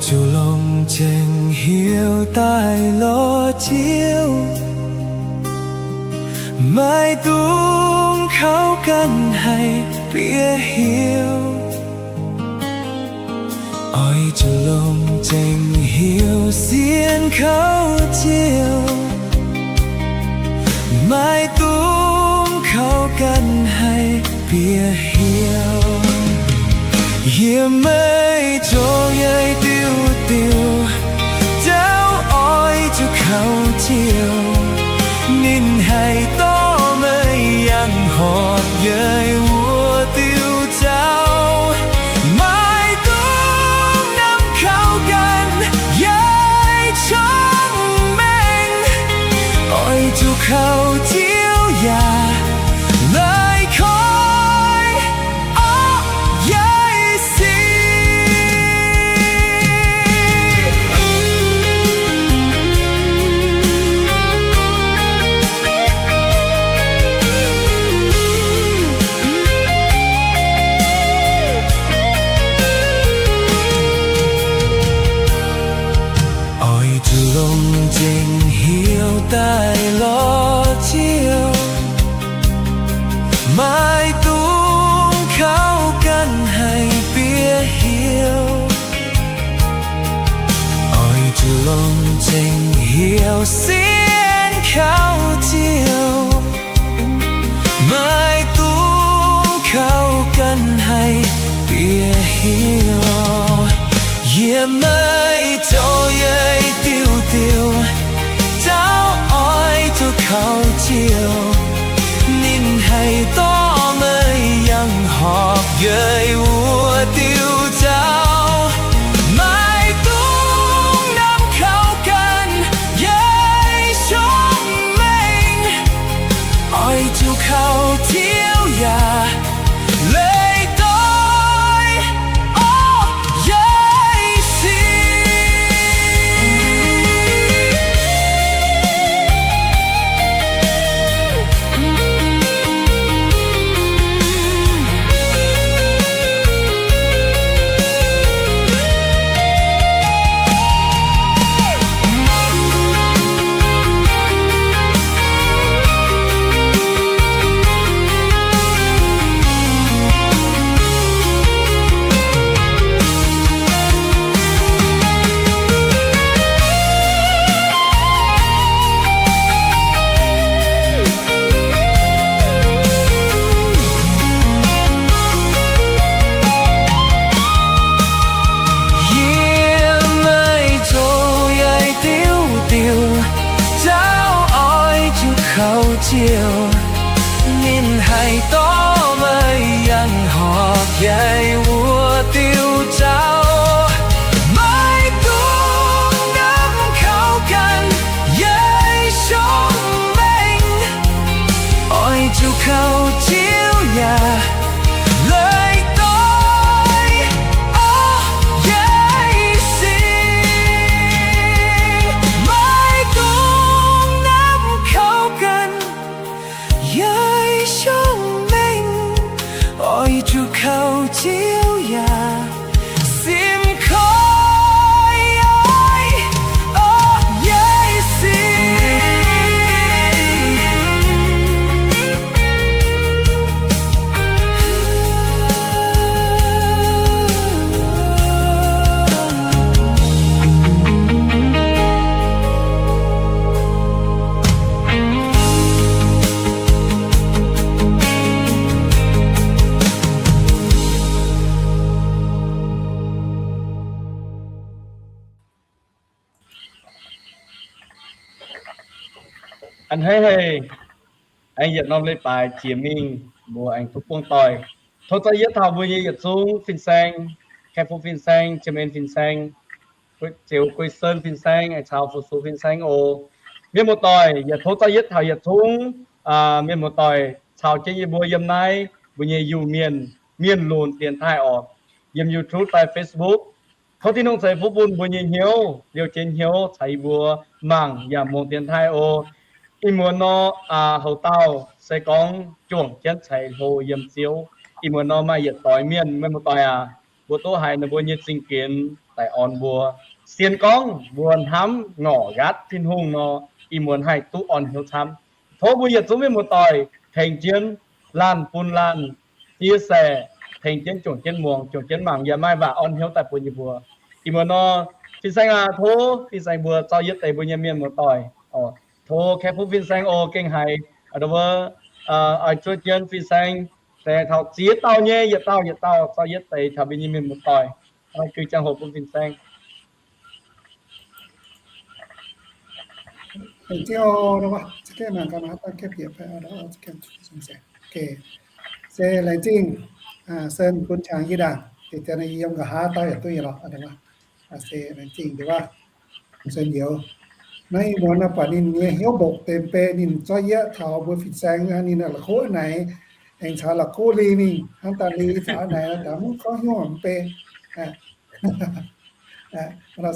Zuqc longc zengc heuc daaih lorz Ziouv, maiv dungx kaux ganh haih bieqc heuc. Oix zuqc longc zengc heuc sienx kaux Ziouv, maiv dungx kaux ganh haih bieqc heuc. Yie maiv zoux yaih diuh diuh, dauh oix zuqc kaux Ziouv. Ninh haih dorh meih yangh horpc yaih wuov diuh zaux. Maiv dungx namx kaux ganh yaih cong-mengh. Oix zuqc kaux Ziouv yaac leih koiv orqv yaih sic. Oix zuqc longc zengc heuc daaih lorz Ziouv, maiv dungx kaux ganh haih bieqc heuc. Oix zuqc longc zengc heuc sienx kaux Ziouv, maiv dungx kaux ganh haih bieqc heuc. Yie maiv zoux yaih diuh diuh, dauh oix zuqc kaux Ziouv. Ninh haih dorh meih yangh horpc yaih wuov diuh zaux. Maiv dungx namx kaux ganh yaih cong-mengh. Oix zuqc kaux Ziouv yaac leih doix orqv yaih sic. Yie maiv zoux yaih diuh diuh, dauh oix zuqc kaux Ziouv. Ninh haih dorh meih yangh horpc yaih wuov diuh zaux. Maiv dungx namx kaux ganh yaih cong-mengh. Oix zuqc kaux Ziouv yaac leih doix orqv yaih sic. Maiv dungx namx kaux ganh yaih cong-mengh. Oix zuqc kaux Ziouv yaac simv koiv orqv yaih sic. A'hneiv haic, aengx yietc norm leiz-baaix jiex mingh, mbuo aengx duqv buangh doic. Tov za'yietv taux mbuo nyei yietc zungv fin-saeng, khai fu fin-saeng, jiem en fin-saeng, Ziouv Guei Sen fin-saeng, aengx caux Fu Sux fin-saeng oc. Mienh muoz-doic, yaac tov za'yietv taux yietc zungv mienh muoz-doic caux jienv yie mbuo yiem naaiv mbuo nyei Iu-Mienh mienh lunx dienx taaih oc, yiem YouTube fai Facebook. Tov Tin-Hungh ceix fuqv bun mbuo nyei hnyouv, liouh jienv hnyouv caux yie mbuo mangc yaac muangx dienx taaih oc. Ih muonz nor, houc dauh se gorngv juangc jienv ceix hlo yiem Ziouv. Ih muonz nor maaih yietc doix mienh, mienh muoz-doic aac, mbuo duqv haiz ninh mbuo nyei zingh ginx daaih orn mbuo. Sienx gorngv mbuo hnamv ngorc nqaatv Tin-Hungh nor, ih muonz haih duqv orn hnyouv camv. Tov mbuo yietc zungv mienh muoz-doic tengx jienv laanh bun laanh chia sẻ, tengx jienv juangc jienv muangx, juangc jienv mangc, yaac maaih waac orn hnyouv daaih bun yie mbuo. Ih muonz nor, fin-saeng aac, tov fin-saeng mbuo zorqv yietv deix mbuo nyei mienh muoz-doic. Tov Kaeqv Fuqv fin-saeng oc, gengh haiz, aa, oix zuov jienv fin-saeng se taux ziex dauh nyei, yietc dauh yietc dauh zorqv yietv deix taux mbuo nyei mienh muoz-doic. Gui ziangh hoc bun fin-saeng. Se laengz zingh, sen bun qangx yie ndaangc, yiem nqa'haav dauh yaac duqv nyei lorqc. Se laengz zingh nduov, sen youz. Naaiv ih muonz buatc ninh nyei hnyouv mbopv deix mv bei, ninh zorqv yietv taux mbuo fin-saeng, ninh la'kuqv naaic, aengx caux la'kuqv Li mingh, hnangv daaih Li caux naaic, daaih mv gorngv hnyouv mv bei.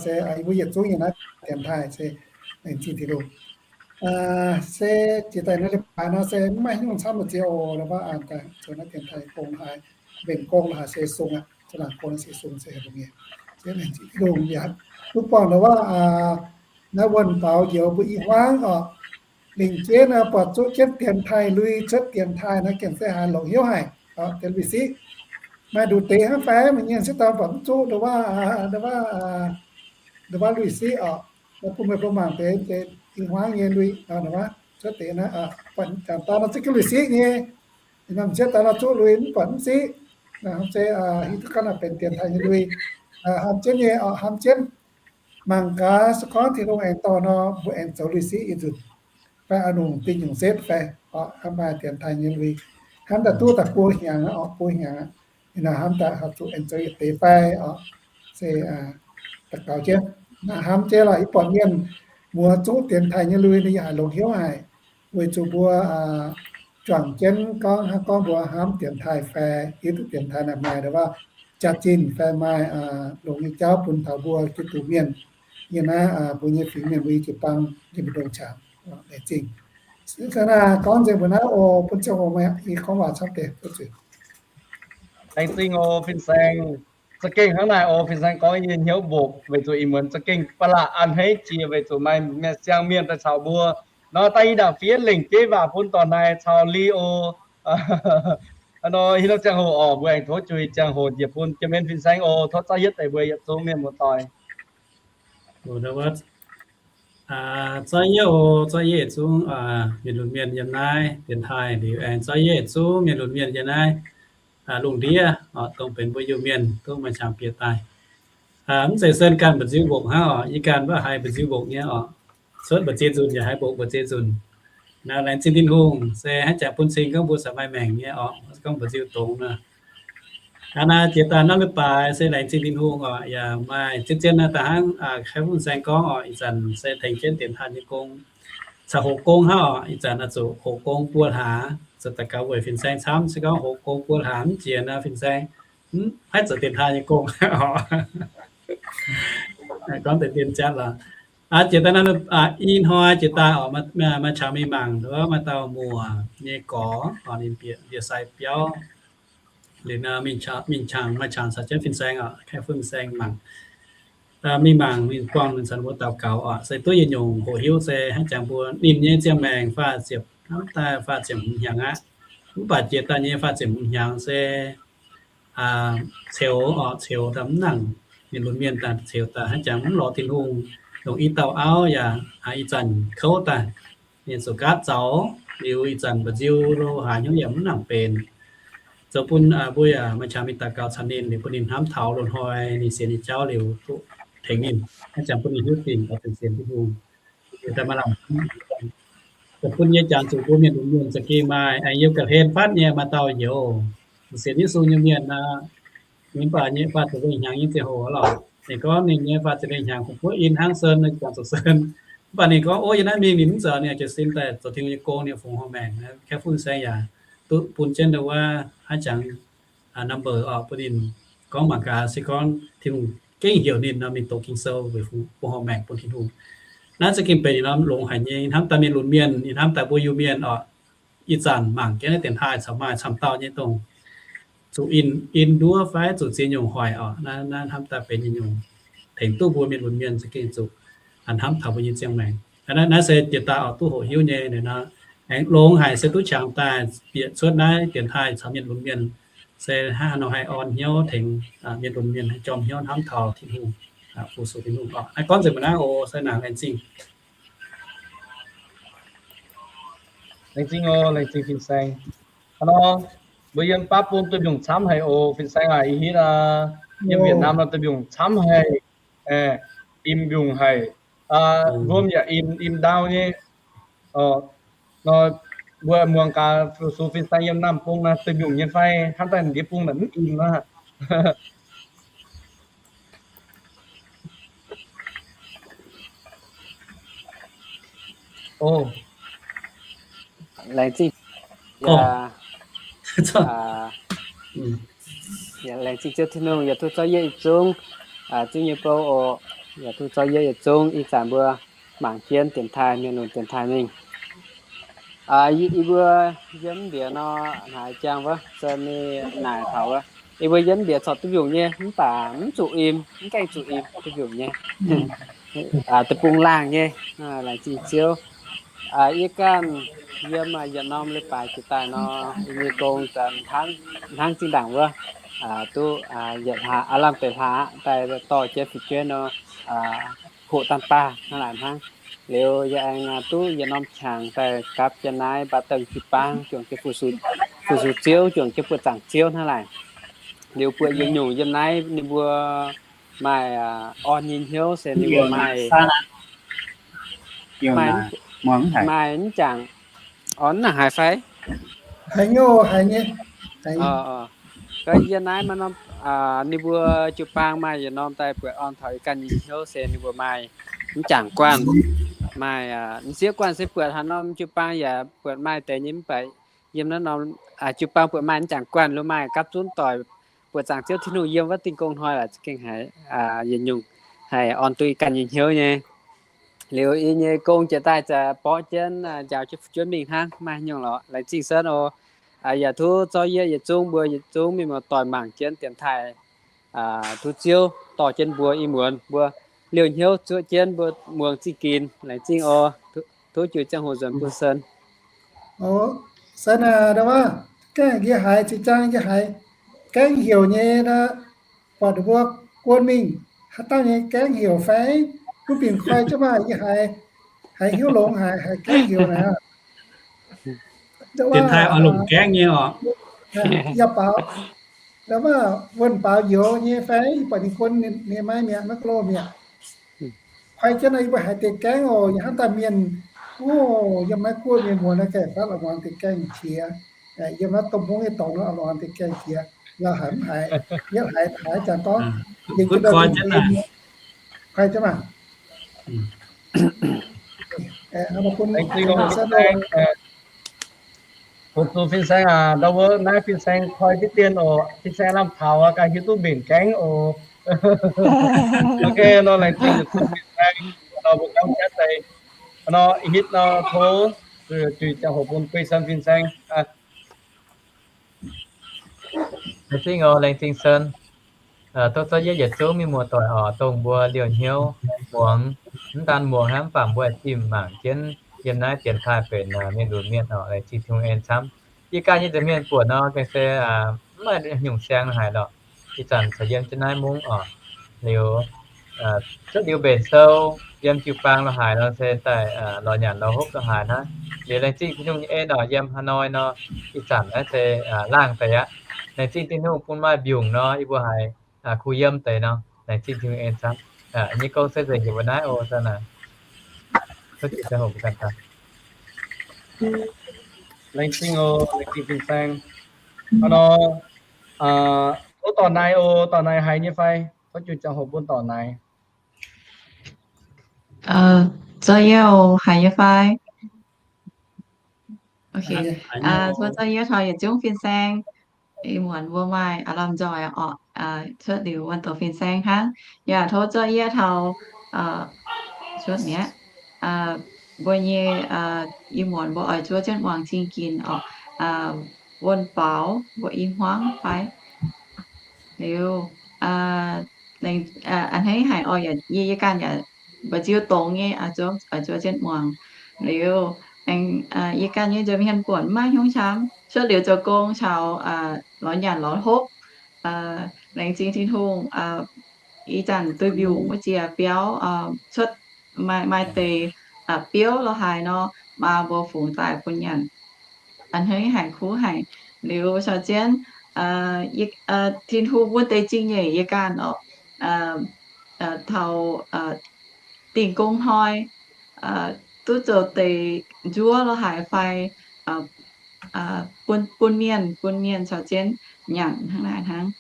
Se yie mbuo yietc zungv nyei naaiv dienx taaih se laengz zingh Tin-Hungh. Se jiex daaih naaiv leiz-baaix nor se mv maaih hnyouv camv mbu'ziex oc, la'baav an daaih zoux naaiv dienx taaih gong haaix, mbenc gong haaix se sung aqv, za'laangc gong se sung se haaix nyungc nyei. Se laengz zingh Tin-Hungh yaac duqv buangh ndau wuov, naaiv wuonh baaux njoux mbuo i hmuangv oc. Lingc jeiv naaiv buatc zuqv jienv dienx taaih lui cuotv dienx taaih naaiv gengh se haiz longx hnyouv haic, deix lui-siqv. Maaih nduqc deix hnangv fai mienh nyei sieqv dorn buatc mv zuqv ndau wuov, ndau wuov lui-siqv oc. Naaiv bun meih mbuo mangc deix, deix i hmuangv nyei lui, cuotv deix naaiv, buatc jangc daaih nor zuqv jienv lui-siqv nyei. Norm sieqv daaih nor zuqv lui mv buatc mv siqv. Hnamv se hiuv duqv ganh benx dienx taaih nyei lui. Hnamv jienv nyei oc, hnamv jienv. Mangc gaax se gorngv Tin-Hungh aengx dorh nor, mbuo aengx zoux lui-siqv yietc nzunc fai a'nungc dinh nyungc setv fai, hnamv maaih dienx taaih nyei lui, hnamv daaih duqv daaih buo hnyangx aqv, buo hnyangx aqv. Ih hnamv daaih haih zuqc aengx zoux yietc deix fai oc. Se daux gaux jienv, hnamv jienv lorqc, yie buatc mienh muoz zuqv dienx taaih nyei lui ninh yaac haiz longx hnyouv haic. Weic zuqc mbuo juangc jienv gorngv, hnangv gorngv mbuo hnamv dienx taaih fai hiuv duqv dienx taaih naaic maaih ndau wuov jaax-zinh fai maaih longx nyei jauv bun taux mbuo Giduc mienh nyei naaiv mbuo nyei fingx mienh mbuo nyei jiu-baang nyei mbu'ndongx qangx. Laengz zingh. Naaiv gorngv nzengc mbuo naaiv oc, bun ziangh hoc meih i gorngv waac camv deix. Laengz zingh oc fin-saeng. Za'gengh hnangv naaic oc, fin-saeng gorngv nyei hnyouv mbopv weic zuqc ih muonz za'gengh ba'laqc a'hneiv jiex weic zuqc maaih siang-mienh daaih caux mbuo. Nor daaih yie ndaangc fiev lengc jeiv waac bun dorc naaic caux Li oc. Nor haaix norm ziangh hoc oc, mbuo aengx tov juix ziangh hoc njiec bun jiex mienh fin-saeng oc. Tov zorqv yietv deix mbuo yietc zungv mienh muoz-doic. Zorqv yietv oc, zorqv yietv yietc zungv mienh lunx mienh yiem naaiv dienx taaih liuz, aengx zorqv yietv yietc zungv mienh lunx mienh yiem naaiv lungh ndiev oc, dongh benx mbuo Iu-Mienh duqv maaih qangx bieqc daaih. Mv zeiz sen ganh mba'nziu mbopv hnangv oc, yie ganh mv baac haiz mba'nziu mbopv nyei oc. Cuotv mbu'ziex nzunc yaac haiz mbopv mbu'ziex nzunc. Naaiv laengz zingh Tin-Hungh se haaix jangx bun cing gorngv mbuo caux maaih maengc nyei oc, gorngv mba'nziu dongz nor. Aa, naaiv jiex daaih naaiv leiz-baaix se laengz zingh Tin-Hungh oc, yaac maaih zien-zien naaiv daaih hnangv Kaeqv Fuqv fin-saeng gorngv oc, ih zanc se tengx jienv dienx taaih nyei gong caux hoqc gong hnangv oc. Ih zanc oix zuqc hoqc gong buo hlaax, zuqc daux gaux weic fin-saeng camv. Se gorngv hoqc gong buo hlaax mv jiex nor, fin-saeng mv haih zoux dienx taaih nyei gong oc. Gorngv deix dien jatv lorqc. Aa, jiex daaih naaiv, i hnoi jiex daaih oc, maaih qangx mingh mangc wuov maaih dauh muoc nyei gorx oc, ninh bieqc ndie-sai biauv. Liuz nor mingh qangx, maaih qangx caux jienv fin-saeng oc, Kaeqv Fuqv fin-saeng mangc. Mingh mangc ninh buangh ninh caux ninh mbuo daux gaux oc, se duqv yietc nyungc hoqc hiuv se haaix jangx mbuo ninh nyei ziangh maengc faah ziepc, hnamv daaih faah ziepc hmz hnyangx aqv. Mv baac jiex daaih nyei faah ziepc hmz hnyangx se ceux oc, ceux daaih mv nangc, ninh lunx mienh daaih ceux daaih haaix jangx mv lorz Tin-Hungh, longc i dauh auv yaac ih zanc kouv daaih. Ninh zuqc gaatv zaux, liuz ih zanc mba'nziu lo haaix nyungc yaac mv nangc benx. Zoux bun mbuo yaac maaih qangx mingh daux gaux caux ninh, liuz bun ninh hnamv taux loz-hnoi ninh sienx nyei jauv liuz duqv tengx ninh, haaix jangx bun ninh hiuv dingc oix zuqc sienx Tin-Hungh. Zoux bun nyei jangx zuqc mbuo mienh lunx mienh za'gengh maaih aengx yiem ga'hlen fatv nyei maaih dauh youz, sienx Yesu nyei mienh aqv. Mv baac nyei faah ziepc lengh hnyangx nyei ziangh hoc lorqc, ninh gorngv ninh nyei faah ziepc lengh hnyangx kungx buov in hnangv sen, jangx zuqc sen. Mv baac ninh gorngv, ov, yie naaiv mingh ninh mv zoux, ninh ziouc sin daaih zoux Tin-Hungh nyei gong, ninh fungx horngh maengc. Kaeqv Fuqv fin-saeng yaac duqv bun jienv wuov haaix jangx number oc bun ninh gorngv mangc gaax, se gorngv Tin-Hungh gengh heuc ninh nor, mingh doqc Ging-Sou weic fungx horngh maengc bun Tin-Hungh. Naaiv za'gengh benx ninh norm longx haic nyei. Hnamv daaih mienh lunx mienh, ih hnamv daaih mbuo Iu-Mienh oc, ih zanc mangc jienv naaiv dienx taaih caux maaih camv dauh nyei dongh zuqc in, in nduov fai zuqc ziex nyungc hoic oc. Naaiv, naaiv hnamv daaih benx nyungc tengx duqv mbuo mienh lunx mienh za'gengh zuqc hnamv taux mbuo nyei ziangh maengc. Naaiv, naaiv se dieh daaih oix duqv hoqc hiuv nyei nor. Aengx longx haic se duqv qangx daaih bieqc cuotv naaiv dienx taaih caux mienh lunx mienh, se hnangv haaix nor haih orn hnyouv tengx mienh lunx mienh haih jorm hnyouv hnamv taux Tin-Hungh, fu-sux Tin-Hungh oc. Naaiv gorngv nzengc mbuo naaiv oc, se naaic laengz zingh. Laengz zingh oc, laengz zingh fin-saeng. Hnangv nor, mbuo yiem baav bung duih mbiungc camv haic oc, fin-saeng aac, ih hitv aqv. Yiem Vietnam nor duih mbiungc camv haic, im mbiungc haic, nduom yaac im, im ndau nyei. Nor, mbuo muangx gaax, fu-sux fin-saeng yiem Namh Bung naaiv duih mbiungc nyei fai? Hnangv daaih ndiev bung naaic mv im aqv. Laengz zingh, laengz zingh Ziouv Tin-Hungh yaac tov zorqv yie yietc zungv, zungv nyei bou oc. Yaac tov zorqv yie yietc zungv ih zanc mbuo mangc jienv dienx taaih, mienh lunx dienx taaih mingh. Yie mbuo yiem ndiev nor, naaic jangx wuov, se ninh naaic taux wuov, yie mbuo yiem ndiev corc duih mbiungc nyei, mv baac mv zuqc im, mv gaengh zuqc im, duih mbiungc nyei. Deic-bung laangh nyei, laengz zingh Ziouv. Yie ganh yiem yietc norm leiz-baaix jiex daaih nor, yie nyei gong hnangv zinh ndaangc wuov, duqv yietc hlaax, aav lamh deix hlaax daaih dorh jienv fu'jueiv nor, hoqc daanh baah hnangv naaic hnangv. Liuz yie aengx duqv yietc norm qangx daaih gapv jienv naaiv mbaa dengh jiu-baang, juangc jienv fu-sux Ziouv, juangc jienv buoqc zaangc Ziouv hnangv naaic. Liuz buatc yietc nyungc yiem naaiv ninh mbuo maaih orn nyei hnyouv se ninh mbuo maaih, maaih mv jangc orn naaic haaix fai? Haiz nyei, haiz nyei. Yie naaiv maaih norm, ninh mbuo jiu-baang maaih yietc norm daaih buatc orn taux yie ganh nyei hnyouv se ninh mbuo maaih mv jangc guanh, maaih m'sieqv guanh se buatc haaix norm jiu-baang yaac buatc maaih deix nyei, mv baac yiem naaiv norm jiu-baang buatc maaih mv jangc guanh, lo maaih gapv zunv doic buoqc zaangc Ziouv Tin-Hungh yiem wuov dingh gong hnoi laaix za'gengh haiz yietc nyungc haih orn duqv yie ganh nyei hnyouv nyei. Liuz yie nyei gong jiex daaih zaqc borqv jienv njaaux jienv fu'jueiv mingh hnangv, maaih nyungc lorqc. Laengz zingh Sen oc. Yaac tov zorqv yie yietc zungv mbuo yietc zungv mienh muoz-doic mangc jienv dienx taaih, tov Ziouv dorh jienv mbuo ih muonz mbuo liouh hnyouv zuoqv jienv mbuo muangx zingh ginx. Laengz zingh oc. Tov jiu ziangh hoc nzuonx bun Sen. Sen aac, ndau wuov, gaengh yie haiz zinh ziangh yie haiz gaengh heuc nyei nor, buatc ninh mbuo guon mingh haaix dauh nyei gaengh heuc fai? Gunv bingc koi jienv maah, yie haiz, haiz hiuv longx haic, haiz gaengh heuc naaic. Dienx taaih oix longc gaengh nyei oc. Yaac baaux, ndau wuov wuonh baaux njoux nyei fai? Yie buatc ninh guon ninh maiv mi'aqv, maiv ga'loh mi'aqv. Koi jienv nor yie mbuo haiz deix gaengv oc, yie hnamv daaih mienh, o, yiem maiv guoqv mienh muonz naaiv gaengh fatv la'muangx deix gaengh qiex. Yiem naaiv domh hmongv nyei dorngx nor la'muangx deix gaengh qiex. Yaac haiz mv haiz, yietv haiz haiz jangx gorngv, koi jienv maah. Bun fin-saeng aac, ndau wuov naaiv fin-saeng koi diqv dien oc. Fin-saeng lamh taux ganh hiuv duqv mbenc gaengv oc. Ok, nor laengz zingh fin-saeng, nor mbuo gorngv jatv deix, nor hitv nor tov zuiz ziangh hoc bun Guei Sen fin-saeng. Laengz zingh oc, laengz zingh Sen. Tov zorqv yie yietc zungv mienh muoz-doic oc, dongh mbuo liouh hnyouv muangx, mv daan muangx hnangv, mv baac mbuo zinh mangc jienv yiem naaiv dienx taaih benx mienh lunx mienh oc, laengz zingh Tin-Hungh en camv. Yie ganh nyei nza'hmien buonc nor, gengh se mv maaih nyungc siang lo haaix lorqc. Ih zanc caux yiem jienv naaiv mungv oc. Liuz, cuotv liuz mbenc sou, yiem jiu-baang lo haaix nor se daaih lorz nyanc lorz hopv lo haaix hnangv. Liuz laengz zingh Tin-Hungh nyei en oc, yiem Hanoi nor, ih zanc naaiv se laangh deix aqv. Laengz zingh Tin-Hungh bun maaih mbiungc nor, yie mbuo haiz kuh yiem deix nor, laengz zingh Tin-Hungh en camv. Nyei gong se nzengc njiec mbuo naaiv oc, daaih naaic. Tov jiu ziangh hoc mbuo ganh daaih. Laengz zingh oc, laengz zingh fin-saeng. Hnangv nor, tov dorh naaiv oc, dorh naaiv haiz nyei fai? Tov jiu ziangh hoc bun dorh naaiv. Zuov yie oc, haiz nyei fai? Ok. Tov zuov yie taux yietc zungv fin-saeng. Ih muonz mbuo maaih aav lamh nzoih orqc, cuotv liuz wuonh doqc fin-saeng hnangv. Yaac tov zuov yie taux cuotv mi'aqv. Mbuo nyei, ih muonz mbuo oix zuov jienv muangx zingh ginx orqc. Wuonh baaux mbuo i hmuangv fai? Liuz, a'hneiv haic oc, yie, yie ganh yaac mba'nziu dongz nyei, zuov jienv muangx. Liuz, yie ganh nyei nzuonx mienh buonc maiv hnyouv camv, cuotv liuz zoux gong caux lorz nyanc lorz hopv. Laengz zingh Tin-Hungh, ih zanc duih mbiungc wuov jiex biauv cuotv maaih deix biouv lorz haaix nor, maa mbuo fungx daaih bun nyanc. A'hneiv haic, kuv haic. Liuz caux jienv Tin-Hungh bun deix zingh nyeic yie ganh oc, taux dingh gong hnoi duqv zoux deix nzuov lorz haaix fai bun, bun mienh, bun mienh caux jienv nyanc hnangv naaic hnangv.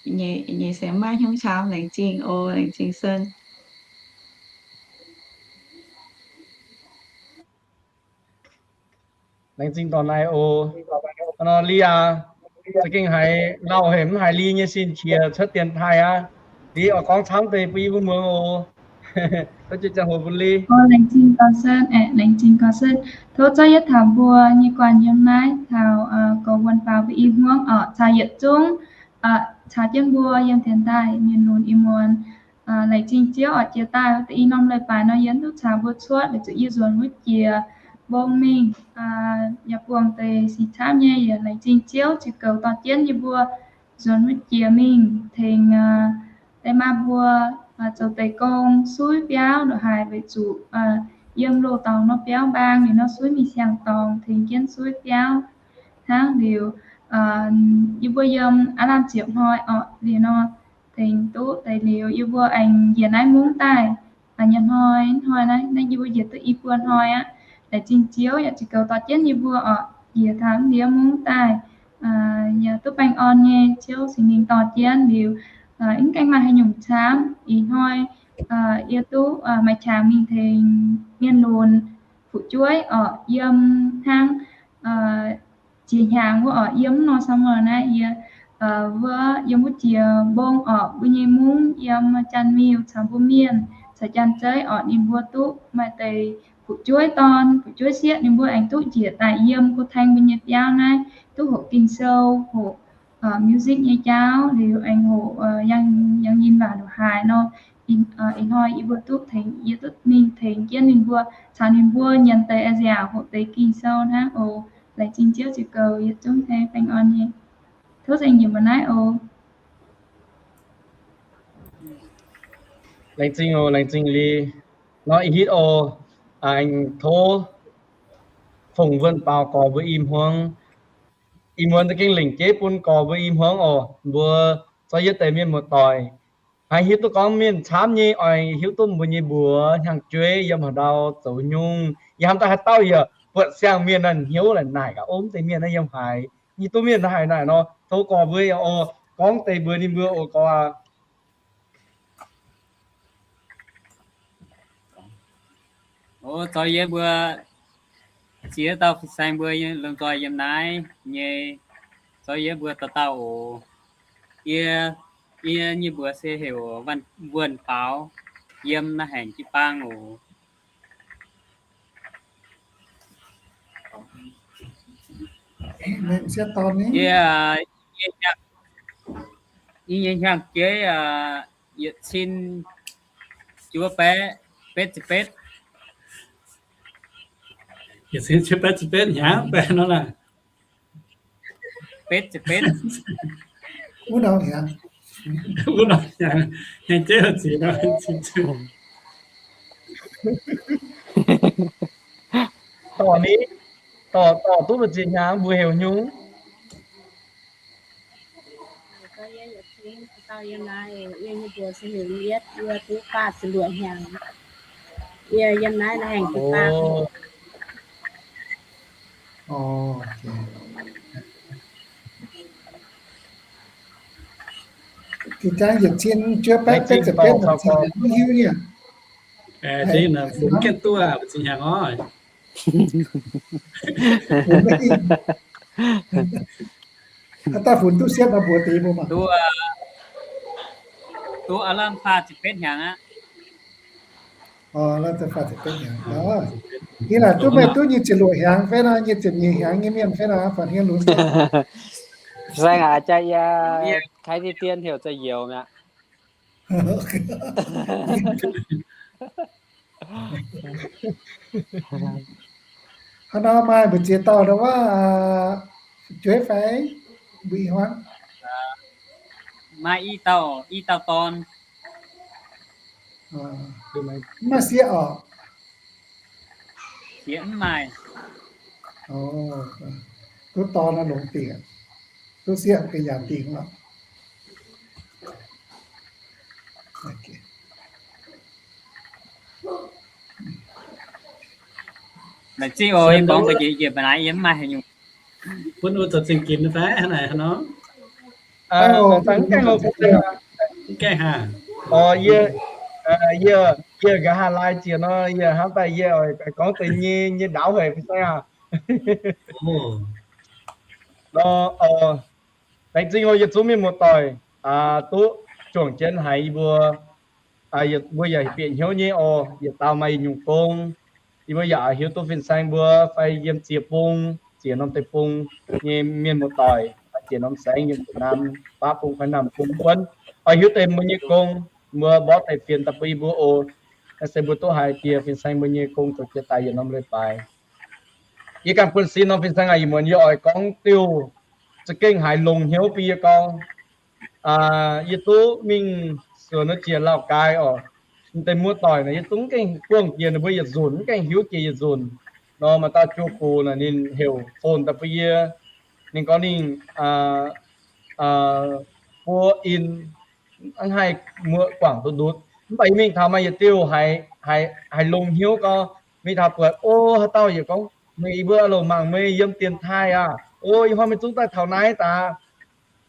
Nyei se maiv hnyouv camv. Laengz zingh oc, laengz zingh Sen. Laengz zingh dorh naaiv oc. Nor Lia, za'gengh haiz lauh haic, mv haiz Li nyei sin qiex cuotv dienx taaih aqv. Li oix gorngv camv deix bun yie mbuo muangx oc. Laengz zingh gauh Sen, laengz zingh gauh Sen. Tov zorqv yietv taux mbuo nyei guanh yiem naaiv taux gorx wuonh baaux mbuo i hmuangv oc, caux yietc zungv caux jienv mbuo yiem dienx taaih mienh lunx i muonz. Laengz zingh Ziouv oc, jiex daaih da'nyeic norm leiz-baaix nor yie duqv caux mbuo cuotv, weic zuqc yie nzuonx wuov jiex mbong mingh, yaac buangh deix sic camv nyei. Yaac laengz zingh Ziouv zinh goux dorh jienv yie mbuo nzuonx wuov jiex mingh tengx deix maa mbuo zoux deix gong, suiv biauv lorz haaix, weic zuqc yiem loz-dorngx nor biauv mbaang, ninh nor suiv mingh siang-dorngx tengx jienv suiv biauv. Hnangv liuz, yie mbuo yiem aav lamh ziepc hnoi oc, liuz nor tengx duqv deix liuz yie mbuo aengx njiec naaiv mungv daaih. Nyanc hnoi, hnoi naaiv, naaiv yie mbuo njiec duqv i buo hnoi aqv. Laengz zingh Ziouv yaac zinh goux dorh jienv yie mbuo oc, njiec taux ndiev mungv daaih, yaac duqv baengh orn nyei. Ziouv Singx Lingh dorh jienv liuz, mv gaengh maaih haaix nyungc camv. Ih hnoi yie duqv maaih qangx mingh tengx mienh lunx fu'jueiv oc, yiem hnangv jiex hnyangx wuov oc, yiem nor summer naaiv yie wuov yiem wuov jiex mbong oc, mbuo nyei mungv yiem Janx-Miuh caux mbuo mienh caux Janx-Zeiv oc, ninh mbuo duqv maaih deix fu'jueiv dorn, fu'jueiv sieqv, ninh mbuo aengx duqv njiec daaih yiem Gu Teng mbuo nyei biauv naaiv, duqv hoqc Ging-Sou, hoqc music nyei jauv, liuz aengx hoqc yangh, yangh nyinh waac lorz haaix nor. Ih hnoi yie mbuo duqv tengx, yie duqv mingh tengx jienv ninh mbuo, caux ninh mbuo nyienz deix a'nziaauc hoqc deix Ging-Sou hnangv oc. Laengz zingh Ziouv zinh goux yietc zungv tengx baengh orn nyei. Tov nzengc njiec mbuo naaiv oc. Laengz zingh oc, laengz zingh Li. Nor ih hitv oc, aengx tov fongc wuonh baaux gorx mbuo i hmuangv. Ih muonz za'gengh lengc jeiv bun gorx mbuo i hmuangv oc. Mbuo zorqv yietv deix mienh muoz-doic haiz hiuv duqv gorngv mienh camv nyei oix hiuv duqv mbuo nyei mbuox hnyangx-jueiv yiem haaix ndau zoux nyungc. Yie hnamv daaih haaix dauh yaac buatc siang-mienh naaic hnyouv laaix naaic gaax, ov, mv deix mienh naaiv yiem haaix, yie duqv mienh haaix naaic nor, tov gorx mbuo oc, gorngv deix mbuox ninh mbuo oc, gorx aac. Ov, zoux yie mbuo ziex dauh fin-saeng mbuo lomh nzoih yiem naaiv nyei, zoux yie mbuo dauh dauh oc. Yie, yie nyei mbuox se heuc Wuonh Baaux, yiem Naaiv Haengc Jiu-Baang oc. Yie, yie nyei hnyangx-jeiv yietc cin juov baeqv betv ziepc betv. Yietc cin juov baeqv ziepc betv hnyangx baeqv nor laah. Betv ziepc betv. Wuov norm hnyangx. Wuov norm hnyangx, hnyangx-jeiv ziec nor. Dorh ni, dorh, dorh duqv mbu'ziex hnyangx mbuo heuc nyungc. Yie nyei mbuox se heuc Yietv, yie duqv faah ziepc luoqc hnyangx. Yie yiem naaiv haengh jiu-baang. Ih jangv yietc cin juov baeqv betv ziepc betv, mv hiuv nyei. Funx jienv duqv mbu'ziex hnyangx oc. Haaix dauh funx duqv siepv nor mbuox deix mbuo maah. Duqv, duqv aav lamh faah ziepc betv hnyangx aqv. Ih laaic duqv meih duqv nyic ziepc luoqc hnyangx fai nor, nyic ziepc nyeic hnyangx nyei mienh fai nor, buatc hniev lunx. Saeng aac, jaa yie 开地店 heuc 在有 mi'aqv. Hnangv nor maaih mbu'ziex dauh nor wuov, jueiv fai mbuo ih hmuangv? Maaih i dauh, i dauh dorn. Mv maaih sieqv orqc? Sieqv mv maaih. Duqv dorn nor longx dingc, duqv sieqv gengh yaac dingc lorqc. Laengz zingh oc, yie gorngv mbuox yie, yie mv maaih haaix nyungc. Bun wuov zoux zingh ginx fai haaix nor? Mv gaengh haaix. Yie, yie nqa'haav laai jiex nor, yie hnamv daaih yie oix gorngv deix nyei, nyei ndaauv haic fai aac. Laengz zingh oc, yietc zungv mienh muoz-doic, duqv juangc jienv haiz yie mbuo, mbuo yaac bieqc hnyouv nyei oc. Yietc dauh maaih yietc nyungc gong, yie mbuo yaac hiuv duqv fin-saeng mbuo fai yiem ziex bung, ziex norm deic-bung nyei mienh muoz-doic, fai ziex norm saengv yiem Việt Nam, baav bung fai naamh bung wuonv, oix hiuv deix mbuo nyei gong, mbuo mborqv deix fienx daaih bun yie mbuo oc. Naaiv se mbuo duqv haiz jiex fin-saeng mbuo nyei gong zoux jiex daaih yietc norm leiz-baaix. Yie ganh buonv-sin norm fin-saeng aac, ih muonz yie oix gorngv diuh za'gengh haiz longx hnyouv bun yie gau. Yie duqv mingh suonx wuov jiex Laauh Gaai oc. Deix muoz-doic naaic yie duqv mv gaengh buangh jiex ninh mbuo yietc nzunc, mv gaengh hiuv jiex yietc nzunc. Nor maaih dauh juoz-gux naaic ninh heuc phone daaih bun yie. Ninh gorngv ninh buo in hnangv haih muoqv guangc duqv ndutv. Mv baac yie mingh taux maaih yietc diuh haiz longx hnyouv gau. Mingh taux buatc, o, haaix dauh yaac gorngv, meih yie mbuo loc mangc meih yiem dienx taaih aqv. O, ih hnoi meih zungv daaih taux naaiv daaih.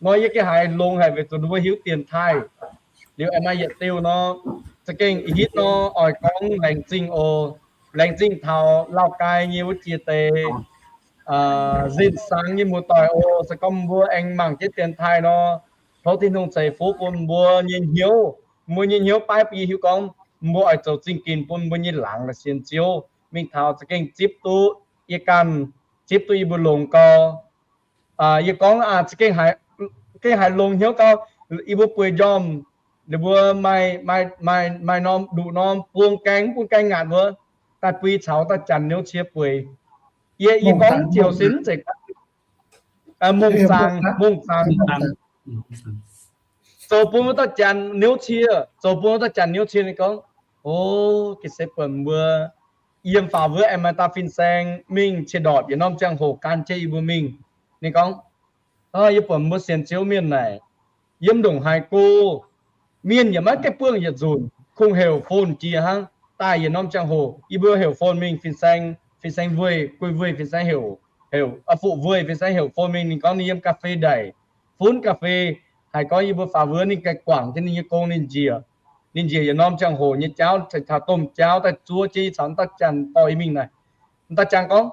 Nor yie gengh haiz longx haic weic zuqc ninh mbuo hiuv dienx taaih. Liuz aengx maaih yietc diuh nor, za'gengh ih hitv nor oix gorngv laengz zingh oc. Laengz zingh taux Laauh Gaai nyei wuov jiex deix nzinh saangx nyei muoz-doic oc. Se gorngv mbuo aengx mangc jienv dienx taaih nor, tov Tin-Hungh ceix fuqv bun mbuo nyei hnyouv. Mbuo nyei hnyouv baiv bun yie hiuv gorngv mbuo oix zoux zingh ginx bun mbuo nyei laangz la'sienx Ziouv. Mingh taux za'gengh zipv duqv yie ganh, zipv duqv yie mbuo longx gau. Yie gorngv za'gengh haiz longx hnyouv gau. Yie mbuo bueix njormh, ninh mbuo maaih, maaih norm nduqc norm buong gaeng, mv bun gaeng ngaatc wuov, daaih bui caux dauh janx niouv cie bueix. Yie, yie gorngv ziouc sin mv zeiz mongh zaangc, mongh zaangc. Zoux bun wuov dauh janx niouv cie, zoux bun wuov dauh janx niouv cie ninh gorngv, o, ga'sie buonc mbuo yiem faaux wuov aengx maaih dauh fin-saeng mingh cie ndorpc yietc norm ziangh hoc gan jienv yie mbuo mingh. Ninh gorngv, yie buatc mbuo sienx Ziouv mienh naaic, yiem ndongc haaix go, mienh yaac maiv gaengh buangh yietc nzunc, kungx heuc phone jiex hnangv. Daaih yietc norm ziangh hoc yie mbuo heuc phone mingh, fin-saeng, fin-saeng weih, guei weih fin-saeng heuc, heuc fuqv weih fin-saeng heuc phone mingh. Ninh gorngv ninh yiem ga'fei ndaic, funv ga'fei, haiz gorngv yie mbuo faaux wuov ninh ganh guangc jienv ninh nyei gong ninh njiec. Ninh njiec yietc norm ziangh hoc nyei jauv, caux domh jauv daaih zuov jienv yie caux m'dauh janx dorh yie mingh naaic. M'dauh janx gorngv,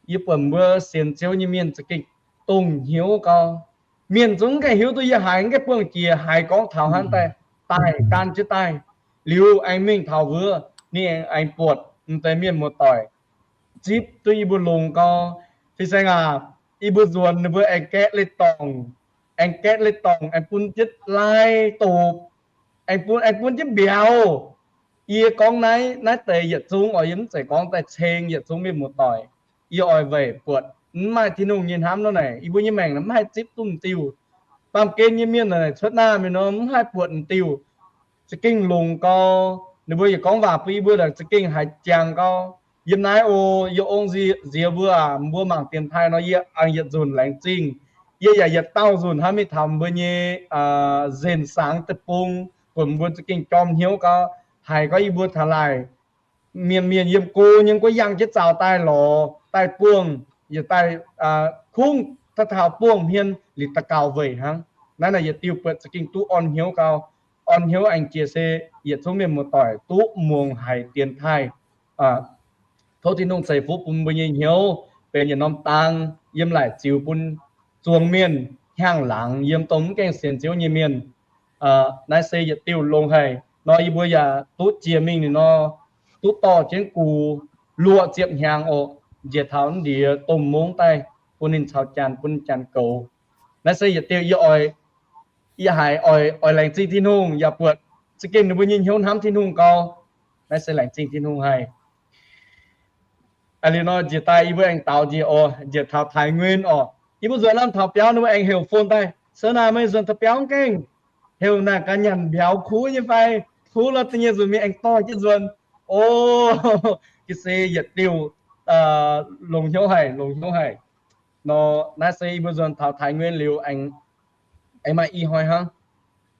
yie buatc mbuo sienx Ziouv nyei mienh za'gengh dongh hnyouv gau. Mienh zungv mv gaengh hiuv duqv yie haiz, mv gaengh buangh jiex haiz gorngv taux hnangv daaih, daaih gan jienv daaih. Liuz aengx mingh taux wuov, ninh aengx buatc m'deix mienh muoz-doic zipv duqv yie mbuo longx gau. Fin-saeng aac, yie mbuo nzuonx ninh mbuo aengx gaeqv leiz-dorngh, aengx gaeqv leiz-dorngh, aengx bun jienv lai dopc, aengx bun, aengx bun jienv mbiauz. Yie gorngv naaiv, naaiv deix yietc zungv oc, yie mv zeiz gorngv daaih ceng yietc zungv mienh muoz-doic. Yie oix weic buatc mv maaih Tin-Hungh nyei hnamv nor naaic, yie mbuo nyei maengc mv haih zipv duqv m'diuh. Baamh gen nyei mienh naaic cuotv naaiv mingh nor mv haih buatc m'diuh. Za'gengh longx gau. Ninh mbuo yaac gorngv waac bun yie mbuo naaic za'gengh haiz jangx gau. Yiem naaiv oc, yie ong nziex mbuo aac, mbuo mangc dienx taaih nor yie aengx yietc nzunc laengz zingh. Yie yaac yietc dauh nzunc hnamv mingh taux mbuo nyei nzengc saangx deic-bung, buatc mbuo za'gengh jorm hnyouv gau. Haiz gorngv yie mbuo taux laaic mienh, mienh yiem go nyei guoqv yangh jienv zaux daaih lorz daaih buangh, yietc daaih kungx taux buangh hmien liuz daux gaux weic hnangv. Naaiv naaic yietc diuh buatc za'gengh duqv orn hnyouv gau. Orn hnyouv aengx jiex se yietc zungv mienh muoz-doic duqv muangx haiz dienx taaih. Tov Tin-Hungh ceix fuqv bun mbuo nyei hnyouv benx yietc norm dang yiem laaic ziux bun zuangx mienh hnyangx-laangz yiem dongh mv gaengh sienx Ziouv nyei mienh. Naaiv se yietc diuh longx haic nor, yie mbuo yaac duqv jiex mingh ninh nor, duqv dorh jienv gux luoqc ziepc hnyangx oc, njiec taux ndiex domh mungv daaih bun ninh caux janx, bun janx goux. Naaiv se yietc diuh yie oix yie haiz oix, oix laengz zingh Tin-Hungh yaac buatc za'gengh ninh mbuo nyei hnyouv hnamv Tin-Hungh gau. Naaiv se laengz zingh Tin-Hungh haic. Aa, liuz nor njiec daaih yie mbuo aengx daaux njiec oc, njiec taux Thái Nguyên oc. Yie mbuo nzuonx lamh taux biauv ninh mbuo aengx heuc phone daaih, Sơ naaic meih nzuonx taux biauv gengh heuc naaic gaax nyanc mbiauz kuv nyei fai? Kuv lorqc, da'nyeic nzuonx mingh aengx dorh jienv nzuonx. O, ga'sie yietc diuh longx hnyouv haic, longx hnyouv haic. Nor naaiv se yie mbuo nzuonx taux Thái Nguyên liuz aengx, aengx maaih i hnoi hnangv.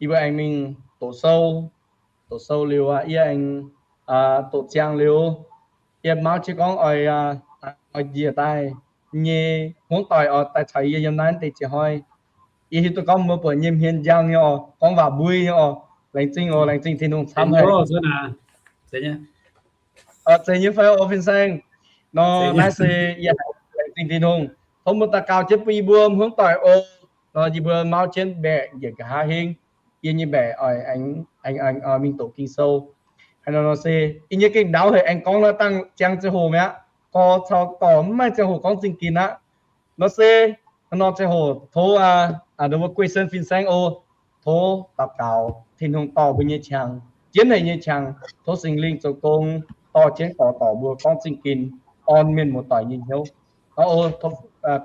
Yie mbuo aengx mingh doqc sou, doqc sou liuz yie aengx doqc ziangh liuz, yie mauv jienv gorngv oix, oix njiec daaih nyei hmuangv doic oix daaih caux yie yiem naaiv deix jiex hnoi. Yie hiuv duqv gorngv mbuo buatc nyei hmien njang nyei oc, gorngv waac mbui nyei oc. Laengz zingh oc, laengz zingh Tin-Hungh camv haic. Zeiz nyei fai oc, fin-saeng? Nor naaiv se yie laengz zingh Tin-Hungh, tov mbuo daux gaux jienv bun yie mbuo hmuangv doic oc. Nor yie mbuo mauv jienv mbaeqc njiec nqa'haav hingv. Yie nyei mbaeqc oix aengx mingh doqc Ging-Sou. Haaix nor nor se yie nyei gengh ndaauv haic, aengx gorngv naaiv dangh ziangh ziangh hoc mi'aqv. Gorx caux dorc mv maaih ziangh hoc gorngv zingh ginx aqv. Nor se hnangv nor ziangh hoc tov aa, ninh mbuo guei sen fin-saeng oc. Tov daux gaux Tin-Hungh dorh mbuo nyei qangx, jienv haic nyei qangx. Tov Singx Lingh zoux gong dorh jienv gorx dorc mbuo gorngv zingh ginx, orn mienh muoz-doic nyei hnyouv. Tov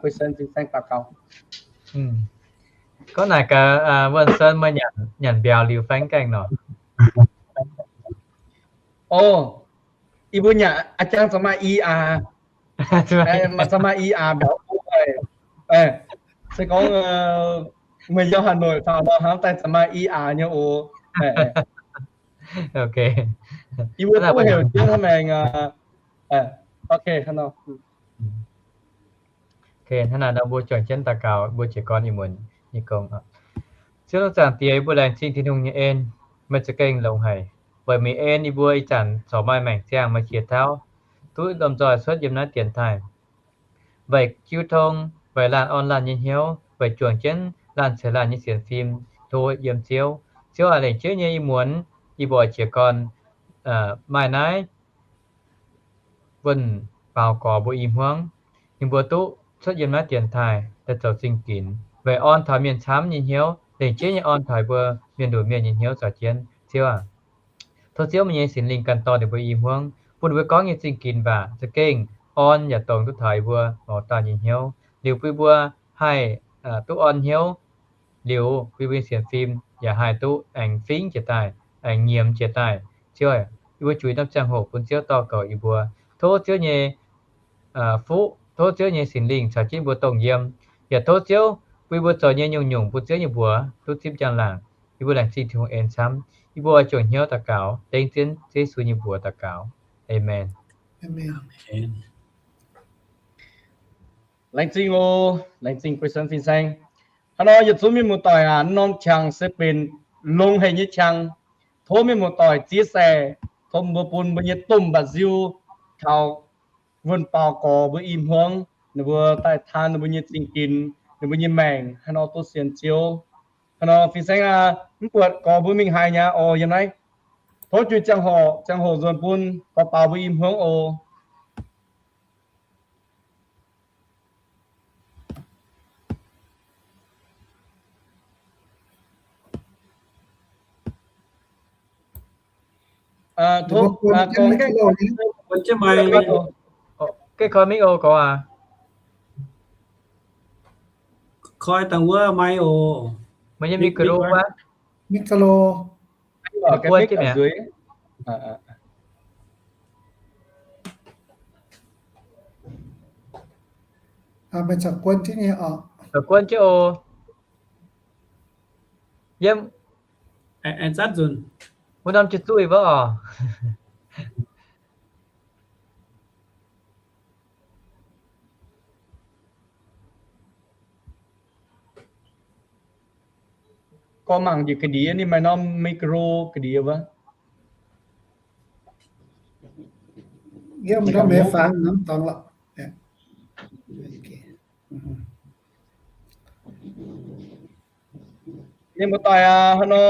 guei sen fin-saeng daux gaux. Gorngv naaic gaax, Wuonh Sen, meih nyanc mbiauz liuz fai mv gaengh nor? O, yie mbuo nyanc a'jang caux maaih i aax. Maaih caux maaih i aax mbiauz. Se gorngv meih yiem Hà Nội faaux nor hnamv daaih caux maaih i aax nyei oc. Yie mbuo duqv heuc jienv hnangv maengx. Hnangv naaic nor mbuo juangc jienv daux gaux, mbuo jiez gorn ih muonz nyei gong. Ziouv Zaangc Diex, yie mbuo laengz zingh Tin-Hungh nyei en. Meih za'gengh longx haic, weic meih en yie mbuo ih zanc corc maaih maengc ziangh maaih qiex tauv, duqv lomh nzoih cuotv yiem naaiv dienx taaih, weic jiu tong, weic laanh orn laanh nyei hnyouv, weic juangc jienv laanh ceix laanh nyei sienx fim, tov yiem Ziouv. Ziouv aac, lengc jeiv nyei ih muonz yie mbuo oix jiez gorn maaih naaiv wuonh baaux gorx mbuo i hmuangv, ninh mbuo duqv cuotv yiem naaiv dienx taaih daaih zoux zingh ginx, weic orn taux mienh camv nyei hnyouv, lengc jeiv nyei orn taux mbuo mienh lunx mienh nyei hnyouv zoux jienv. Ziouv aac, tov Ziouv meih nyei Singx Lingh ganh dorh ninh mbuo i hmuangv, bun ninh mbuo gorngv nyei zingh ginx waac za'gengh orn yaac dongz duqv taux yie mbuo mouz dauh nyei hnyouv, liuz bun mbuo haih duqv orn hnyouv, liuz bun mbuo nyei sienx fim yaac haih duqv aengx fingv jiex daaih, aengx nyiemz jiex daaih. Ziouv aac, yie mbuo juix norm ziangh hoc bun Ziouv dorh goux yie mbuo. Tov Ziouv nyei fuqv, tov Ziouv nyei Singx Lingh caux jienv mbuo dongh yiem, yaac tov Ziouv bun mbuo zoux nyei nyungc-nyungc bun Ziouv nyei mbuox duqv zipv njang-laangc. Yie mbuo laengz zingh Tin-Hungh en camv. Yie mbuo oix juangc hnyouv daux gaux dengv Ziouv Yesu nyei mbuox daux gaux. Aamen. Laengz zingh oc. Laengz zingh guei sen fin-saeng. Hnangv nor yietc zungv mienh muoz-doic aac, norm qangx se benx longx haic nyei qangx. Tov mienh muoz-doic chia sẻ, tov mbuo bun mbuo nyei domh mba'nziu taux wuonh baaux gorx mbuo i hmuangv, ninh mbuo daaih taan ninh mbuo nyei zingh ginx, ninh mbuo nyei maengc hnangv nor duqv sienx Ziouv. Hnangv nor fin-saeng aac, mv buatc gorx mbuo mingh haaix nyei oc yiem naaiv. Tov juix ziangh hoc, ziangh hoc nzuonx bun gorx baaux mbuo i hmuangv oc. Koi dangh wuov maiv oc. Meih nyei micro wuov. Micro. Buonv jienv mi'aqv. Meih corc buonv jienv nyei oc. Corc buonv jienv oc. Yiem. Wuov norm jiu zuih wuov oc. Gorngv mangc njiec ga'ndiev ninh maaih norm micro ga'ndiev wuov. Yiem ndorm hmei fangx norm dorngx lorqc. Mienh muoz-doic aac, hnangv nor,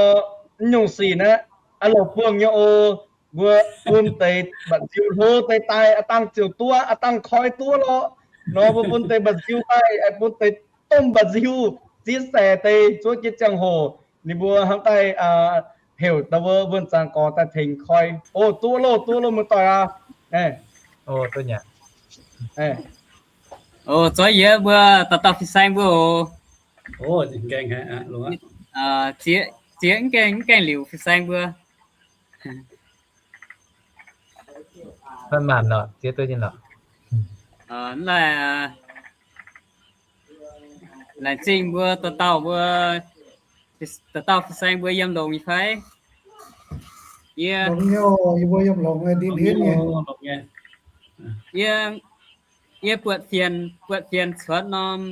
mv nyungc sic naaiv, aav lorz buangh nyei oc. Mbuo bun deix mba'nziu hlo deix daaih, aav dangh ziouc duqv, aav dangh koi duqv lorqc. Nor mbuo bun deix mba'nziu daaih, bun deix domh mba'nziu chia sẻ deix zuov jienv ziangh hoc. Ninh mbuo hnamv daaih heuc da'wuov wuonh zaangc gorx daaih tengx koi. O, duqv loh, duqv loh, muoz-doic aac. O, zorqv yie mbuo dauh dauh fin-saeng mbuo oc. Ziex mv gaengh, mv gaengh liuz fin-saeng mbuo. Laengz zingh mbuo dauh dauh mbuo, dauh dauh fin-saeng mbuo yiem longx nyei fai? Yie, yie buatc fienx, buatc fienx cuotv norm,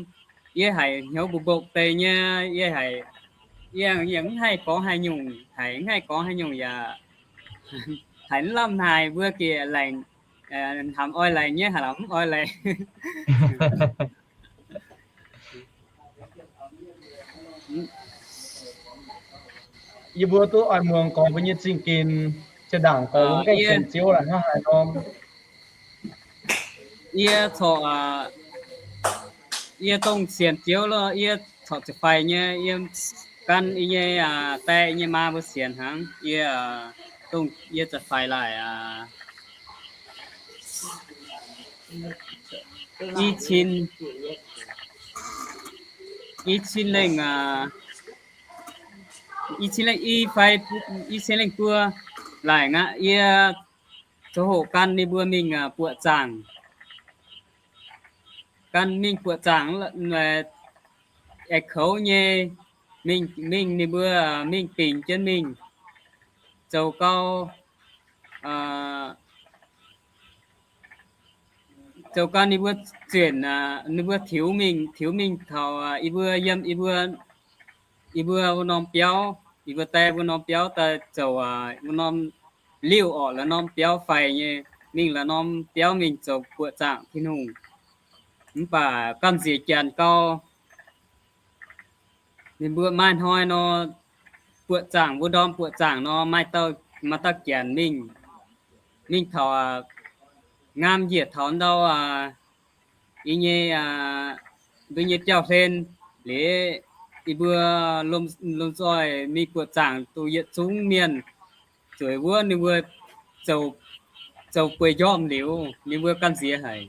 yie haiz hnyouv mbopv mbopv deix nyei, yie haiz, yie yaac mv haih gorngv haaix nyungc, haiz mv haih gorngv haaix nyungc yaac haiz mv lamh haaix, mbuo gec laengc, hnamv oix laengc nyei, haaix lamh mv oix laengc. Yie mbuo duqv oix muangx gorx mbuo nyei zingh ginx, zinh ndaangc gorx mbuo mv gaengh sienx Ziouv laaix hnangv haaix nor. Yie corc, yie dongh sienx Ziouv lorqc, yie corc ziouc faix nyei. Yie gan yie nyei die nyei maa mbuo sienx hnangv. Yie, dongh yie ziouc faix laaic, i cin, i cin lengh, i cin lengh i fai i cin lengh buo laaic aqv. Yie zoux hoqc gan ninh mbuo mingh buoqc zaangc, gan mingh buoqc zaangc, aengx koux nyei, mingh, mingh ninh mbuo, mingh bingx jienv mingh, zoux gau, zoux gau ninh mbuo zuenc, ninh mbuo tiux mingh, tiux mingh taux yie mbuo yiem yie mbuo, yie mbuo wuov norm biauv, yie mbuo die wuov norm biauv daaih zoux wuov norm liuh orqc, la'norm biauv faix nyei, mingh la'norm biauv mingh zoux buoqc zaangc Tin-Hungh. Mv baac gamh nziex janx gau, ninh mbuo maaih hnoi nor, buoqc zaangc, mbuo ndorm buoqc zaangc nor, maaih dauh, maaih dauh janx mingh, mingh taux, nqaam njiec taux ndau, yie nyei, mbuo nyei biauv-hlen liuz, yie mbuo lomh nzoih mingh buoqc zaangc duqv yietc zungv mienh zueiz wuov, ninh mbuo zoux bueix njormh liuz, ninh mbuo gamh nziex haic.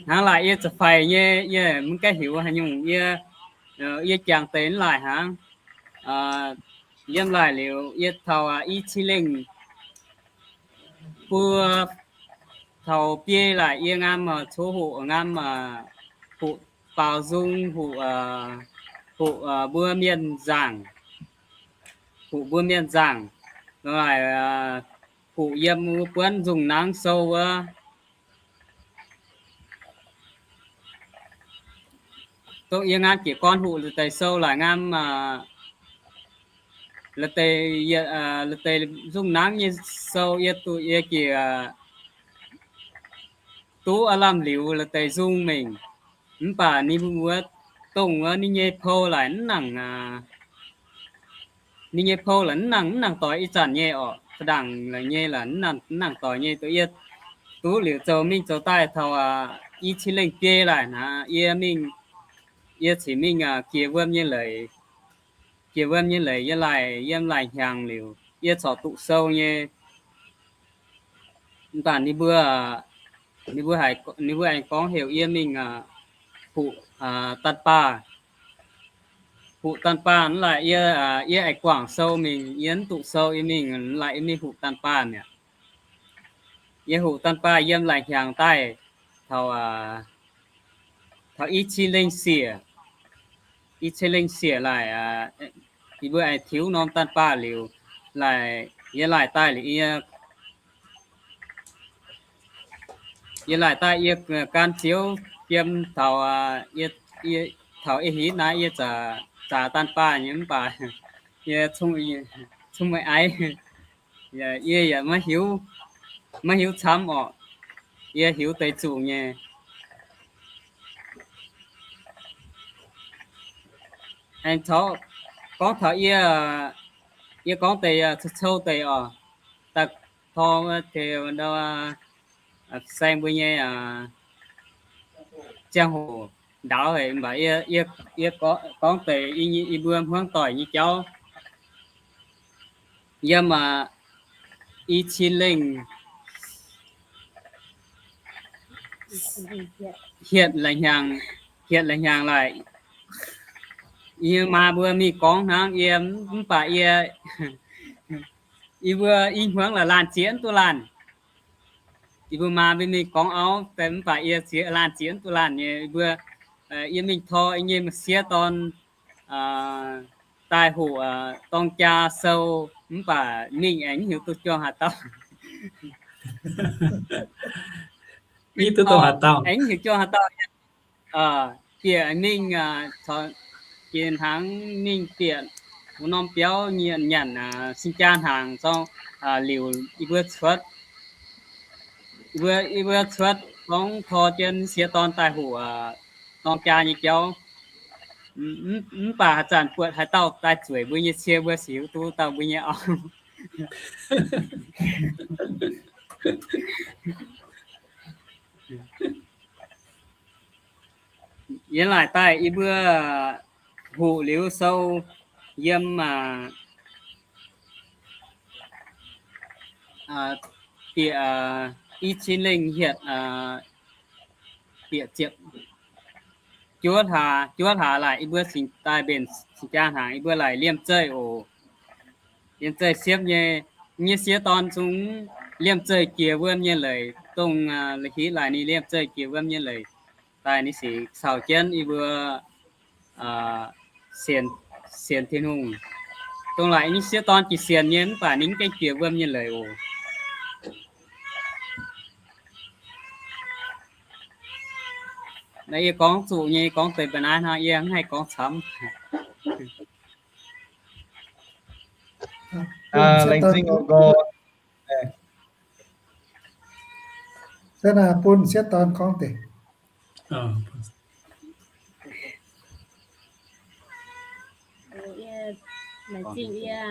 Hnangv laaic yie ziouc faix nyei, yie mv gaengh heuc haaix nyungc, yie, yie jangx deix mv laaic hnangv. Yiem laaic liuz yie taux i cin lengh buo, taux biei laaic yie nqaam coqv hoqc, nqaam hoqc baaux nzung, hoqc, hoqc mbuo mienh nzaangc, hoqc mbuo mienh nzaangc, hoqc yiem wuov buonv nzungh nangv sou wuov. Dongh yie nqaam jiez gorn hoqc la'deix sou laaic nqaam, la'deix, la'deix nzungh nangv nyei sou yie duqv, yie jiex duqv aav lamh liuz la'deix nzung mingh. Mv baac ninh mbuo dongh wuov ninh nyei pou laaic mv nangc, ninh nyei pou laaic mv nangc, mv nangc doix ih zanc nyei orqc, za'ndanc la'nyei la'mv nangc doix nyei. Duqv yie duqv liuz zoux mingh zoux daaih taux i cin lengh biei laaic naaic, yie mingh, yie cingx mingh jiex wuom nyei leiz. Jiex wuom nyei leiz yie laaic yiem laaic hnyangx liuz yie corc duqv sou nyei. Mv baac ninh mbuo, ninh mbuo, ninh mbuo aengx gorngv heuc yie mingh huc daanh baah. Huc daanh baah mv laaic yie, yie aengx guangc sou mingh, yie mv duqv sou yie mingh, mv laaic yie mingh huc daanh baah mi'aqv. Yie huc daanh baah yiem laaic hnyangx daaih taux, taux i cin lengh siec, i cin lengh siec laaic, yie mbuo aengx tiux norm daanh baah liuz, laaic yie laaic daaih liuz yie, yie laaic daaih yie gan Ziouv jiem taux, taux ih hitv naaiv yie zaqc, zaqc daanh baah nyei mv baac yie cong, cong meih aiv, yie yaac maiv hiuv, maiv hiuv camv orqc. Yie hiuv deix zuqc nyei. Aengx gorngv taux yie, yie gorngv deix cou-cou deix orqc, daaih tor, saeng mbuo nyei ziangh hoc. ndaauv haic, mv baac yie, yie gorngv deix yie mbuo hmuangv doic nyei jauv. Yiem, aa, i cin lengh hietc la'hnyangx, hietc la'hnyangx laaic, yie maa mbuo mingh gorngv hnangv yie, mv baac yie, yie mbuo i hmuangv la'laanh ziex duqv laanh. Yie mbuo maa mbuo mingh gorngv auv, mv baac yie ziex laanh ziex duqv laanh nyei. Yie mbuo, yie mingh tor yie nyei m'sieqv dorn daaih hoqc dorng jaa sou, mv baac mingh aengx mv hiuv duqv juang haaix dauh. Mv hiuv duqv juang haaix dauh. Bieqc mingh, jiex hnaangx mingh bieqc wuov norm biauv nyanc, nyanc sin jaa hnaangx zorng liuz, yie mbuo cuotv, yie mbuo cuotv gorngv tor jienv sieqv dorn daaih hoqc dorng jaa nyei jauv. Mv baac haaix zanc buatc haaix dauh daaih zueiz mbuo nyei cie, mbuo sic hiuv duqv dauh mbuo nyei auv. Yiem laaic daaih yie mbuo hoqc liuz sou yiem, aa, bieqc, aa, i cin lengh hietc, aa, bieqc ziepc juov hlaax, juov hlaax laaic yie mbuo cingx daaih mbenc cingx jaa hnaangx, yie mbuo laaic liemh zeih oc. Liemh zeih siepv nyei, nyei sieqv dorn zungv liemh zeih jiex wuom nyei leiz, dongh, aa, la'hitv laaic ninh liemh zeih jiex wuom nyei leiz daaih, ninh sic caux jienv yie mbuo sienx, sienx Tin-Hungh. Dongh laaic nyei sieqv dorn jiex sienx nyei, mv baac ninh mv gaengh jiex wuom nyei leiz oc. Naaiv yie gorngv zuqc nyei, gorngv deix mba'naaiv hnangv, yie mv haih gorngv camv. Laengz zingh oc. Se naaic bun sieqv dorn gorngv deix. Laengz zingh yie,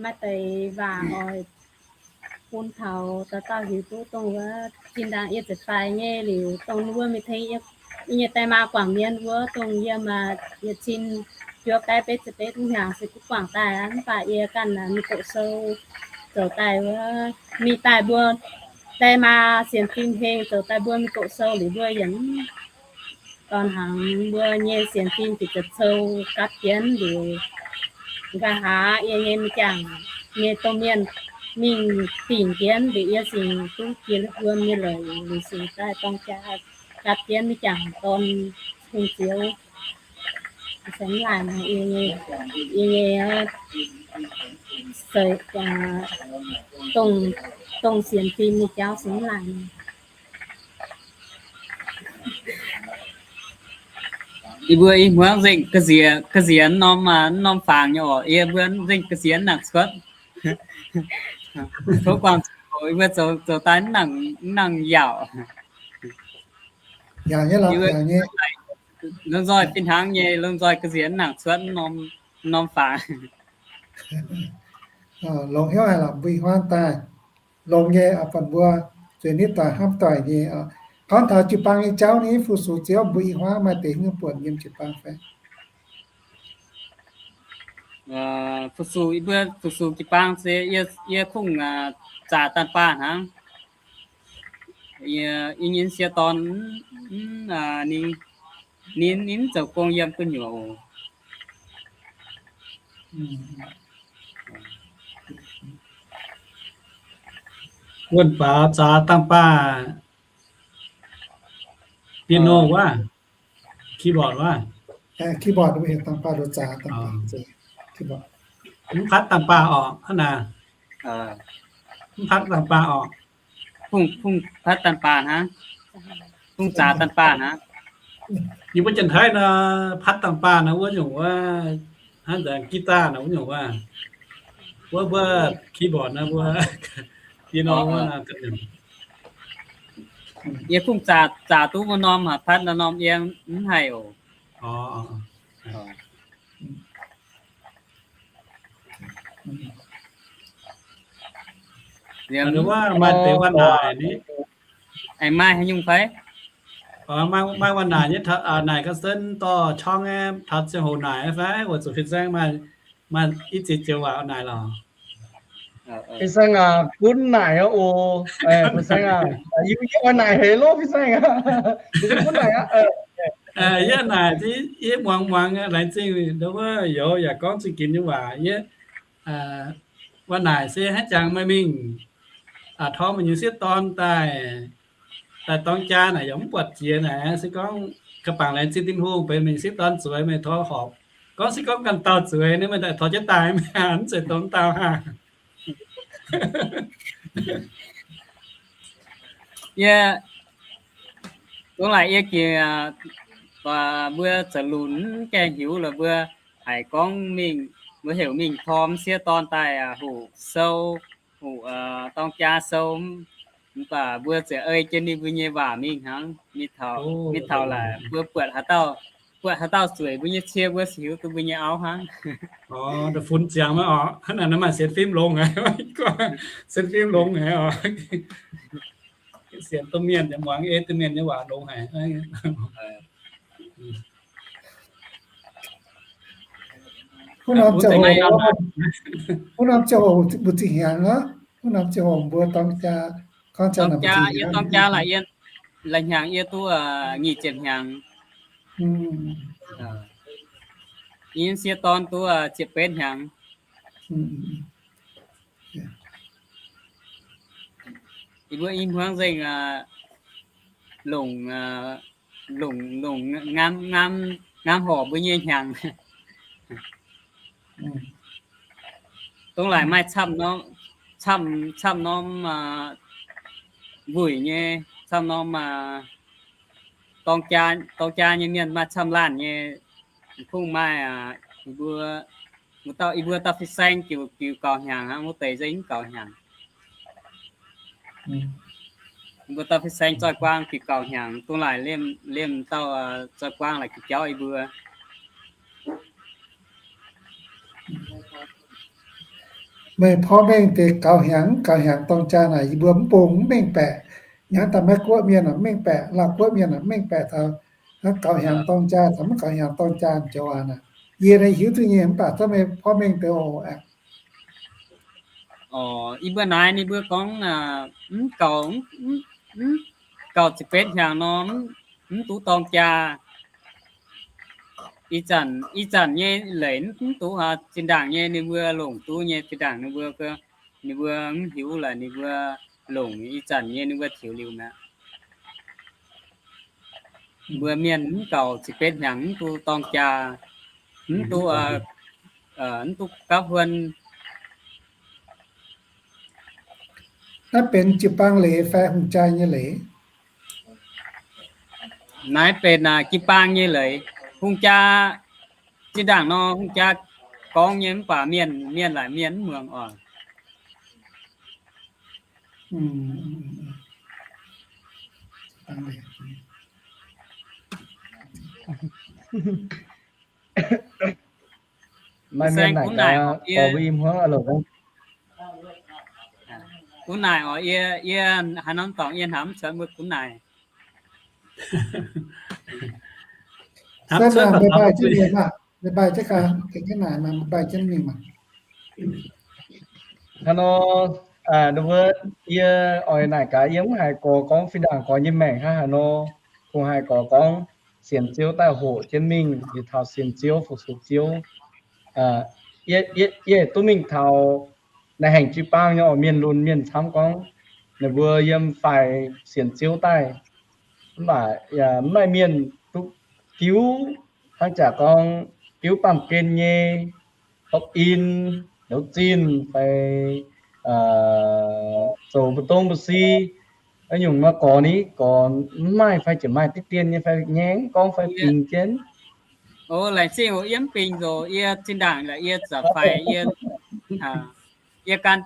maaih deix waac oix bun taux dauh dauh hiuv duqv dongh wuov zinh ndaangc yie ziepc faix nyei liuz, dongh wuov mingh tengx yie nyei die maa guangc mienh wuov, dongh yie maaih yietc cin juov baeqv betv ziepc betv hnyangx se duqv guangc daaih aqv. Mv baac yie ganh mingh doqc sou zoux daaih wuov, mingh daaih mbuo die maa sienx fim hengh zoux daaih mbuo mingh doqc sou liuz mbuo yaac dorn hnaangx mbuo nyei sienx fim ziepc zepc cou gapv jienv liuz, nqa'haav yie nyei m'jangc nyei domh mienh mingh dingc jienv liuz yie singx duqv jiex wuom nyei leiz, liuz singx daaih dorng jaa gapv jienv m'jangc dorn hungh zioux. Se mv laaic, yie nyei, dongh sienx fim nyei jauv se mv laaic. Yie mbuo i hmuangv nzengc ga'nziex, ga'nziex norm, norm fangx nyei oc. Yie mbuo nzengc ga'nziex nangc cuotv. Tov guangc zuqc, yie mbuo zoux daaih mv nangc yaauc. Lomh nzoih fih hnangv nyei, lomh nzoih ga'nziex nangc cuotv norm fangx. Longx hnyouv haic lorqc, mbuo i hmuangv daaih longx nyei, buatc mbuo zueiz nitv doic hnamv doic nyei. Gorngv taux jiu-baang nyei jauv ni, fu-sux ziouv mbuo i hmuangv maaih deix hnyouv buonc yiem jiu-baang fai? Fu-sux, yie mbuo fu-sux jiu-baang se yie kungx zaqc daanh baah hnangv. Yie nyei sieqv dorn ninh, ninh mv zoux gong yiem gu'nyuoz oc. Wuonh Faaux zaqc daanh baah, piano wuov, keyboard wuov. Keyboard, mv patv daanh baah orqc, hnangv naaic. Mv patv daanh baah orqc. Kungx patv daanh baah hnangv. Kungx zaqc daanh baah hnangv. Yie mbuo Janx-Taiv nor, patv daanh baah nor wuov nyungc wuov, hnangv guitar nor wuov nyungc wuov, wuov, wuov keyboard nor wuov, piano wuov. Yie kungx zaqc, zaqc duqv wuov norm haic, patv norm yie mv haih oc. Maaih deix wuov naaic ni. Aengx maaih haaix nyungc fai? Maaih waac naaic nyei, naaic ga'senv dorh qorngv aeqv, taux ziangh hoc naaic fai weic zuqc fin-saeng maaih i ziex joux waac naaic lorqc. Fin-saeng aac, gunv naaic aqv oc. Fin-saeng aac, yie oix naaic heix loh, fin-saeng aac. Yie gunv naaic aqv. Yie naaic, yie muangx muangx, laengz zingh wuov youz yaac gorngv zingh ginx nyei waac. Yie waac naaic se hnangv jangx meih mingh torm meih nyei sieqv dorn daaih, daaih dorng jaa naaic yaac mv buatc jiex naaic, se gorngv ka bangc laengz zingh Tin-Hungh benx meih nyei sieqv dorn zueiz, meih tov horpc. Gorngv se gorngv ganh dauh zueiz, ninh meih daaih tov jienv daaih, mv zeiz dongh dauh haah. Yie dongh laaic yie jiex mbuo zoux lunx mv gaengh hiuv lorqc, mbuo haiz gorngv mingh, mbuo heuc mingh torm sieqv dorn daaih hoqc sou, hoqc dorng jaa sou, mv baac mbuo ziouc ei jienv ninh mbuo nyei waac mingh hnangv. Mingh taux laaic mbuo buatc haaix dauh, buatc haaix dauh zueiz mbuo nyei cie, mbuo se hiuv duqv mbuo nyei auv hnangv. Funx ziangx maiv oc, hnangv naaic maaih sienx fim longx aqv. Sienx fim longx aqv oc. Sienx domh mienh nyei, muangx ei domh mienh nyei waac longx haic. Wuov norm ziangh hoc mbuo zingh hnyangx aqv. Wuov norm ziangh hoc mbuo dorng jaa, gorngv jaa, yie dorng jaa laaic, yie laaic hnyangx yie duqv nyic ziepc hnyangx. Yie nyei sieqv dorn duqv ziepc betv hnyangx. Yie mbuo i hmuangv nzengc longc, longc, longc ngaam, ngaam horc mbuo nyei hnyangx. Dongh laaic maaih camv norm, camv, camv norm wuic nyei, camv norm dorng jaa nyei mienh maaih camv laanh nyei. Kungx maaih, mbuo, mbuo dauh, yie mbuo dauh fin-saeng jiuc, jiuc gauh hnyangx aqv, wuov deix nzengc gauh hnyangx. Mbuo dauh fin-saeng zoih buang jiuc gauh hnyangx, dongh laaic liemh, liemh dauh zoih buang laaic jiuc jauv yie mbuo. Meih porv mengh deix gauh hnyangx, gauh hnyangx dorng jaa naaic, yie mbuo mv bung mv mengh baeqc. Hnangv daaih Meiv Guoqv mienh mv mengh baeqc, Lauv Guoqv mienh mv mengh baeqc taux hnangv gauh hnyangx dorng jaa caux mv gauh hnyangx dorng jaa joux waac naaic. Yie naaic hiuv duqv nyei, mv baac zorqv meih porv mengh deix oc. Yie mbuo naaiv ninh mbuo gorngv mv gauh, mv gauh ziepc betv hnyangx nor, mv duqv dorng jaa. Ih zanc, ih zanc nyei leiz mv duqv, zinh ndaangc nyei ninh mbuo longc duqv nyei, zinh ndaangc ninh mbuo, ninh mbuo mv hiuv laaix ninh mbuo longc, ih zanc nyei ninh mbuo tiux liuz mi'aqv. Mbuo mienh mv gauh ziepc betv hnyangx mv duqv dorng jaa, mv duqv, mv duqv gapv huon. Naaiv benx jiu-baang leiz fai hungh jaa nyei leiz? Naaiv benx jiu-baang nyei leiz. Hungh jaa, zinh ndaangc nor hungh jaa gorngv nyei mv baac mienh, mienh laaic mienh mv muangx oc. Maiv mienh naaic gaax, gorx mbuo i hmuangv aqv loc. Gunv naaic oc, yie, yie haaix norm dorngx yie hnamv cuotv mbuo gunv naaic. Hnangv nor, yie oix naaic gaax, yie mv haiz gorx gorngv fih ndaangc gorx nyei maengc hnangv haaix nor, kungx haiz gorx gorngv sienx Ziouv daaih hoqc jienv mingh, liuz taux sienx Ziouv, fu-sux Ziouv. Yie, yie duqv mingh taux naaiv hengx jiu-baang nyei oc, mienh lunx mienh camv gorngv ninh mbuo yiem faix sienx Ziouv daaih, mv baac yaac mv maaih mienh duqv diuv, hnangv jaax gorngv diuv baamh gen nyei, hopv in, ndouz zinh fai zoux mbu'ndongx mbu'si, nyungc nor gorx ni, gorx mv maaih fai ziouc maaih diqv dien nyei fai ngaengc gorngv fai bingx jienv. O, laengz zingh oc, yie mv bingx nzoc, yie zinh ndaangc laaix yie za'faix, yie, yie gan,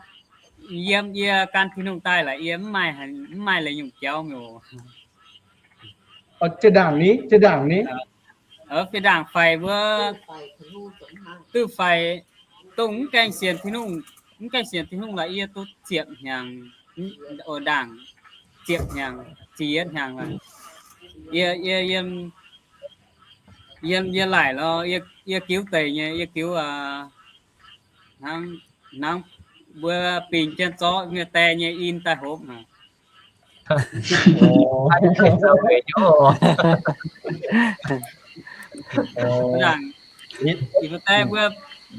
yiem yie gan Tin-Hungh daaih laaix yie mv maaih, mv maaih leiz nyungc jauv oc. Zinh ndaangc ni, zinh ndaangc ni. Fih ndaangc faix wuov, duqv faix, dongh mv gaengh sienx Tin-Hungh, mv gaengh sienx Tin-Hungh laaix yie duqv ziepc hnyangx, o, ndaangc ziepc hnyangx, ziepc yietv hnyangx laaix. Yie, yie, yie, yie, yie laaic lorz, yie, yie giuv deic nyei, yie giuv, hnangv, hnangv mbuo bingx jienv zorqv nyei die nyei in daaih hopv. Yie mbuo die mbuo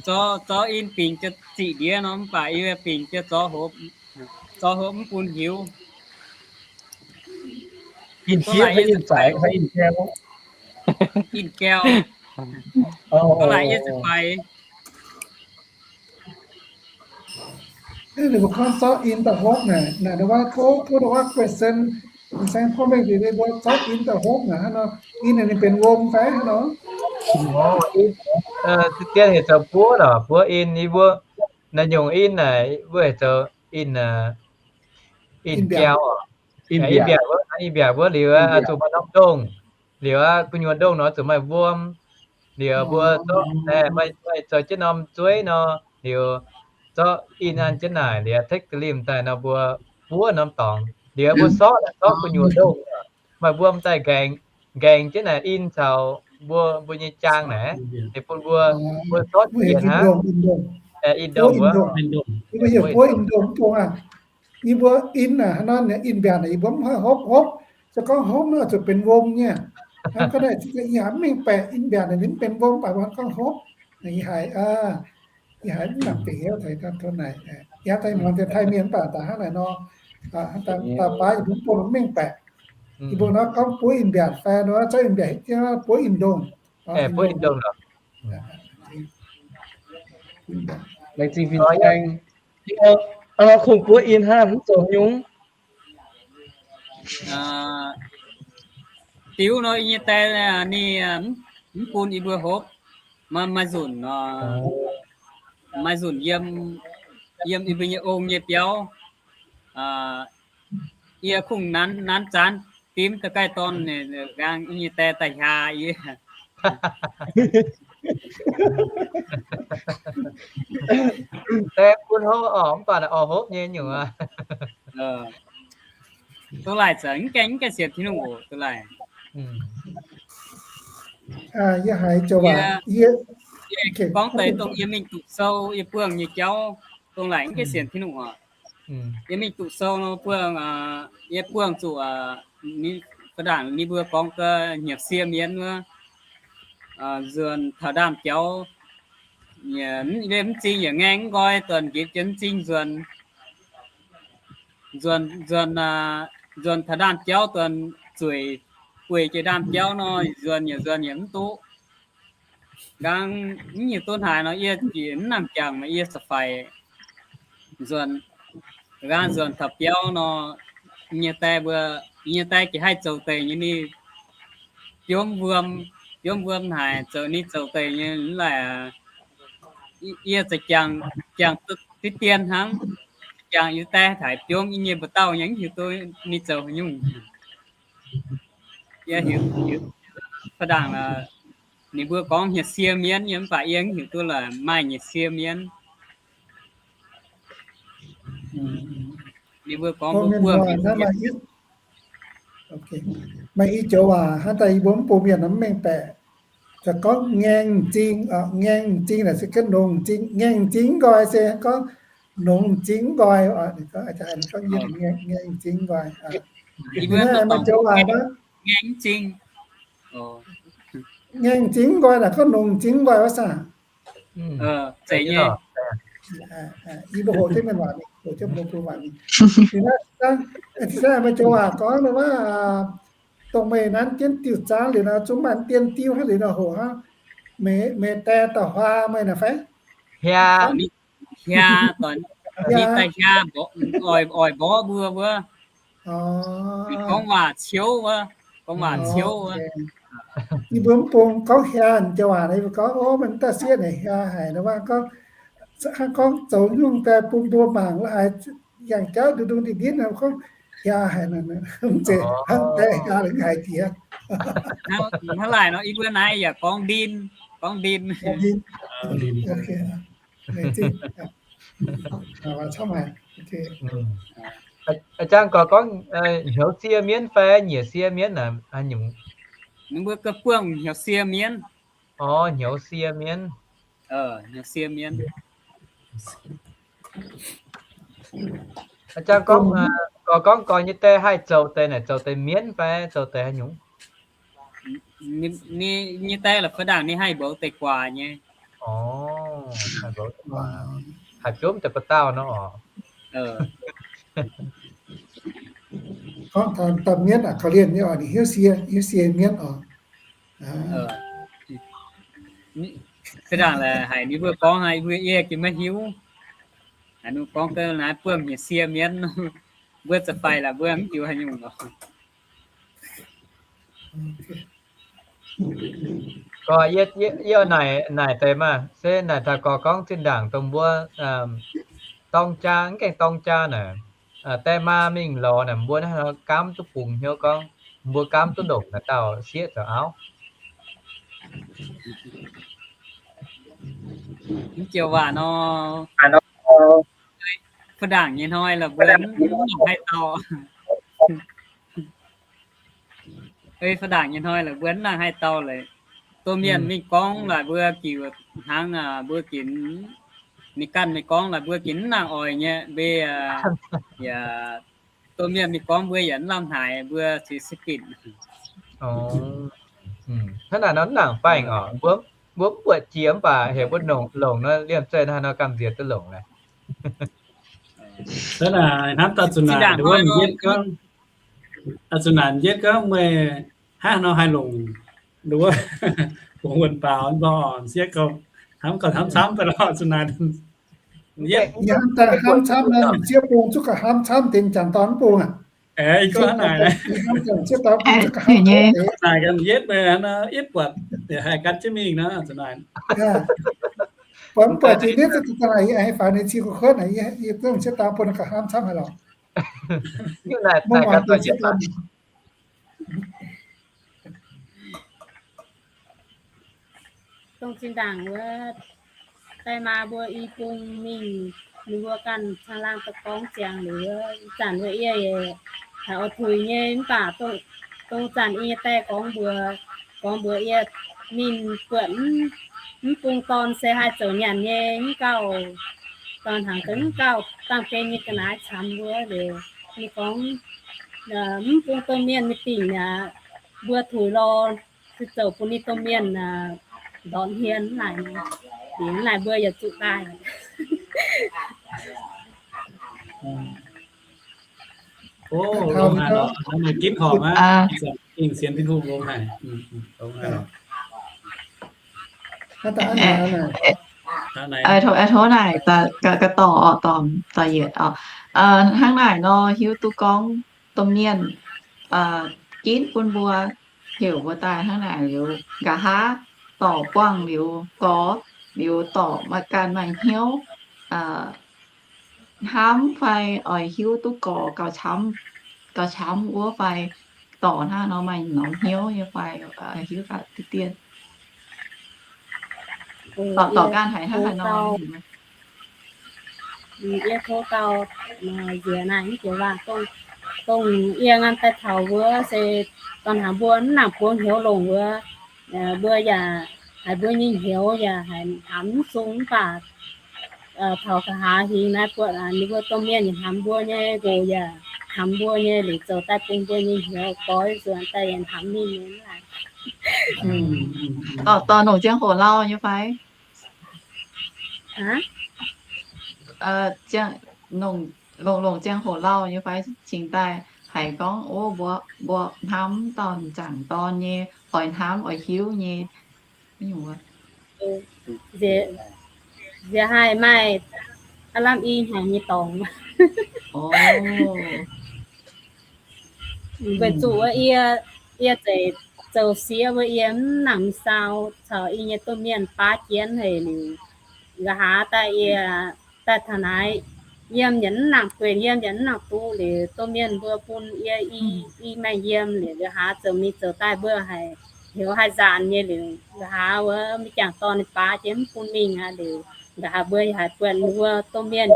zorqv, zorqv in bingx jienv ziqc ndiev nor, mv baac yie bingx jienv zorqv hopv, zorqv hopv mv bun hiuv. In gaeqv, in gaeqv. Ninh mbuo gorngv zorqv in daaih hopv naaic, naaic ndau wuov tov, tov ndau wuov question, saeng porv mengh bieqc mbuo zorqv in daah hopv naaic hnangv nor, in naaic ninh benx wuom fai hnangv nor? Zien heuc zoux buov lorqc, buov in. Yie mbuo naaiv nyungc in naaic mbuo heuc zoux in, in biauv. In biauv wuov, in biauv wuov liuz, zuqc maaih norm ndongh, liuz gu'nyuoz ndongh nor zuqc maaih wuom, liuz mbuo zorqv, maaih zoux jienv norm zueiv nor, liuz zorqv in an jienv naaic, liuz tekv ga'limh daaih nor mbuo buov norm dorngx, liuz mbuo sortv, sortv gu'nyuoz ndongh, maaih wuom daaih nqaengx, nqaengx jienv naaic in caux mbuo, mbuo nyei jaang naaic, liuz bun mbuo, mbuo sortv yienx hnangv. In ndongh wuov, yie mbuo heuc buov in ndongh, mv bung aqv. Yie mbuo in aac, hnangv nor in mbiaauc naaic yie mbuo mv haih hopv, hopv, se gorngv hopv nor zuqc benx wuom nyei. Hnangv gorngv naaic yie haiz mv mengh baeqc, in mbiaauc naaic ninh mv benx wuom, mv baac mbuo gorngv hopv. Yie haiz, yie haiz mv nangc bieqc hnyouv taux taux naaic. Yie haiz daaih muangx deix Taiv mienh mv baac daaih hnangv naaic nor, daaih baav yie mbuo mv bung mv mengh baeqc. Yie mbuo nor gorngv buov in mbiaauc fai nor, zorqv in mbiaauc hietv jienv buov in ndongh. Laengz zingh fin-saeng. Kungx buov in hnangv mv zoux nyungc. Diuv nor, yie nyei die ninh mv bun yie mbuo hopv. Maaih, maaih nzunc, maaih nzunc yiem, yiem yie mbuo nyei ong nyei biauv, yie kungx nanv, nanv zaanv dimv da'gaih dorn, nqaang yie nyei die daaih hiaa yie. Die bun hopv orqc, mv baac orqc hopv nyei nyungc aqv. Duqv laaic za'gengh, mv gaengh sienx Tin-Hungh oc, duqv laaic. Yie haiz joux waac, yie gorngv deix dongh yie mingh duqv sou, yie buangh nyei jauv, dongh laaic mv gaengh sienx Tin-Hungh oc. Yie mingh duqv sou nor, buangh, yie buangh zuqc, fa'nangc ninh mbuo gorngv ga'hnyiev sie mienv wuov, nzuonx taux ndaamv-jauv, mv zingh yaac ngaengv mv nqoi, duonx nqipv jienv mv zingh nzuonx, nzuonx, nzuonx taux ndaamv-jauv duonx zueic bueix jiex ndaamv-jauv nor, nzuonx yaac nzuonx yaac mv duqv. Nqaang mv nyungc duqv haaix nor, yie jiex mv nangc jangx, yie za'faix nzuonx, nqaang nzuonx taux biauv nor, yie nyei die mbuo, yie nyei die jiex haih zoux deix nyei, ninh biomv wuom, biomv wuom haic, zoux ninh zoux deix nyei laaic, yie za'jangx, jangx diqv dien hnangv, jangx yie die haiz biomv yie nyei mbu'dauh nyei, mv hiuv duqv ninh zoux haaix nyungc. Yie hiuv, hiuv, fa'nangc ninh mbuo gorngv hnyiev sie mienv nyei, mv baac yie mv hiuv duqv la'maih hnyiev sie mienv. Ninh mbuo gorngv mbuo buangh maaih i joux waac hnangv daaih yie mbuo mv bung mienh mv mengh baeqc. Za'gengh gorngv ngaeng m'zing, ngaeng m'zing naaic se gorngv nongx m'zing. Ngaeng m'zing mv nqoi se gorngv nongx m'zing mv nqoi. Ninh gorngv, ninh gorngv ngaeng m'zing mv nqoi. Maaih joux waac nor, ngaeng m'zing, ngaeng m'zing mv nqoi naaic gorngv nongx m'zing mv nqoi wuov saah? Yie mbuo hoqc jienv mienh waac mingh, hoqc jienv mbuo mbuo waac mingh. Maaih joux waac gorngv wuov, dongh meih nanv jienv diuh zaangv liuz nor, zungv maaih dien diuv hnangv liuz nor hoqc hnangv. Meih, meih die dauh huaa meih naaic fai? Hiaa, hiaa, daaih hiaa, oix, oix mborqv mbuo wuov. Gorngv waac ciouv wuov, gorngv waac ciouv wuov. Yie mbuo mv bung gorngv hiaa joux waac naaic, yie mbuo gorngv, o, maiv daaih sieqv naaic hiaa haic nor, gorngv, gorngv zoux nyungc daaih bun mbuo mangc la'haiz yangh jauv nduqc nduqc ndin-ndin nor, gorngv hiaa haic nor, mv zeiz hnangv daaih hiaa lengc haic jiex. Hnangv laaic nor, yie mbuo naaiv yaac gorngv ndin, gorngv ndin. A'jang gorx gorngv hnyouv sie mienv fai nyiec sie mienv naaic haaix nyungc? Ninh mbuo ga'buangh hnyouv sie mienv. Orv, hnyouv sie mienv. Hnyouv sie mienv. A'jang gorngv, gorx gorngv gorx nyei die haih zoux deix naaic, zoux deix mienv fai zoux deix haaix nyungc? Ninh nyei die la'feix ndaangc ninh haih mboux deix guaax nyei. Orv, haih mboux deix guaax, haih biomv deix ba'dauh nor oc. Gorngv daaih mienv aqv, korv-lienh nyei oc, ninh hnyouv sie, hnyouv sie mienv oc. Feix ndaangc la'haiz ninh mbuo gorngv haic, mbuo yie jiex maiv hiuv. Haaix nor gorngv ga'naaiv buangh hnyouv sie mienv, mbuo za'faix la'buangh mv hiuv haaix nyungc oc. Gorx, yie naaic deix maah, se naaic taux gorx gorngv zinh ndaangc dongh mbuo dorng jaa, mv gaengh dorng jaa naaic, die maa mingh lorz naaic, mbuo naaiv nor gaamv duqv bungx hnyouv gorngv, mbuo gaamv duqv longc naaic dauh sieqv zoux auv. Mv joux waac nor, feix ndaangc nyei hnoi la'buo mv nangc haih dau. Feix ndaangc nyei hnoi la'buo mv nangc haih dau leiz. Domh mienh mingh gorngv la'buo jiex hnangv, mbuo jiex, ninh ganh mingh gorngv la'buo jiex mv nangc oix nyei, mbe, yaac domh mienh mingh gorngv mbuo yaac mv lamh haiz, mbuo cingx se bitc. Hnangv naaic nor mv nangc baengh oc. Mbuo, mbuo mv buatc jiex mv baac heuc mbuo longc nor, liemh zeih haaix nor gamh nziex duqv longc naaic. Hnamv daaih zuqc naaic nduov, zuqc naaic yietv gorngv meih hnangv nor haih longc nduov, bungx wuonh baaux nor, sieqv gauh hnamv gauh hnamv camv daaih lorqc zuqc naaic. Hnamv daaih hnamv camv nor, sieqv bung zuqc gauh hnamv camv, dingc jangc dorn mv bung aqv. Ih gorngv hnangv naaic, sieqv dorn bung zuqc gauh hnamv camv. Naaic ganh yietv meih, yietv buatc haih gan jienv mingh nor zuqc naaic. Buatc mv buatc jiex nietv zuqc naaic, yie aengx faaux ninh cie kuv kuotv naaic, yie dongh sieqv dorn bun gauh hnamv camv haic lorqc. Dongh zinh ndaangc wuov, die maa mbuo i bung mingh, ninh mbuo ganh caangh laangh daaih gorngv ziangx liuz, ih zanc wuov yie haiz oix tuix nyei mv baac dongh zanc yie nyei die gorngv mbuox, gorngv mbuox yie, ninh buatc mv bung dorn se haih zoux nyanc nyei, mv gauh dorn hnaangx ga'mv gauh baamh gen nyei ga'naaiv camx wuov liuz, ninh gorngv mv bung domh mienh nyei dingc aqv, mbuo tuix lorh, se zoux bun ninh domh mienh ndortv hmien naaic, dingc naaic mbuo yaac zuqc daaih. Tov naaic, ga'dorh oc, dorh yietc oc. Hnangv naaic nor hiuv duqv gorngv domh mienh ginv bun mbuo heuc mbuo daaih hnangv naaic liuz, nqa'haav dorc buangh liuz gorx, liuz dorc maaih ganh maaih hnyouv hnamv fai oix hiuv duqv gorx gauh camv, gauh camv wuov fai dorc hnangv nor maaih norm hnyouv nyei fai hiuv gaax diqv dien. Dorc ganh haiz hnangv haaix nor. Yie tov gauh nziex naaic mv jiex waac, dongh yie ngam daaih taux wuov se dorn hnaangx mbuo mv nangc buangv hnyouv longc wuov, mbuo yaac haiz mbuo nyei hnyouv yaac haiz hnamv mv sung mv baac taux nqa'haav hingx naaiv buatc ninh mbuo domh mienh yaac hnamv mbuo nyei nqox, yaac hnamv mbuo nyei liuz zoux daaih bun mbuo nyei hnyouv goiv nzuonx daaih yaac hnamv ninh nyei. Dorh, dorh longc ziangh hoc lauh nyei fai? Longc, longc ziangh hoc lauh nyei fai cingx daaih haiz gorngv, o, mbuo, mbuo hnamv dauh m'jangc dorn nyei, oix hnamv oix hiuv nyei. Nziex haih maaih aav lamh i hnyangx nyei dorngx. Weic zuqc wuov yie, yie zeiz zoux sieqv wuov yie mv nangc mingh saau caux yie nyei domh mienh baav jienv haic liuz, nqa'haav daaih yie daaih taux naaiv, yiem yaac mv nangc guenx, yiem yaac mv nangc duqv liuz, domh mienh mbuo bun yie i, i maengh yiem liuz, nqa'haav zoux mingh zoux daaih mbuo haiz hnyouv haih nzaanx nyei liuz, nqa'haav wuov m'jangc dorn ninh baav jienv mv bun mingh aqv liuz, nqa'haav mbuo haiz buatc mbuo domh mienh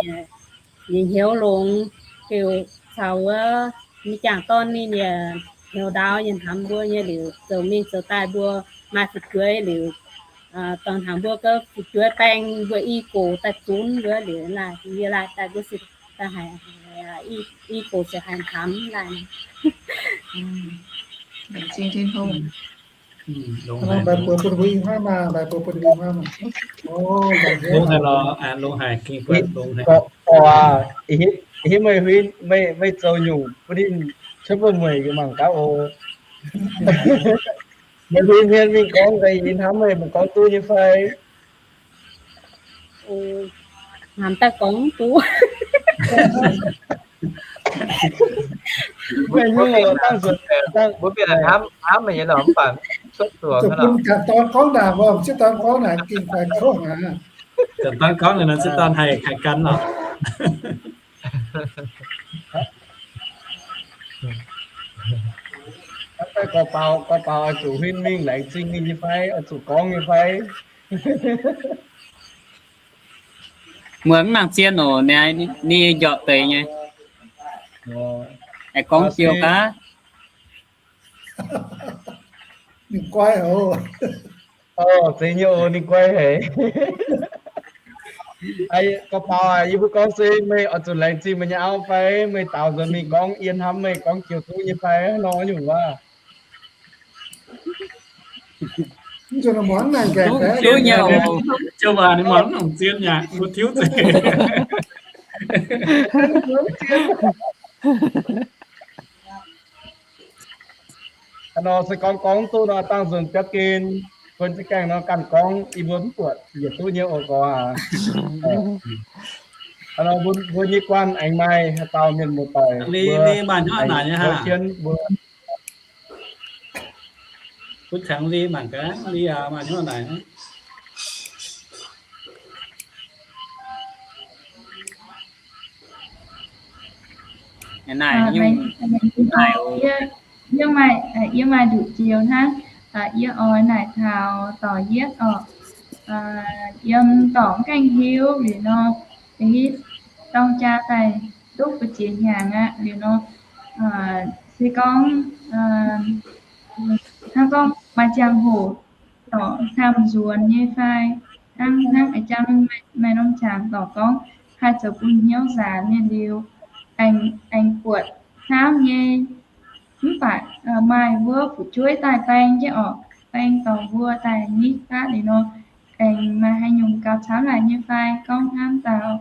nyei hnyouv longx, heuc caux wuov m'jangc dorn ninh yaac hnyouv ndaauv nyei hnamv mbuo nyei liuz, zoux mingh zoux daaih mbuo maaih fu'jueiv liuz, dorh hnangv mbuo gauh fu'jueiv baeng mbuo i gox daaih zunv wuov liuz, yie laaic daaih mbuo se daaih haiz i gox se haiz hnamv laaic. Longx haic, longx haic. Meih, meih zoux nyungc bun ninh cuotv mueic mangc gaax oc. Meih huin hmien mingh gorngv daaih yie hnamv meih, meih gorngv duqv nyei fai? Hnamv daaih gorngv duqv. Meih nyungc dangh zuqc, mbuo mienh hnamv, hnamv meih nyei lorqc, mv baac cuotv zuqc bun ganh dorn gorngv naaic, mbuo mv ciev dorn gorngv naaic, gengh kuaix kouv hnangv. Ganh dorn gorngv naaic nor, ciev dorn haih kaaix gan lorqc. Gorx baaux, gorx baaux oix zuqc huin mingh laengz zingh ninh nyei fai, oix zuqc gorngv nyei fai? Muoz mv nangc zien oc, ninh njorqc deix nyei. Aengx gorngv jiou gaav. Ninh guai oc. Zeiz nyei oc, ninh guai haic. Gorx baaux aac, yie mbuo gorngv se meih oix zuqc laengz zingh meih nyei auv fai meih daaux nzuonx mingh gorngv yie hnamv meih, gorngv jiou duqv nyei fai nor nyungc wuov. Duqv nyei oc. Jiou waac ninh muangx nongc zien yaac mbuo tiuv zeiz. Hnangv nor se gorngv gorngv duqv nor, dangh nzunc biauv gen, buonv jienv gaengh nor ganh gorngv, yie mbuo mv buatc yietc duqv nyei oc gorx aac. Hnangv nor mbuo nyei guanh aengx maaih haaix dauh mienh muoz-doic mbuo aengx heuc jienv mbuo. Butv tengx Li mangc gaax, Li maaih hnyouv naaic. Naaic, yie maaih nduqc joux hnangv, yie oix naaic taux dorc yietv orqc. Yiem dorc gaengh hiuv liuz nor, hitv dorng jaa daaih duqv buo ziex hnyangx aqv liuz nor, se gorngv hnangv gorngv maaih ziangh hoc dorc hnamv nzuonx nyei fai, hnangv hnangv a'jang maaih norm qangx dorc gorngv, haih zoux bun hnyouv nzaanx nyei liuz, aengx buatc hnamv nyei. Mv baac maaih wuov fu'jueiv daaih baeng jienv orqc, baeng dorh mbuo daaih nitv baav liuz nor, aengx maaih haaix nyungc gaux camv laaix nyei fai gorngv hnamv daaih,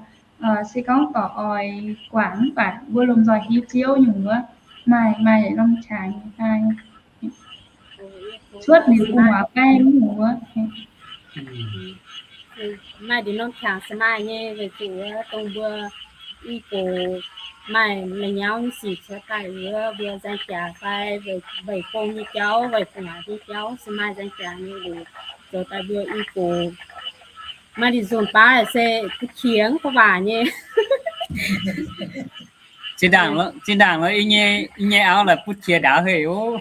se gorngv dorc oix guangc mv baac mbuo lomh nzoih hiuv Ziouv nyungc wuov, maaih maaih norm qangx nyei fai. Cuotv liuz gu'nguaaz baeng nyungc wuov. Maaih ndiev norm qangx se maaih nyei, weic zuqc wuov dongh mbuo i gox maaih meih nyauv nyei sic cuotv daaih wuov, mbuo nzaeng jaax fai weic gong nyei jauv, weic gu'nguaaz nyei jauv se maaih nzaeng jaax nyei liuz, zoux daaih mbuo i gox maaih ndiev nzunc baav se butv qiex mv baac waac nyei. Zinh ndaangc lo, zinh ndaangc lo, yie nyei auv laaix butv qiex ndaauv hei oc.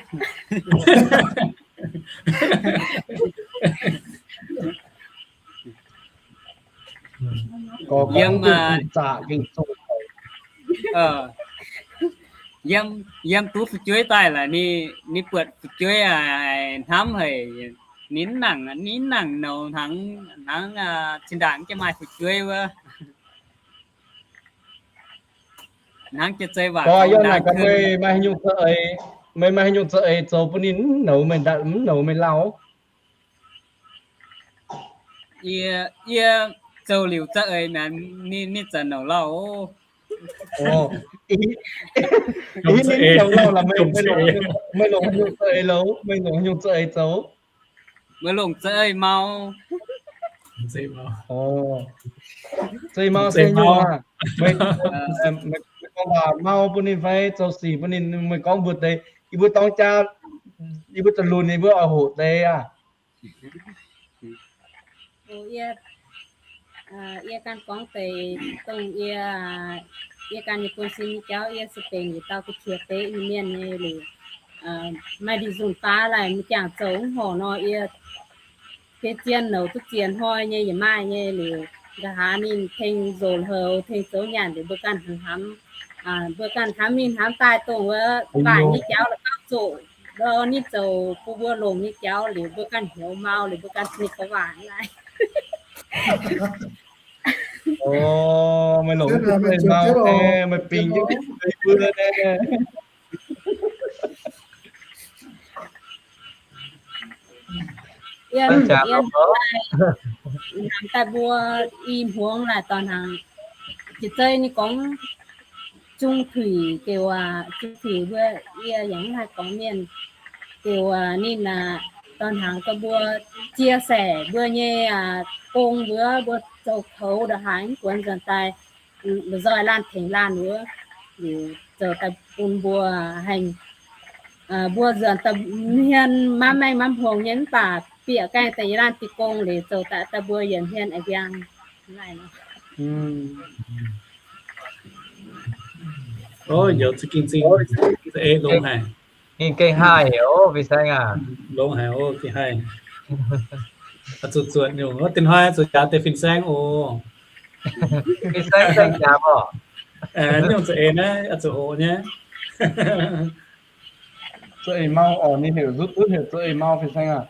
Yiem, yiem duqv fu'jueiv daaih laaix, ninh buatc fu'jueiv hnamv haic, ninh nangc, ninh nangc nouz hnangv, hnangv zinh ndaangc jienv maaih fu'jueiv wuov. Hnangv jienv zei waac, yie naaic gaax meih maaih haaix nyungc za'eix, meih maaih haaix nyungc za'eix zoux bun ninh mv nouz meih lauh? Yie, yie zoux liuz za'eix mi'aqv, ninh, ninh zanc nouz lauh oc. Ih, ninh nouz lauh laaix meih, meih longc haaix nyungc za'eix louz? Meih longc haaix nyungc za'eix zoux? Meih longc za'eix mau. Za'eix mau se nyungc aac. Meih gorngv waac mau bun ninh fai zoux sic bun ninh, meih gorngv mbuox deix, yie mbuo dorng jaa, yie mbuo za'lunx, yie mbuo oix hoqc deix aac. Yie ganh gorngv deix dongh yie, yie ganh nyei buonv-sin nyei jauv, yie se benx yietc dauh gu'qiex beqv nyei mienh nyei liuz, maaih ndiev nzunc baav laaix m'jangc zoux mv horc nor, yie biei zien nouz duqv ziex hnoi nyei yaac maaih nyei liuz, nqa'haav ninh tengx nzoc hloux, tengx zoux nyanc liuz mbuo ganh hnamv hnamv. Mbuo ganh hnamv mingh hnamv daaih dongh wuov baaic nyei jauv la'gauv zoqc, ninh zoux bun mbuo longx nyei jauv liuz, mbuo ganh hnyouv mau liuz, mbuo ganh cingx gauh waaic laaih. Meih longc duqv meih mau, meih bingx jienv mbuo. Yie hnamv daaih mbuo i hmuangx naaic dorh hnangv, jiex zei ninh gorngv zung tuic diuc aac, zung tuic mbuo, yie yaac mv haih gorngv mienh diuc aac, ninh aac dorh hnangv gaax mbuo chia sẻ mbuo nyei gong wuov, mbuo zoux koux ndongc haaix mv buonc nzuonx daaih la'nzoih laanh tengx laanh wuov, liuz zoux daaih bun mbuo haengh, mbuo nzuonx daaih hmien mamv maengh mamv hngongx nyei mv baac bieqc gaengh daaih yie laanh diuh gong liuz zoux daaih daaih mbuo yietc hmien a'ngiang. Ninh gengh haih heuc fin-saeng aac. Longx haic, gengh haih. Zuqc zuotc nyungc, wuov dinh hnoi zuqc jaax deix fin-saeng oc. Fin-saeng saeng jaax oc. Nyungc za'eix naaiv zuqc hoqc nyei. Za'eix mau oc, ninh heuc nzutv nzutv heuc za'eix mau fin-saeng aac.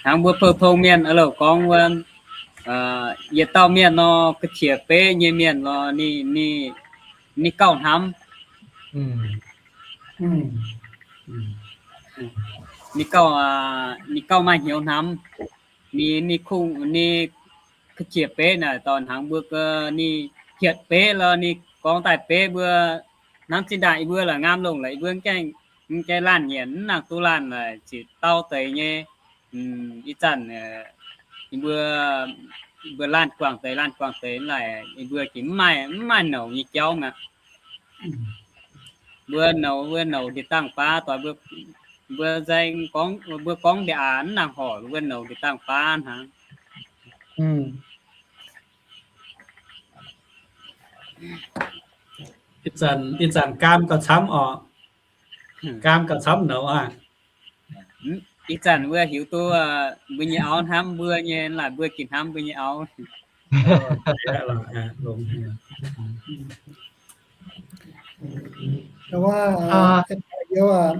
Hnangv mbuo pou-tong mienh louc gorngv wuov, yietc dauh mienh nor, ga'qiex beiv nyei mienh nor, ninh gauh hnamv. Ninh gauh, ninh gauh maaih hnyouv hnamv. Ninh, ninh kungx, ninh ga'qiex beiv naaic dorh hnangv mbuo ga'naaiv hietc beiv lorqc, ninh gorngv daaih beiv mbuo hnamv zinh ndaangc yie mbuo la'ngaam longc laaix yie mbuo mv gaengh, mv gaengh laanh nyanc mv nangc duqv laanh laaix ziouc dau deix nyei. Ih zanc yie mbuo, mbuo laanh guangc deix, laanh guangc deix laaix yie mbuo jiex mv maaih, mv maaih nouc nyei jauv mi'aqv. Mbuo nouc, mbuo nouc ndie-dangh baav doix, mbuo nzaeng gorngv, mbuo gorngv ndie-aac mv nangc horc, mbuo nouc ndie-dangh baav hnangv. Ih zanc, ih zanc gaam gauh camv oc. Gaam gauh camv nouc aqv. Ih zanc mbuo hiuv duqv mbuo nyei auv hnamv mbuo nyei, laaix mbuo gengh hnamv mbuo nyei auv.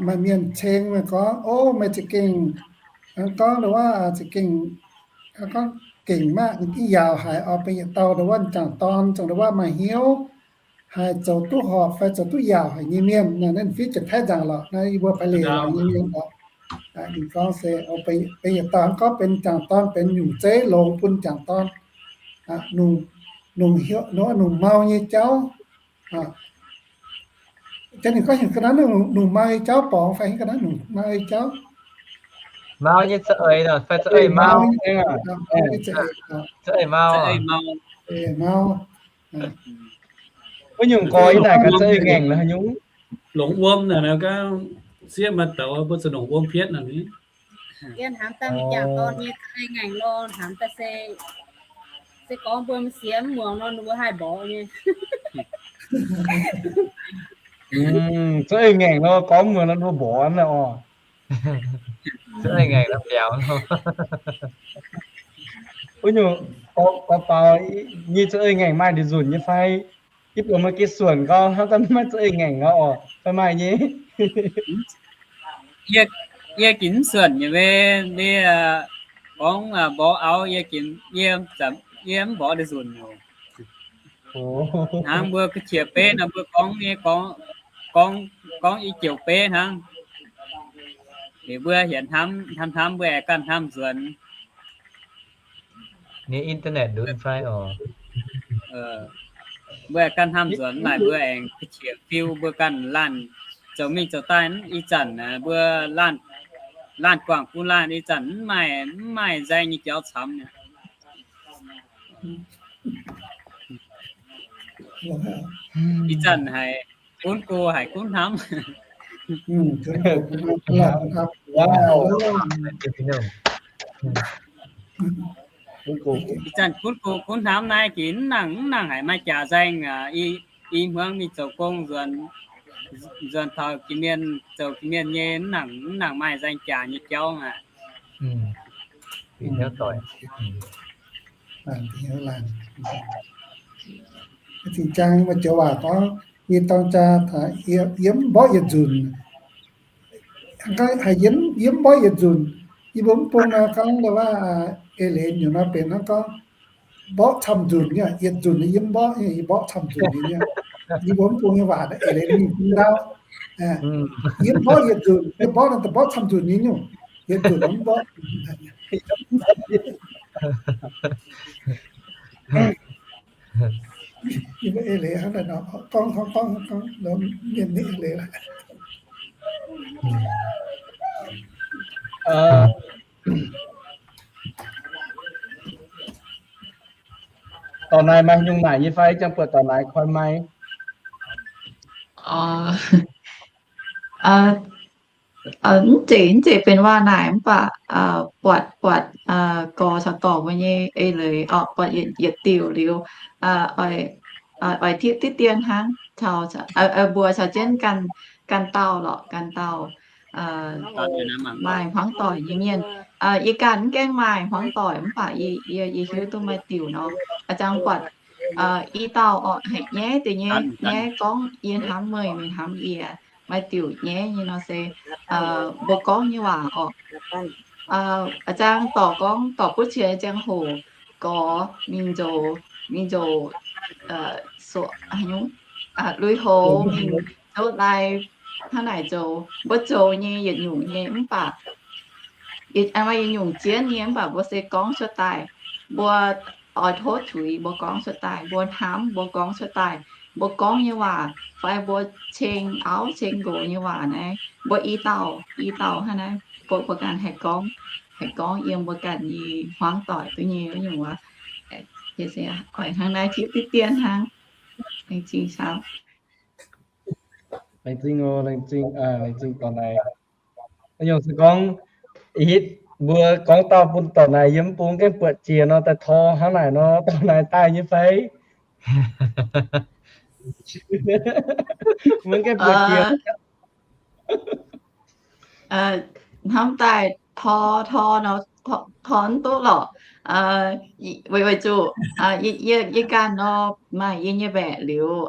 Maaih mienh ceng meih gorngv, o, meih za'gengh gorngv ndongc wuov, za'gengh gorngv gengh maiv i yaauc haic oc, benx yietc dauh ndongc wuov m'jangc dorn, zungv ndongc wuov maaih hnyouv haic, zoux duqv horpc fai zoux duqv yaauc haic nyei mienh. Naaiv ninh fiev jienv Taiv nzangc lorqc, naaiv yie mbuo paaix leiz nyei mienh lorqc. Ninh gorngv se benx yietc dauh gorngv benx m'jangc dorn benx nyungc zeiv longx bun m'jangc dorn, longc, longc mau nyei jauv. Ninh gorngv heuc ga'naaiv longc mau nyei jauv borngz fai ga'naaiv longc mau nyei jauv. Mau nyei za'eix fai za'eix mau? Za'eix mau. Mau. Wuov nyungc gorx yie naaic gaax za'eix ngaengc nor haaix nyungc? Longc wuom naaic, sieqv maaih douz mbuo zuqc longc wuom pietv naaic. Yie hnamv daaih m'jangc dorn nyei za'eix ngaengc nor, hnamv daaih se, se gorngv mbuo m'sieqv mv muangx nor, ninh mbuo haih mborqv nyei. Za'eix ngaengc nor, gorngv mv muangx nor, ninh mbuo mborqv naaic oc. Za'eix ngaengc nor biaux nor. Wuov nyungc gorx faaux nyei za'eix ngaengc maaih ndie-nzunc nyei fai? Yie buatc maaih geh suonc gau, hnangv daaih maiv za'eix ngaengc gau oc, fai maaih nyei? Yie gengh mv suonc nyei, mv, gorngv mborqv auv, yie gengh, yie mv mborqv ndie-nzunc oc. Hnangv mbuo ga'qiex beiv nor, mbuo gorngv nyei, gorngv, gorngv i joux beiv hnangv. Liuz mbuo hienx hnamv, hnamv hnamv mbuo aengx ganh hnamv nzuonx. Nyei internet ndutv fai oc. Mbuo aengx ganh hnamv nzuonx naaic, mbuo aengx ga'qiex fiu mbuo ganh laanh zoux mingh zoux daaih. Ih zanc mbuo laanh, laanh guangc bun laanh, ih zanc mv maaih, mv maaih nzaeng nyei jauv camv nyei. Ih zanc haiz gunv go haiz gunv hnamv. Ih zanc gunv go gunv hnamv naaiv gengh mv nangc, mv nangc haiz maaih jaax nzaeng. I hmuangx mingh zoux gong nzuonx, nzuonx taux jiex mienh, zoux jiex mienh nyei, mv nangc, mv nangc maaih nzaeng jaax nyei jauv aqv. Fih hnyouv doic. Zinh jang maaih joux waac gorngv, yie dorng jaa, yie mv mborqv yietc nzunc. Yie mv mborqv yietc nzunc. Yie mbuo mv bung nor gorngv, eix leiz nyungc nor benx hnangv gorngv mborqv camv nzunc nyei, yietc nzunc yie mv mborqv, yie mborqv camv nzunc nyei. Yie mbuo mv bung nyei waac eix leiz mingh bun ndau. Yie mv mborqv yietc nzunc, yie mborqv nor mborqv camv nzunc nyei nyungc, yietc nzunc mv mborqv. Yie mbuo eix leiz hnangv naaic nor, gorngv gorngv gorngv gorngv, mienh nyei eix leiz laaix. Dorc naaic maaih nyungc naaic nyei fai? Jangx buatc dorc naaic koi maiv? Mv zeiz, mv zeiz benx waac naaic mv baac buatc, buatc gorx caux dorc mbuo nyei eix leiz, buatc yietc diuc liuz, oix tipv diqv dien hnangv, mbuo caux jienv ganh dauh lorqc, ganh dauh maaih hmuangv doic nyei mienh. Yie ganh mv gaengh maaih hmuangv doic mv baac yie hiuv duqv maaih diuc nor. A'jang buatc i dauh orqc, haiz nyaiv deix nyei, nyaiv gorngv yie hnamv meih, meih hnamv yie. Maaih diuc nyaiv nyei nor se mbuo gorngv nyei waac orqc. A'jang dorc gorngv dorc butv qiex ziangh hoc gorx mingh nzoux, mingh nzoux lui-houx, mingh nzoux lai, hnangv naaic zoux, mbuo zoux nyei yietc nyungc nyei mv baac maaih yietc nyungc zien nyei mv baac mbuo se gorngv cuotv daaih. Mbuo oix tov tuix mbuo gorngv cuotv daaih, mbuo hnamv mbuo gorngv cuotv daaih. Mbuo gorngv nyei waac fai mbuo ceng auv ceng nqox nyei waac naaiv, mbuo i dauh i dauh hnangv naaiv, mbuo ganh haih gorngv, haih gorngv yiem mbuo ganh nyei hmuangv doic duqv nyei wuov nyungc wuov. Oix hnangv naaiv tipv diqv dien hnangv. Laengz zingh caux. Laengz zingh, laengz zingh dorc naaic. Nyungc se gorngv hitv mbuo gorngv dauh bun dorc naaic yiem mv bung gaengh buatc jiex nor daaih tor hnangv naaic nor, dorc naaic daaih nyei fai? Mbuo gaengh buatc jiex. Hnamv daaih tor tor nor, tor mv duqv lorqc. Weic zuqc yie ganh nor maaih yie nyei mbaeqc liuz,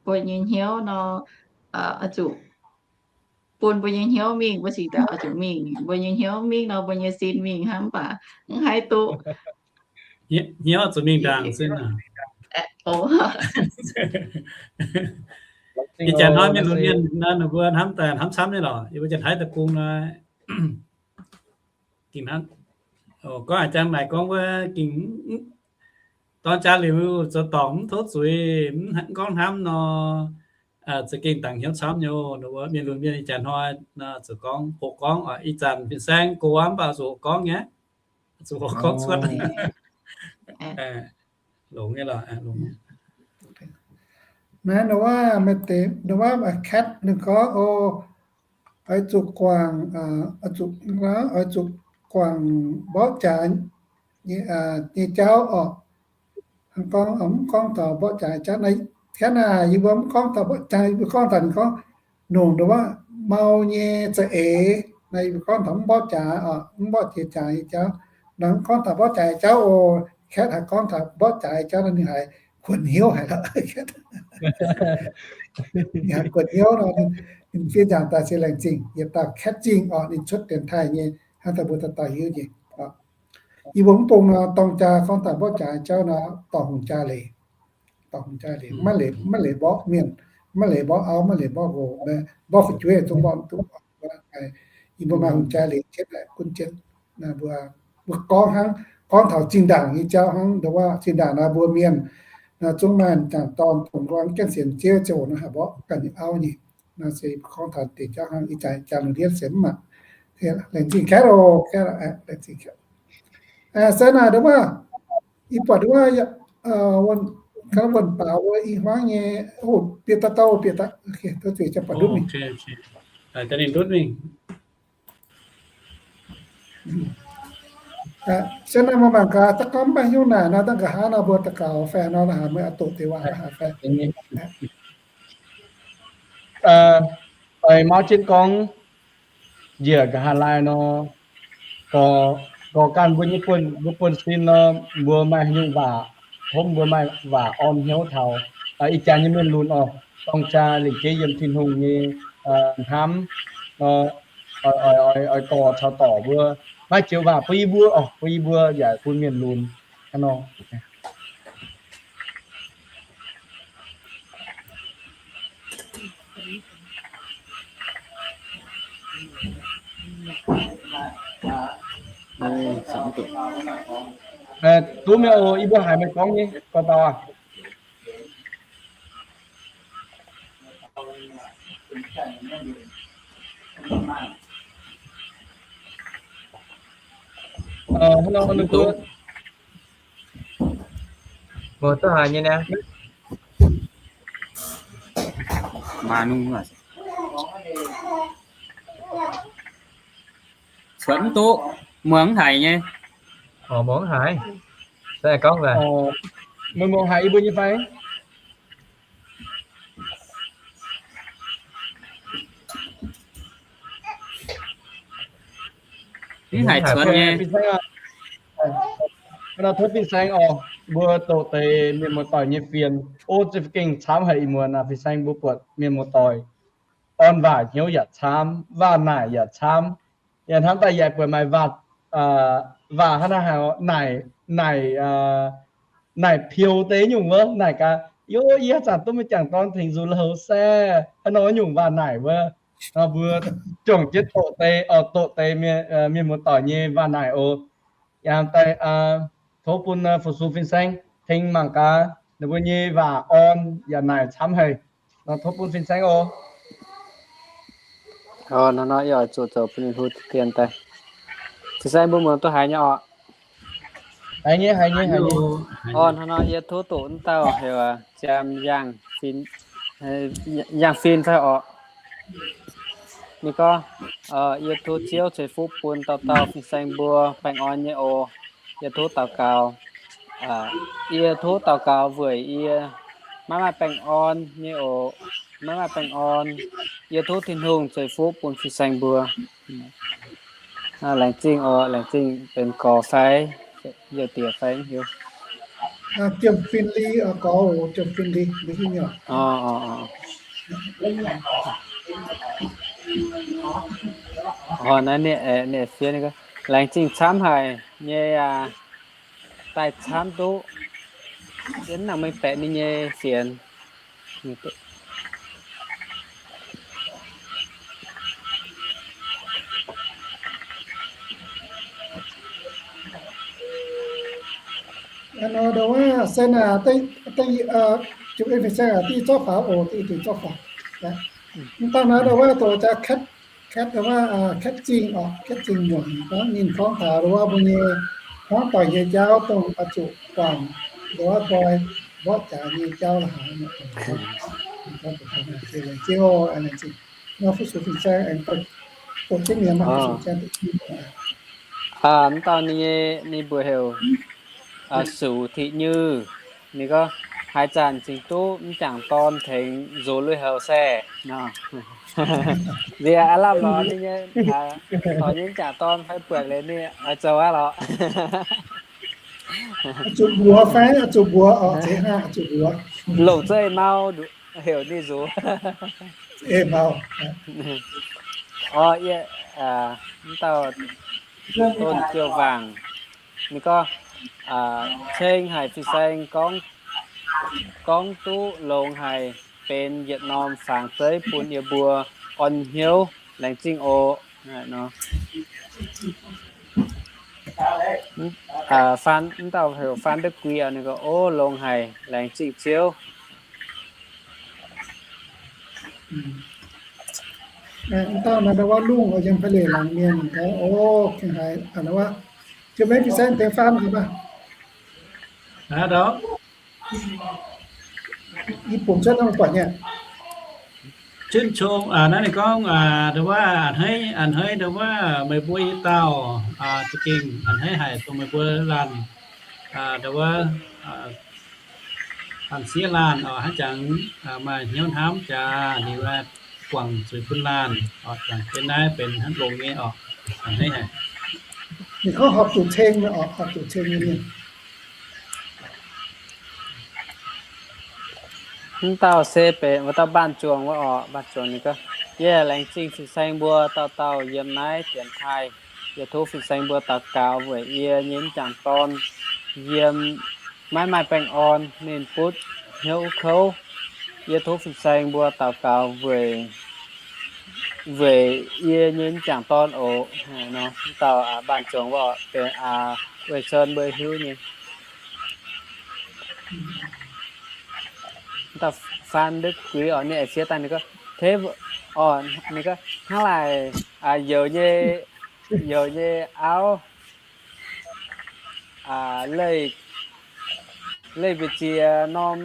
mbuo nyei hnyouv nor, zuqc bun mbuo nyei hnyouv mingh, mbuo cingx daaih oix zuqc mingh. Mbuo nyei hnyouv mingh nor, mbuo nyei sin mingh hnangv, mv baac mv haih duqv. Hnyouv zuqc mingh ndaangc sin. Ih jaax hnoi mienh lunx mienh nor, ninh mbuo hnamv daaih hnamv camv nyei lorqc. Yie mbuo Janx-Taiv deic-bung nor, gengh hnamv, gorngv haaix jangx naaic gorngv wuov gengh dorng jaa liuz zoux dorngc mv tov zuiz, mv gorngv hnamv nor, za'gengh dangx hnyouv camv nyei. Ninh mbuo mienh lunx mienh ih jaax hnoi nor zuqc gorngv, hoqc gorngv, ih zanc fin-saeng gox mv baac zuqc hoqc gorngv nyei, zuqc hoqc gorngv cuotv. Longx nyei lorqc, longx nyei. Naaiv nor wuov maaih deix nor wuov Katv ninh gorngv, o, oix zuqc guangc, oix zuqc mborqv jaax nyei jauv orqc. Gorngv, mv gorngv taux mborqv jaax jauv naaiv, Katv aah, yie mbuo mv gorngv taux mborqv jaax, yie mbuo gorngv taux ninh gorngv nongc nor wuov mau nyei za'eix. Naaiv yie mbuo gorngv taux mv mborqv jaax orqc, mv mborqv jiex jaax nyei jauv. Nor mv gorngv taux mborqv jaax jauv oc. Katv haiz gorngv taux mborqv jaax jauv nor ninh haiz kuonx hnyouv haic lorqc. Ninh haiz kuonx hnyouv nor, ninh fiev nzaangc daaih se laengz zingh yietc dauh Katv Zingh orqc, ninh cuotv Janx-Taiv nyei, hnangv daaih mbuo dauh dauh hiuv nyei. Yie mbuo mv bung nor dorng jaa gorngv daaih mborqv jaax jauv nor dorh hungh jaa leiz, dorh hungh jaa leiz, maiv leiz, maiv leiz mborqv mienh, maiv leiz mborqv auv, maiv leiz mborqv nqox, mborqv fu'jueiv zungv mborqv mv duqv. Yie mbuo maaih hungh jaa leiz jienv gunv jienv. Mbuo gorngv hnangv, gorngv taux zinh ndaangc nyei jauv hnangv, nduov zinh ndaangc naaiv mbuo mienh zungv maaih m'jangc dorn dongh nquang jienv sienx Ziouv ziouc nor haih mborqv ganh nyei auv nyei. Naaiv se gorngv taux deix jauv hnangv. Ih zanc jangx lungh ndiev se mv mangc. Laengz zingh Katv oc, Katv, laengz zingh Katv. Se naaic nduov, yie buatc nduov, wuonh baaux wuov i hmuangv nyei, bieqc daaih dauh, bieqc daaih, duqv zuiz jangx buatc ndutv mingh. Ninh ndutv mingh. Se naaiv maaih mangc gaax, da'gomv mv baac nyungc naaic nor, da'nqa'haav nor mbuo daux gaux faix nor, haaix meih oix doqc deix waac haaix faix. Oix mauv jienv gorngv njiec nqa'haav laai nor, gorx Gorx ganh mbuo nyei buonv, mbuo buonv-sin nor, mbuo maaih haaix nyungc waac, tov mbuo maaih waac orn hnyouv taux ih jaax nyei mienh lunx oc, dorng jaa lingc jeiv yiem Tin-Hungh nyei hnamv, oix, oix, oix gorx caux dorc mbuo, maaih joux waac bun yie mbuo oc, bun yie mbuo yaac bun mienh lunx hnangv nor. Duqv mi'aqv oc, yie mbuo haiz meih gorngv nyei, gorx dauh aac. Hnangv nor ninh mbuo, mbuo duqv haiz nyei niaa. Cuotv mv duqv, muangx haic nyei. Muangx haic. Meih muangx haic yie mbuo nyei fai? Mv haic cuotv nyei. Hnangv nor tov fin-saeng oc, mbuo doqc deix mienh muoz-doic nyei fienx. O, za'gengh camv haic ih muonz naaic fin-saeng mbuo buatc mienh muoz-doic orn waac hnyouv yaac camv, waac naaic yaac camv. Yaac hnamv daaih yaac buatc maaih waac, waac hnangv naaiv haic, naaic, naaic, naaic piou deix nyungc wuov, naaic gaax, Yo, yie zanc duqv mingh jangc dorn tengx nzuqc louz se, hnangv nor nyungc waac naaic wuov. Mbuo juangc jienv doqc deix, oix doqc deix mienh muoz-doic nyei waac naaic oc. Yaac daaih tov bun fu-sux fin-saeng tengx mangc gaax ninh mbuo nyei waac orn yaac naaic camv haic. Nor tov bun fin-saeng oc. Hnangv nor yie oix zuqc zoux bun ninh hlo dien daaih. Fin-saeng mbuo muangx duqv haiz nyei orqc? Haiz nyei, haiz nyei, haiz nyei. Orqc, hnangv nor yie tov doqc wuov dauh heuc Ziam Yangh Fin, Yangh Fin fai orqc? Ninh gorngv, yie tov Ziouv ceix fuqv bun dauh dauh fin-saeng mbuo baengh orn nyei oc. Yie tov daux gaux, yie tov daux gaux weic yie maiv maaih baengh orn nyei oc. Maiv maaih baengh orn. Yie tov Tin-Hungh ceix fuqv bun fin-saeng mbuo. Laengz zingh oc, laengz zingh benx gorx fai youh diex fai hiuv. Jiem Fin Li, gorx, Jiem Fin Li. Naaiv, laengz zingh camv haic nyei aac, daaih camv duqv, yie nangc mengh baeqc ninh nyei fienx. Nor ndau wuov se naaic, jiem fin-saeng aac, diuh zorqv faaux oc, diuh zorqv faaux. Mv dangh naaiv ndau wuov doqc jaax Katv, Katv ndau wuov, Katv Zingh oc, Katv Zingh muonc gorngv ninh gorngv taux ndau wuov mbuo nyei hmuangv doic nyei jauv dongh oix zuqc guangc ndau wuov nqoi mborqv jaax nyei jauv la'haaix. Laengz zingh, nor fu-sux fin-saeng aengx doqc jienv mienh maah. Mv dauh ninh, ninh mbuox heuc Sux Ti Nyuh. Ninh gorngv, haaix zanc cingx duqv mv jangc dorn tengx nzuqc lui-houx se. Nziex aav lamh lorz ninh nyei, taux nyei mv jangc dorn fai buatc liuz ninh oix zoux aqv lorqc. Zuqc mbuox fai zuqc mbuox oc, zuqc mbuox. Longc zuqc ei mau heuc ninh nzuqc. Ei mau. Orqc, yie, mv dauh Don Jiu Vaangc, ninh gorngv, ceng haic fin-saeng gorngv, gorngv duqv longx haic, benx yietc norm fangx zeiv bun yie mbuo orn hnyouv, laengz zingh oc. Faan, mv dauh heuc Faan Da'Guix, ninh gorngv, o, longx haic, laengz zingh Ziouv. Mv dauh naaiv ndau wuov lungh oix yiem fai leiz laangz mienh gaax, o, gengh haiz a'hneiv wuov. Jiem maiv fin-saeng tengx faan gaax maah. Ih bung cuotv hnangv buatc nyei. Cun cong, naaiv ninh gorngv, ndau wuov, a'hneiv, a'hneiv ndau wuov meih mbuo i dauh, za'gengh a'hneiv haic dongh meih mbuo laanh, ndau wuov, laanh sieqv laanh oc, hnangv jangx maaih hnyouv hnamv jaax liuz guangc zuiz bun laanh oc, jangx jienv naaiv benx hnangv longx nyei oc, a'hneiv haic. Ninh gorngv horpc zuqc ceng, horpc zuqc ceng nyei mienh. Mv dauh se benx wuov dauh Mbaanh Zuangx wuov orqc. Mbaanh Zuangx ninh gorngv, yie laengz zingh fin-saeng mbuo dauh dauh yiem naaiv dienx taaih. Yie tov fin-saeng mbuo daux gaux weic yie nyei m'jangc dorn yiem maiv maaih baengh orn, ninh butv hnyouv kouv. Yie tov fin-saeng mbuo daux gaux weic, weic yie nyei m'jangc dorn oc. Mv dauh Mbaanh Zuangx wuov benx Weih Sen mbuo hiuv nyei. Mv dauh Faan Ndutv Guix orqc, ninh eix siev daaih ninh gorngv, te, orqc, ninh gorngv hnangv laaic, youc nyei, youc nyei auv, leih, leih mbu'ziex norm,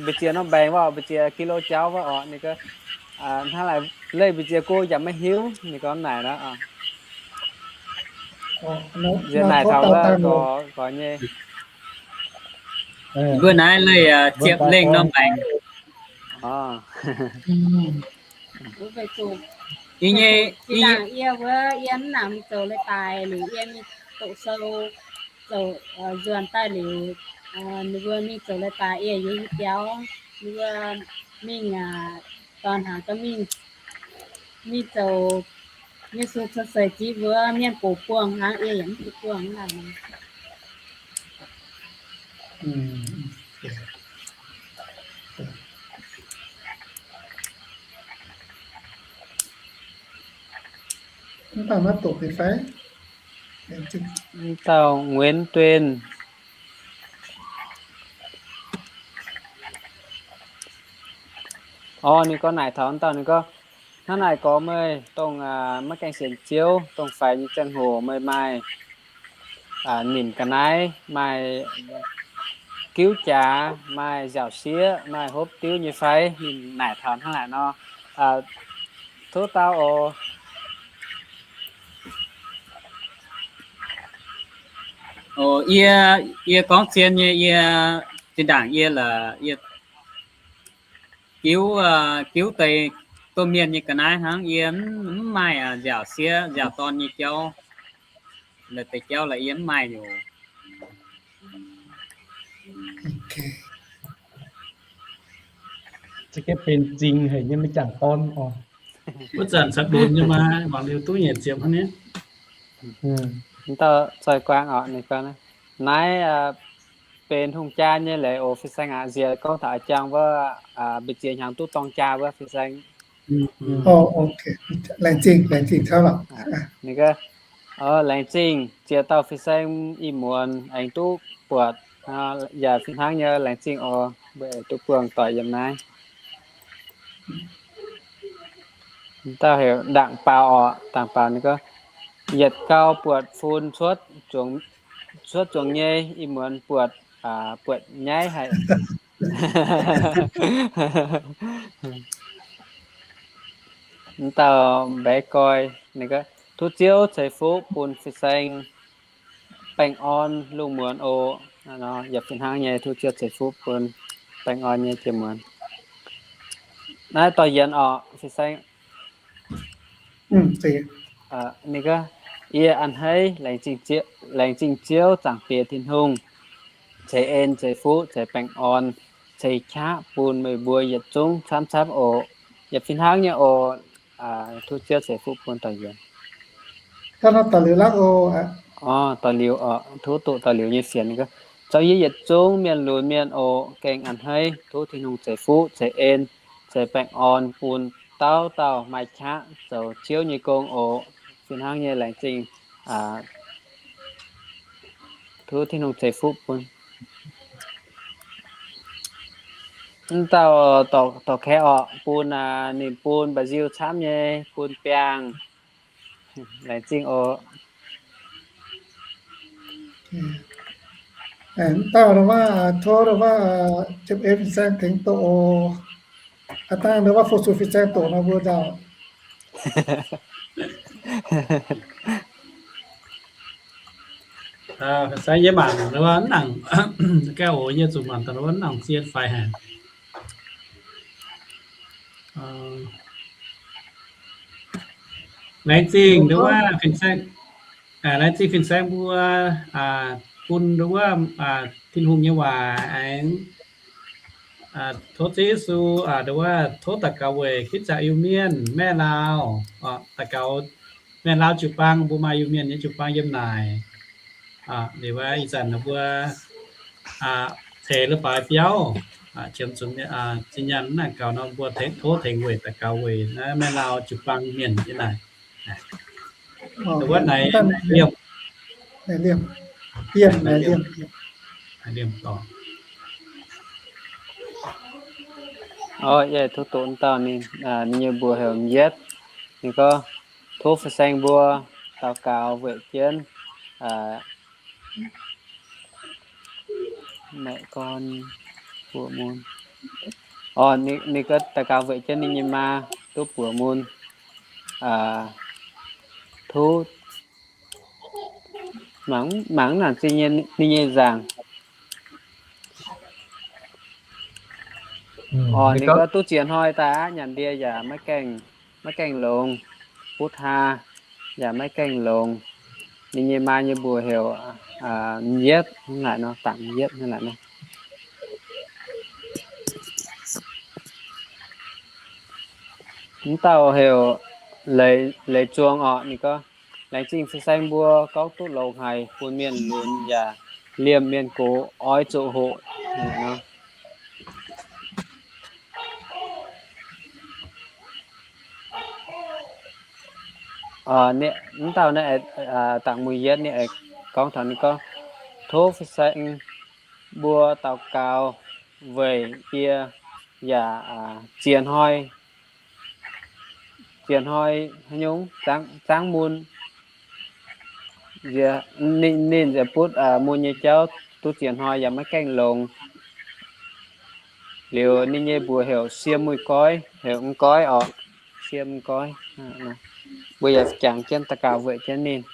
mbu'ziex norm mbaengx wuov, mbu'ziex kilo jauv wuov orqc, ninh gorngv, hnangv laaic leih mbu'ziex go yaac maiv hiuv, ninh gorngv naaic nor. Nziex naaic taux wuov gorx nyei. Mbuo naaiv leih ziepc lengh norm mbaengx. Yie nyei, yie mv nangc mingh zoux leiz-baaix liuz, yie mingh doqc sou, zoux nzuonx daaih liuz, ninh mbuo mingh zoux leiz-baaix, yie yiem biauv, ninh mbuo mingh dorn hnaangx gau mingh, mingh zoux Yesu cuotv seix zipv wuov mienh gox buangh hnangv, yie yaac mv duqv buangh hnangv. Mv dauh Nguyễn Tuyên. Orqc, ninh gorngv naaic taux wuov dauh, ninh gorngv, hnangv naaic gorx meih dongh maiv gaengh sienx Ziouv, dongh faix nyei ziangh hoc meih maaih nimc ga'naaiv, maaih giuv jaax, maaih nziaauc sieqv, maaih hopv diuv nyei fai? Ninh naaic taux hnangv naaic nor. Tov dau oc. Yie, yie gorngv zien nyei, yie zinh ndaangc yie laaix yie giuv, giuv deix domh mienh nyei ga'naaiv hnangv, yie mv maaih nziaauc sieqv nziaauc dorn nyei jauv. Laaix deix jauv laaix yie mv maaih oc. Benx zingh haic nyei m'jangc dorn oc. Wuov zanc caux lunx nyei maa, mangc liuz duqv nyanc ziepc hnangv nyei. Dauh Zoih Guang oc, ninh gorngv naaiv benx hungh jaa nyei leiz oc, fin-saeng aac. Nziex gorngv taux a'jang wuov, mbu'ziex hnyangx duqv dorng jaa wuov, fin-saeng. Laengz zingh, laengz zingh caux lorqc. Ninh gorngv, laengz zingh ziex dauh fin-saeng ih muonz aengx duqv buatc, yaac fih hnangv nyei laengz zingh oc, mbuo aengx duqv buangh doic yiem naaiv. Dauh heuc Ndaangc Baaux oc, Ndaangc Baaux ninh gorngv, yietc gau buatc fun cuotv, cuotv zuangx nyei, ih muonz buatc, buatc nyaiv haic. Dauh Mbaeqv Goih ninh gorngv, tov Ziouv ceix fuqv bun fin-saeng baengh orn lungh muonz oc. Yietc fih hnangv nyei, tov Ziouv ceix fuqv bun baengh orn nyei jiex muonz. Naaiv dorh yienx oc, fin-saeng. Ninh gorngv, yie a'hneiv laengz zingh Ziouv, Zaangc Diex Tin-Hungh, ceix en, ceix fuqv, ceix baengh orn, ceix qaqv bun meih mbuo yietc zungv camv-camv oc. Yietc fih hnangv nyei oc. Tov Ziouv ceix fuqv bun doic yienx. Orqc, doic liuz oc, tov doqc doic liuz nyei fienx. Zoux yie yietc zungv mienh lunx mienh oc, gengh a'hneiv tov Tin-Hungh ceix fuqv, ceix en, ceix baengh orn bun dauh dauh maaih qaqv zoux Ziouv nyei gong oc. Fih hnangv nyei laengz zingh. Tov Tin-Hungh ceix fuqv bun. Mv dauh dorc kaeqv orqc, bun, ninh bun mba'nziu camv nyei, bun biangh. Laengz zingh oc. Mv dauh wuov, tov wuov, fin-saeng tengx doqc oc. Aa dangh wuov fu-sux fin-saeng doqc nor mbuo nzauh. Fin-saeng yie mangc wuov nangc, gaengh oc, yie zuqc mangc daaih wuov nangc zien faix haic. Laengz zingh wuov fin-saeng. Laengz zingh fin-saeng mbuo bun nduov wuov Tin-Hungh nyei waac aengx tov Ziouv Yesu, nduov wuov tov daux gaux weic kitv zaqc Iu-Mienh, Maiv Lauh, daux gaux Maiv Lauh jiu-baang, mbuo maaih Iu-Mienh nyei jiu-baang yiem naaic. Liuz ih zanc mbuo ceix leiz-baaix biauv, qiemx zunc zinh nyaanh naaic gaux nor, mbuo tov tengx weic daux gaux weic naaiv Maiv Lauh jiu-baang mienh yiem naaic. Wuov naaic liemh, liemh, liemh, liemh, liemh dorngx. Yie tov doqc dauh ninh, ninh nyei mbuox heuc M'Yietv. Ninh gorngv, tov fin-saeng mbuo daux gaux weic jienv maiv gorn buoz mun. Ninh gorngv daux gaux weic jienv ninh nyei maa duqv buoz mun. Tov mangc, mangc nangc zinh ninh nyei nzaangc. Ninh gorngv duqv ziex hnoi daaih aqv, nyanc ndie yaac maiv gaengh, maiv gaengh longx, butv haa yaac maiv gaengh longx. Ninh nyei maa nyei mbuox heuc M'Yietv hnangv naaic nor, Dangc M'Yietv hnangv naaic nor. Mv dauh heuc Leiz, Leiz Zuangx orqc. Ninh gorngv, laengz zingh fin-saeng mbuo gorngv duqv longx haic, bun mienh lunx yaac liemh mienh gox oix zuqc hoqc. Mv dauh naaiv, Dangc M'Yietv ninh gorngv taux, ninh gorngv, tov fin-saeng mbuo daux gaux weic yie yaac ziex hnoi, ziex hnoi haaix nyungc, zaangv mun. Ninh nziex butv mun nyei jauv duqv ziex hnoi yaac maiv gaengh longx. Liuz ninh nyei mbuox heuc Siem Muiz Goiv, heuc M'Goiv orqc, Siem M'Goiv. Mbuo yaac jangx jienv daux gaux weic jienv ninh.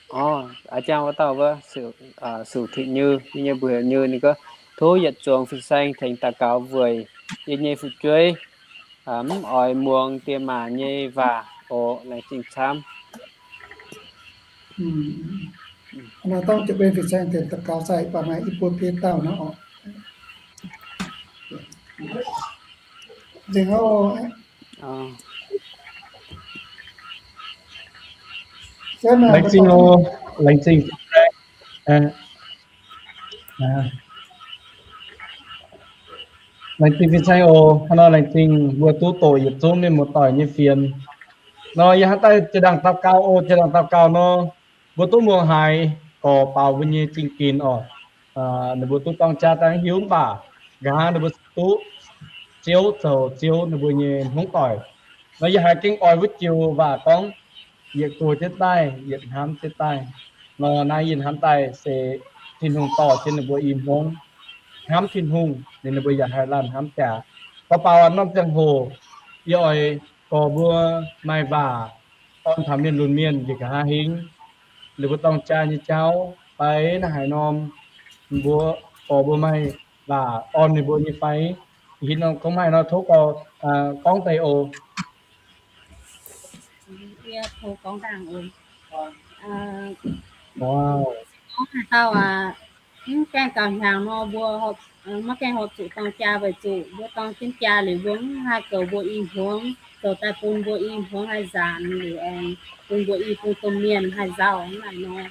Orqc, a'jang wuov dauh wuov, Sửu Thị Như, ninh nyei mbuox heuc Như, ninh gorngv, tov yietc zuangx fin-saeng tengx daux gaux weic yie nyei fu'jueiv mv oix muangx diex maac nyei waac oc. Laengz zingh camv. Nor dangh jienv fin-saeng tengx daux gaux sai, baac maaih i buo biei dauh nor orqc. Nzengc oc. Laengz zingh oc. Laengz zingh. Laengz zingh fin-saeng oc. Hnangv nor laengz zingh mbuo duqv doqc yietc zungv mienh muoz-doic nyei fienx. Nor yie hnamv daaih jiex ndaangc daux gaux oc. Jiex ndaangc daux gaux nor, mbuo duqv muangx haiz gorx baaux mbuo nyei zingh ginx oc. Ninh mbuo duqv dorng jaa daaih hiuv mv baac nqa'haav ninh mbuo duqv Ziouv zoux Ziouv ninh mbuo nyei hmuangv doic. Nor yie haiz gengh oix wuov joux waac gorngv, yietc gox jienv daaih, yietc hnamv jienv daaih. Nor naaiv yie hnamv daaih se Tin-Hungh dorh jienv ninh mbuo i hmuangv hnamv Tin-Hungh, ninh mbuo yaac haih laanh hnamv jaax. Gorx baaux norm ziangh hoc, yie oix gorx mbuo maaih waac orn taux mienh lunx mienh njiec nqa'haav hingv. Ninh mbuo dorng jaa nyei jauv fai naaiv haaix norm, mbuo gorx mbuo maaih waac orn ninh mbuo nyei fai? Hinc nor gorngv maaih nor tov gorx gorngv deix oc. Yie tov gorngv ndaangc oc. Gorngv haaix dauh aqv, mv gaengh gauh hnyangx nor, mbuo maiv gaengh horpc zuqc dorng jaa weic zuqc mbuo dorng jienv jaa liuz, mbuo mv haih goux mbuo i hmuangv, zoux daaih bun mbuo i hmuangv haih nzaanx liuz, bun mbuo i bun domh mienh haih nzauh naaic nor,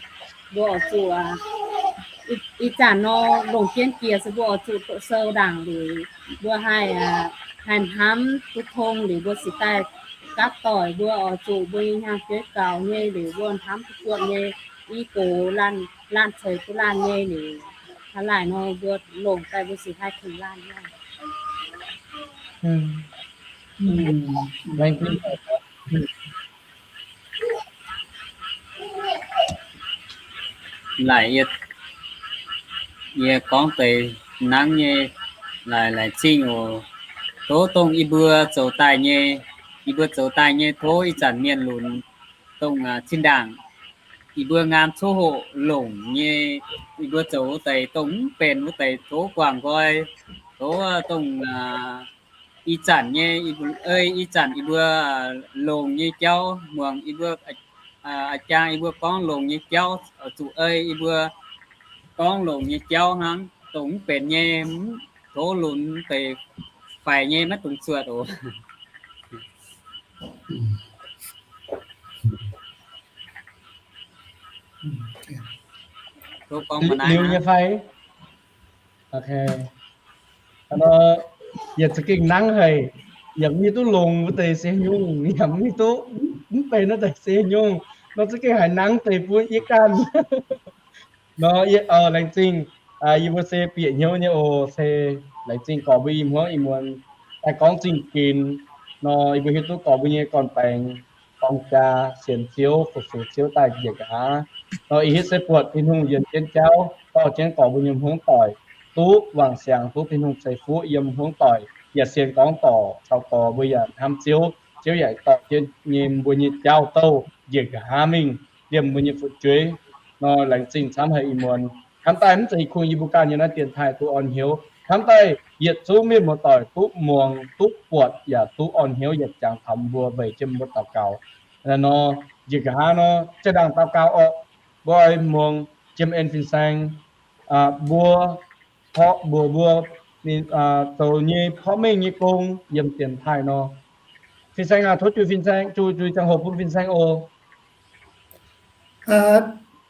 mbuo oix zuqc ih zanc nor longc jienv jiex se mbuo oix zuqc doqc sou ndaangc liuz, mbuo haih, haih hnamv duqv tong liuz, mbuo cingx daaih gapv doic, mbuo oix zuqc mbuo nyei hnyangx-jeiv gaux nyei liuz, mbuo hnamv duqv buatc nyei, i gox laanh ceix duqv laanh nyei liuz, hnangv naaic nor mbuo longc daaih mbuo cingx haih tengx laanh nyei. Laengz zingh. Laaic yie gorngv deix hnangv nyei, laaic laengz zingh oc. Tov dongh yie mbuo zoux daaih nyei, yie mbuo zoux daaih nyei tov ih zanc mienh lunx dongh zinh ndaangc yie mbuo ngaam coqv hoqc longc nyei, yie mbuo zoux wuov deix dongh mv benx wuov deix tov guangc nqoi. Tov dongh ih zanc nyei, ei ih zanc yie mbuo longc nyei jauv, muangx yie mbuo a'jang yie mbuo gorngv longc nyei jauv, zuqc ei yie mbuo gorngv longc nyei jauv hnangv. Dongh mv benx nyei, tov lunx deix faix nyei maiv dungx zuotc oc. Liuz nyei fai? Yietc za'gengh nangv haic, yaac mv hiuv duqv longc wuov deix se nyungc, yaac mv hiuv duqv mv benx wuov deix se nyungc. Nor za'gengh haiz nangv deix bun yie ganh. Nor, laengz zingh, yie mbuo se bieqc hnyouv nyei oc. Se laengz zingh gorx mbuo i hmuangv i muonz daaih gorngv zingh ginx. Nor yie mbuo hiuv duqv gorx mbuo nyei gorn-baengx dorng jaa sienx Ziouv, fu-sux Ziouv daaih njiec nqa'haav. Nor ih hitv se buatc Tin-Hungh yiem jienv jauv dorh jienv gorx mbuo nyei hmuangv doic duqv wangc siangx, duqv Tin-Hungh ceix fuqv yiem hmuangv doic, yaac sienx gorngv dorc caux gorx mbuo yaac hnamv Ziouv, Ziouv yaac dorh jienv nyei mbuo nyei jauv-douh njiec nqa'haav mingh liemh mbuo nyei fu'jueiv. Nor laengz zingh camv haic i muonz. Hnamv daaih mv zeiz kungx yie mbuo ganh yiem naaiv dienx taaih duqv orn hnyouv. Hnamv daaih yietc zungv mienh muoz-doic duqv muangx, duqv buatc, yaac duqv orn hnyouv yaac jangx taux mbuo weic jiem mbuo daux gaux. Nor, njiec nqa'haav nor, zinh ndaangc daux gaux orqc, mbuo oix muangx jiem en fin-saeng, mbuo, mbuox mbuo zoux nyei porv mengh nyei gong yiem dienx taaih nor. Fin-saeng aac, tov juix fin-saeng, juix, juix ziangh hoc bun fin-saeng oc.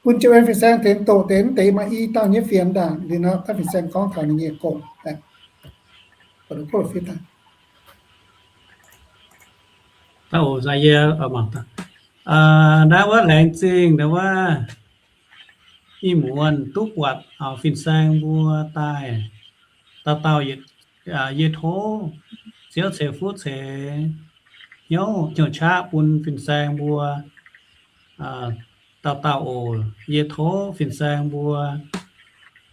Bun jiem en fin-saeng tengx doqc deix mv deix maaih i dauh nyei fienx ndaangc, liuz nor daaih fin-saeng gorngv taux ninh nyei gong. Naaiv wuov laengz zingh ndau wuov, ih muonz duqv buatc fin-saeng mbuo daaih, dauh dauh, yie tov Ziouv ceix fuqv ceix hnyouv hnyouv qaqv bun fin-saeng mbuo dauh dauh oc. Yie tov fin-saeng mbuo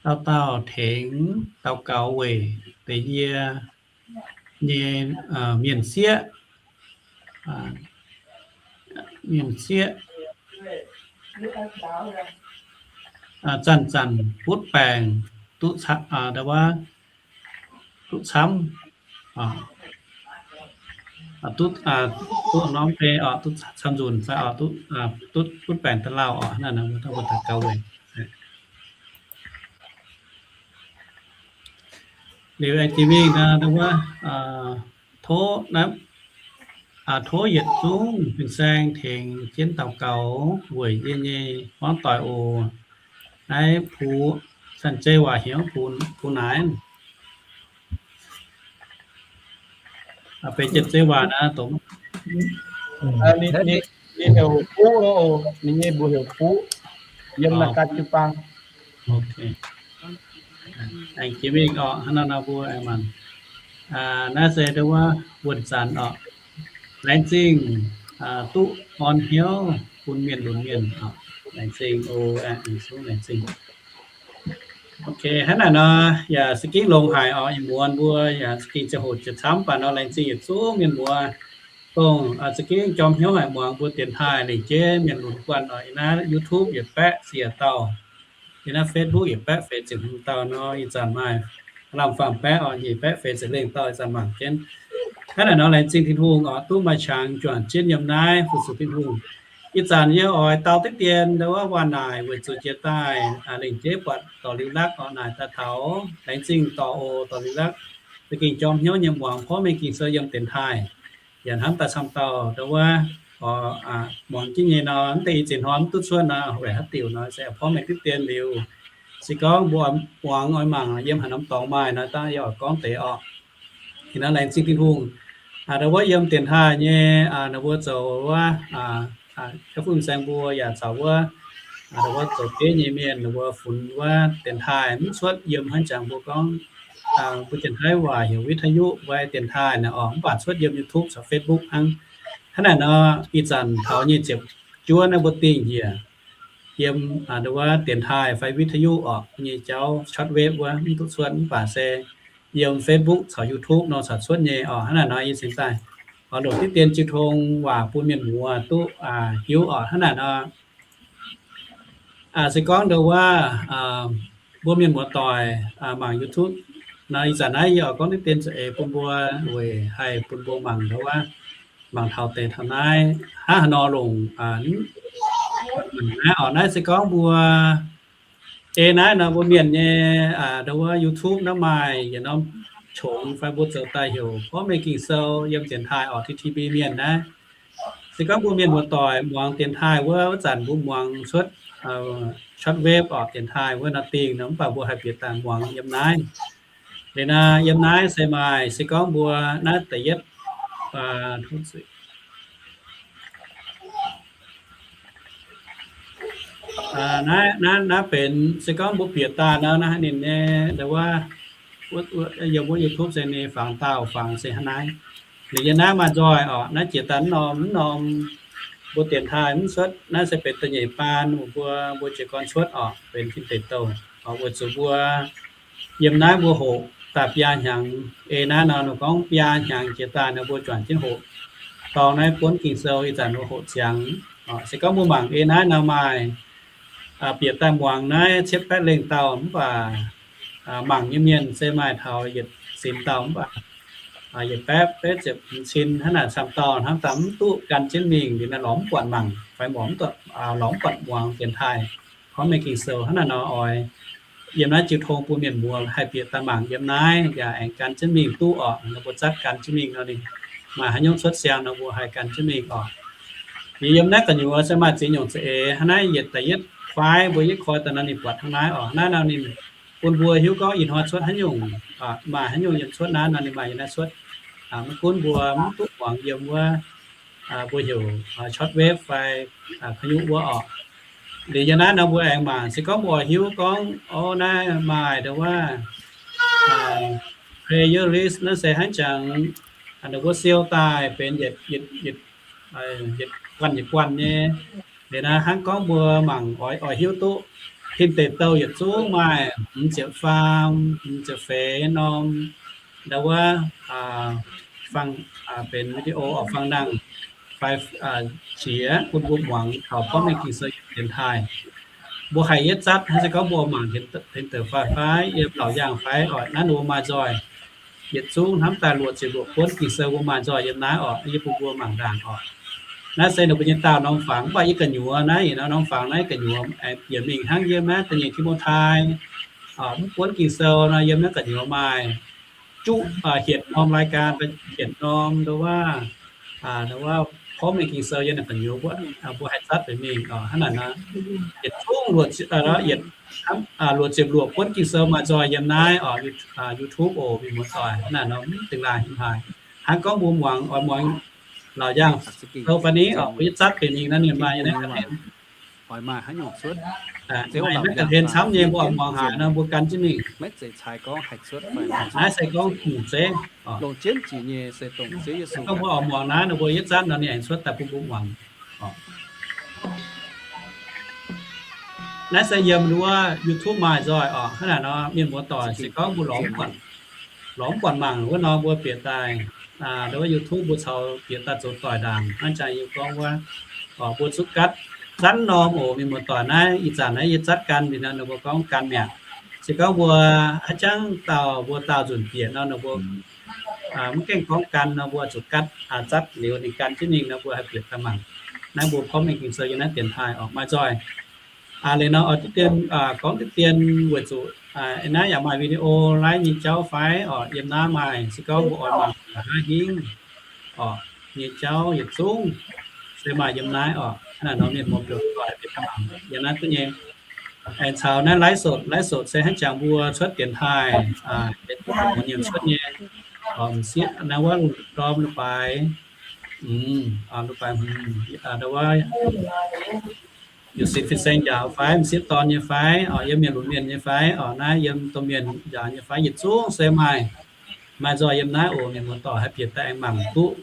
dauh dauh tengx daux gaux weic deix yie nyei mienh sieqv, mienh sieqv zanc-zanc butv baengc, duqv, duqv camv, duqv, duqv norm bei oc, duqv camv nzunc fai oc, duqv, duqv butv baengc da'lauh oc, naaiv mbuo daux gaux weic. Liuz aengx jiex mingh wuov, tov, tov yietc zungv fin-saeng tengx jienv daux gaux weic yie nyei hmuangv doic oc. Naaiv Pu, Chan Zei waac heuc Pu, Pu Naaiv. Benx Janx-Zei waac naaiv dongh, ninh heuc Fuqv, ninh nyei mbuox heuc Fuqv, yiem Nagaa jiu-baang. Aengx jiex mingh oc, hnangv nor nor mbuo aengx mangc. Naaiv se wuov wuonh zanc oc. Laengz zingh duqv orn hnyouv bun mienh lunx mienh oc. Laengz zingh oc, laengz zingh. Ok, hnangv naaic nor, yaac se gengh longx haic oc. Ih muonz mbuo yaac se gengh ziangh hoc jiex camv, mv baac nor laengz zingh yietc zungv mienh muoz, dongh se gengh jorm hnyouv haic muangx mbuo dienx taaih lengc jeiv mienh lunx guanh oc. Yiem naaiv YouTube yietc baeqv ziepc dauh, yiem naaiv Facebook yietc baeqv feix ziepc hmz dauh nor, ih zanc maaih lamh faam baeqv oc, nyic baeqv feix ziepc lengh dauh ih zanc mangc jienv. Hnangv naaic nor laengz zingh Tin-Hungh oc, duqv maaih qangx juangc jienv yiem naaiv fu-sux Tin-Hungh. Ih zanc yie oix dau diqv dien ndau wuov waac naaic weic zuqc jiex daaih lengc jeiv buatc dorh liuz lakv oc, naaic daaih taux. Laengz zingh dorh oc, dorh liuz lakv. Za'gengh jorm hnyouv nyei muangx porv mengh Ging-Sou yiem dienx taaih. Yaac hnamv daaih camv dauh ndau wuov oc, muangx jienv nyei nor, mv deix i ziex hnoi mv duqv cuotv nor, weic haaix diuc nor, se porv mengh diqv dien liuz. Se gorngv mbuo muangx oix mangc yiem haaix norm dorngx maaih nor, dangh yie oix gorngv deix oc. Ih nor laengz zingh Tin-Hungh. Ndau wuov yiem dienx taaih nyei, ndau wuov zoux wuov, jauv fuqv fin-saeng mbuo yaac caux wuov, ndau wuov zoux bieiv nyei mienh, ndau wuov funx wuov dienx taaih mv cuotv yiem hnangv jangx mbuo gorngv, mbuo Janx-Taiv waac heuc วิทยุ fai dienx taaih naaic oc, mv baac cuotv yiem YouTube caux Facebook hnangv. Hnangv naaic nor, ih zanc taux nyei ziepc juov naaiv mbuo dingh njiec yiem ndau wuov dienx taaih fai วิทยุ oc, nyei jauv shortwave wuov mv duqv cuotv, mv baac se yiem Facebook caux YouTube nor caux cuotv nyei oc. Hnangv naaic nor yie cingx daaih oix longc diqv dien jiu tong waac bun mienh muoz duqv hiuv oc. Hnangv naaic nor, se gorngv ndau wuov mbuo mienh muoz-doic mangc YouTube Nor ih zanc naaiv yie oix gorngv diqv dien za'eix bun mbuo weic haih bun mbuo mangc ndau wuov, mangc taux deix taux naaiv hnangv haaix nor longc. Naaiv oc, naaiv se gorngv mbuo ei naaiv nor mbuo mienh nyei ndau wuov YouTube naaiv maaih yietc norm qongx fai mbuo zoux daaih heuc Porv Mengh Ging-Sou yiem dienx taaih oc, T T B mienh naaiv. Se gorngv mbuo mienh muoz-doic muangx dienx taaih wuov, wuov zanc mbuo muangx cuotv shortwave oc, dienx taaih wuov nor dingh nor, mv baac mbuo haih bieqc daaih muangx yiem naaiv. Liuz naaiv yiem naaiv se maaih, se gorngv mbuo naaiv da'yietv naaiv, naaiv benx se gorngv mbuo bieqc daaih nor, naaiv ninh nyei ndau wuov, yiem wuov YouTube se ninh fangx dauh fangx se hnangv naaiv. Liuz yiem naaiv maaih nzoih oc, naaiv jiex daaih mv norm, mv norm mbuo dienx taaih mv cuotv, naaiv se benx da'nyeic baan mbuo, mbuo jiez gorn cuotv oc, benx tin deic douh oc, weic zuqc mbuo yiem naaiv mbuo hoqc daaih biaa hnyangx. Ei naaiv nor, ninh gorngv biaa hnyangx jiex daaih nor mbuo juangc jienv hoqc dorng naaiv buonv Ging-Sou, ih zanc mbuo hoqc ziangx. Se gorngv mbuo mangc ei naaiv nor maaih bieqc daaih muangx naaiv cietv baeqv lengh dauh, mv baac mangc nyei mienh se maaih taux yietc zinx dauh, mv baac yietc baeqv betv ziepc cin hnangv naaic camv dauh hnangv, daaih mv duqv gan jienv mingh liuz naaiv lorz mv buatc mangc fai lorz mv buatc, lorz mv buatc muangx dienx taaih Porv Mengh Ging-Sou. Hnangv naaiv nor oix yiem naaiv jiu tong bun mienh muoz haih bieqc daaih mangc yiem naaiv yaac aengx gan jienv mingh duqv oc. Nor mbuo zatv gan jienv mingh nor, ninh maaih haaix nyungc cuotv siang nor mbuo haih gan jienv mingh oc. Liuz yiem naaiv gu'nyuoz se maaih ziex nyungc za'eix. Hnangv naaiv yietc da'yietv fai mbuo yietv koi daaih nor ninh buatc hnangv naaiv oc. Naaiv nor ninh bun mbuo hiuv gorngv ih hnoi cuotv haaix nyungc, maaih haaix nyungc yiem cuotv naaiv nor ninh maaih yiem naaiv cuotv. Maiv gunv mbuo mv duqv muangx yiem wuov, mbuo heuc shortwave fai ka'nyuv wuov oc. Liuz yiem naaiv nor mbuo aengx mangc, se gorngv mbuo oix hiuv gorngv, o, naaiv maaih ndau wuov playlist naaiv se hnangv jangx, ninh mbuo siou daaih benx yietc, yietc guanh yietc guanh nyei. Liuz naaiv hnangv gorngv mbuo mangc oix, oix hiuv duqv tin deic douh yietc zungv maaih hmz ziepc faam, hmz ziepc feix norm ndau wuov fang, benx video oc, fang nangh fai qiex bun mbuo muangx taux Porv Mengh Ging-Sou yiem dienx taaih. Mbuo haih yietv zatv hnangv se gorngv mbuo mangc tin deic fai fai yiem laauc yaangh fai oc, naaiv ninh mbuo maaih nzoih yietc zungv hnamv daaih luoqc ziepc luoqc buonv Ging-Sou mbuo maaih nzoih yiem naaiv oc, yie bun mbuo mangc ndaangc oc. Naaiv se ninh mbuo nyei daauh norm fangx, mv baac yie gu'nyuoz naaiv, ih norm fangx naaiv gu'nyuoz aengx bieqc mingh hnangv yiem naaiv da'nyeic Ti^mo^tai, mv buonv Ging-Sou nor yiem naaiv gu'nyuoz maaih juqv hietc norm รายการ, hietc norm ndau wuov, ndau wuov Porv Mengh Ging-Sou yiem naaiv gu'nyuoz, mbuo haih zatv bieqc mingh oc. Hnangv naaic nor, yietc zungv luoqc ziepc, yietc, luoqc ziepc luoqc buonv Ging-Sou maaih nzoih yiem naaiv oc, YouTube oc, mienh muoz-doic. Hnangv naaic nor, mv dingh laanh haaix, hnangv gorngv mbuo muangx, oix muangx laauc yaangh sou fai ni oc, mbuo yietv zatv bieqc mingh naaiv ninh maaih yiem naaiv ga'hlen. Naaiv ga'hlen camv nyei, mbuo oix muangx haaix nor mbuo gan jienv mingh. Naaiv se gorngv nyungc zeiv. Gorngv mbuo oix muangx naaiv nor mbuo yietv zatv nor ninh aengx cuotv daaih bun mbuo muangx. Naaiv se yiem wuov YouTube maaih nzoih oc. Hnangv naaic nor mienh muoz-doic se gorngv mbuo lorz mv buatc, lorz mv buatc mangc wuov nor mbuo bieqc daaih, ndau wuov YouTube mbuo caux bieqc daaih zoux doic ndaangc. Hnangv jangx yie gorngv wuov, mbuo zuqv gatv zanv norm oc. Mienh muoz-doic, naaiv ih zanc naaiv yie zatv gan liuz nor ninh mbuo gorngv gan mi'aqv. Se gorngv mbuo haaix jangv dauh mbuo daauh nzunc bieqc nor ninh mbuo mv gaengh gorngv gan nor mbuo zuqc gatv, zatv liuz ninh gan jienv mingh nor mbuo haih bieqc daaih mangc. Naaiv mbuo Porv Mengh Ging-Sou yiem naaiv dienx taaih oc, maaih nzoih. Liuz nor oix diqv dien gorngv diqv dien weic zuqc naaiv yaac maaih video ไลฟ์ nyei jauv fai oc, yiem naaiv maaih. Se gorngv mbuo oix mangc haaix hingv oc, nyei jauv yietc zungv se maaih yiem naaiv oc. Hnangv naaic nor mienh muoz-doic, yiem naaiv duqv nyei. Aengx caux naaiv ไลฟ์สด, ไลฟ์สด se hnangv jangx mbuo cuotv dienx taaih, nyei cuotv nyei, m'sieqv naaiv wuov ndorm leiz-baaix, leiz-baaix, wuov, you've seen fin-saeng njaaux fai, m'sieqv dorn nyei fai, yiem mienh lunx mienh nyei fai, naaiv yiem domh mienh njaaux nyei fai, yietc zungv se maaih, maaih nzoih yiem naaiv oc. Mienh muoz-doic haih bieqc daaih aengx mangc duqv.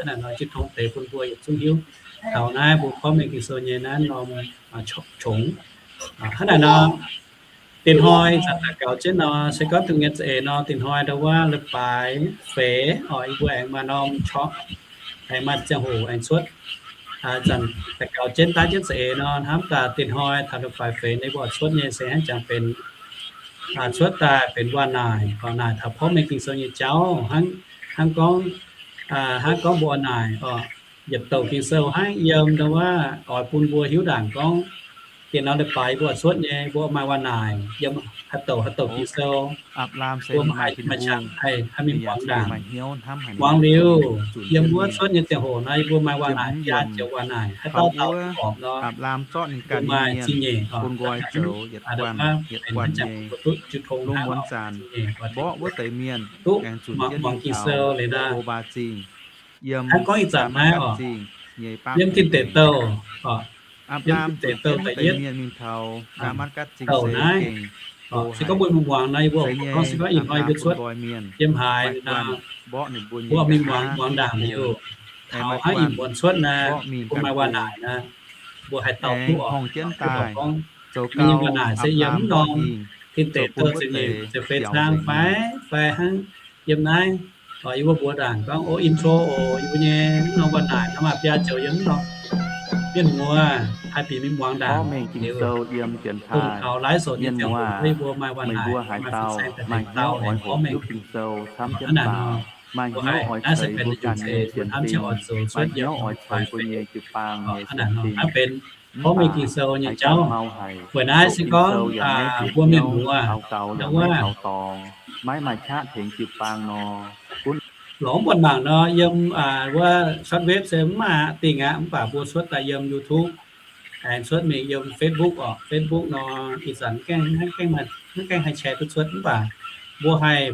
Hnangv naaic nor jiu tong deix bun mbuo yietc zungv hiuv taux naaiv mbuo Porv Mengh Ging-Sou nyei naaiv norm qongx. Hnangv naaic nor, dinh hnoi zanc daux gaux jienv nor, se gorngv dongh nyei za'eix nor, dinh hnoi ndau wuov leiz-baaix feix oc, yie mbuo aengx maaih norm qongx, aengx maaih ziangh hoc aengx cuotv. Zanc daux gaux jienv daav jienv za'eix nor, hnamv daaih dinh hnoi taux leiz-baaix feix nyei mbuo cuotv nyei se hnangv jangx benx cuotv daaih benx waac-naaic, waac-naaic taux porv mengh Ging-Sou nyei jauv, hnangv gorngv, hnangv gorngv mbuo oix naaic, yietc douc Ging-Sou hnangv yiem ndau wuov oix bun mbuo hiuv ndaangc gorngv, diex norm leiz-baaix mbuo cuotv nyei mbuo maaih waac-naaic yiem haaix douc haaix douc Ging-Sou, mbuo maaih qangx haih mingh muangx ndaangc. Muangx liuz, yiem wuov cuotv nyei ziangh hoc nor, yie mbuo maaih waac-naaic, biaa joux waac-naaic, haaix dauh dauh duqv horpc nor, maaih zingh nyeic, duqv jiu tong hnangv, duqv muangx Ging-Sou liuz nor, hnangv gorngv ih zanc naaiv oc, yiem Tin Deic Douh, yiem Tin Deic Douh da'yietv douc naaiv, se gorngv mbuo mingh muangx nor, yie mbuo gorngv se gorngv ih hnoi mbuo cuotv yiem haaix, mbuo mingh muangx, muangx ndaangc liuz, taux hnangv ih muonz cuotv naaiv, mbuo maaih waac-naaic naaiv, mbuo haih dau duqv oc. Gorngv mbuo nyei waac-naaic se yiem mv norm Tin Deic Douh ziepc nyeic ziepc feix zaang fai, fai hnangv yiem naaiv, yie mbuo mbuox ndaangc gorngv, o, intro oc, yie mbuo nyei mv norm waac-naaic nor maaih biaa joux yiem mv norm. Mienh muoz haih bieqc mingh muangx ndaangc liuz, dongh taux live sou nyei ziangh hoc yie mbuo maaih waac-naaic, maaih fin-saeng daaih tengx dau aengx porv mengh. Hnangv naaic nor, mbuo haiz naaiv se benx da'nyeic ceix mbuo hnamv jienv oix zoux cuotv yiem fai feix. Hnangv naaic nor, naaiv benx porv mengh Ging-Sou nyei jauv. Weic naaiv se gorngv mbuo mienh muoz ndau wuov lorz mv buatc mangc nor, yiem wuov short wave se mv maaih dingh aqv, mv baac mbuo cuotv daaih yiem YouTube, aengx cuotv mingh yiem Facebook oc. Facebook nor, ih zanc mv gaengh haih share duqv cuotv, mv baac mbuo haih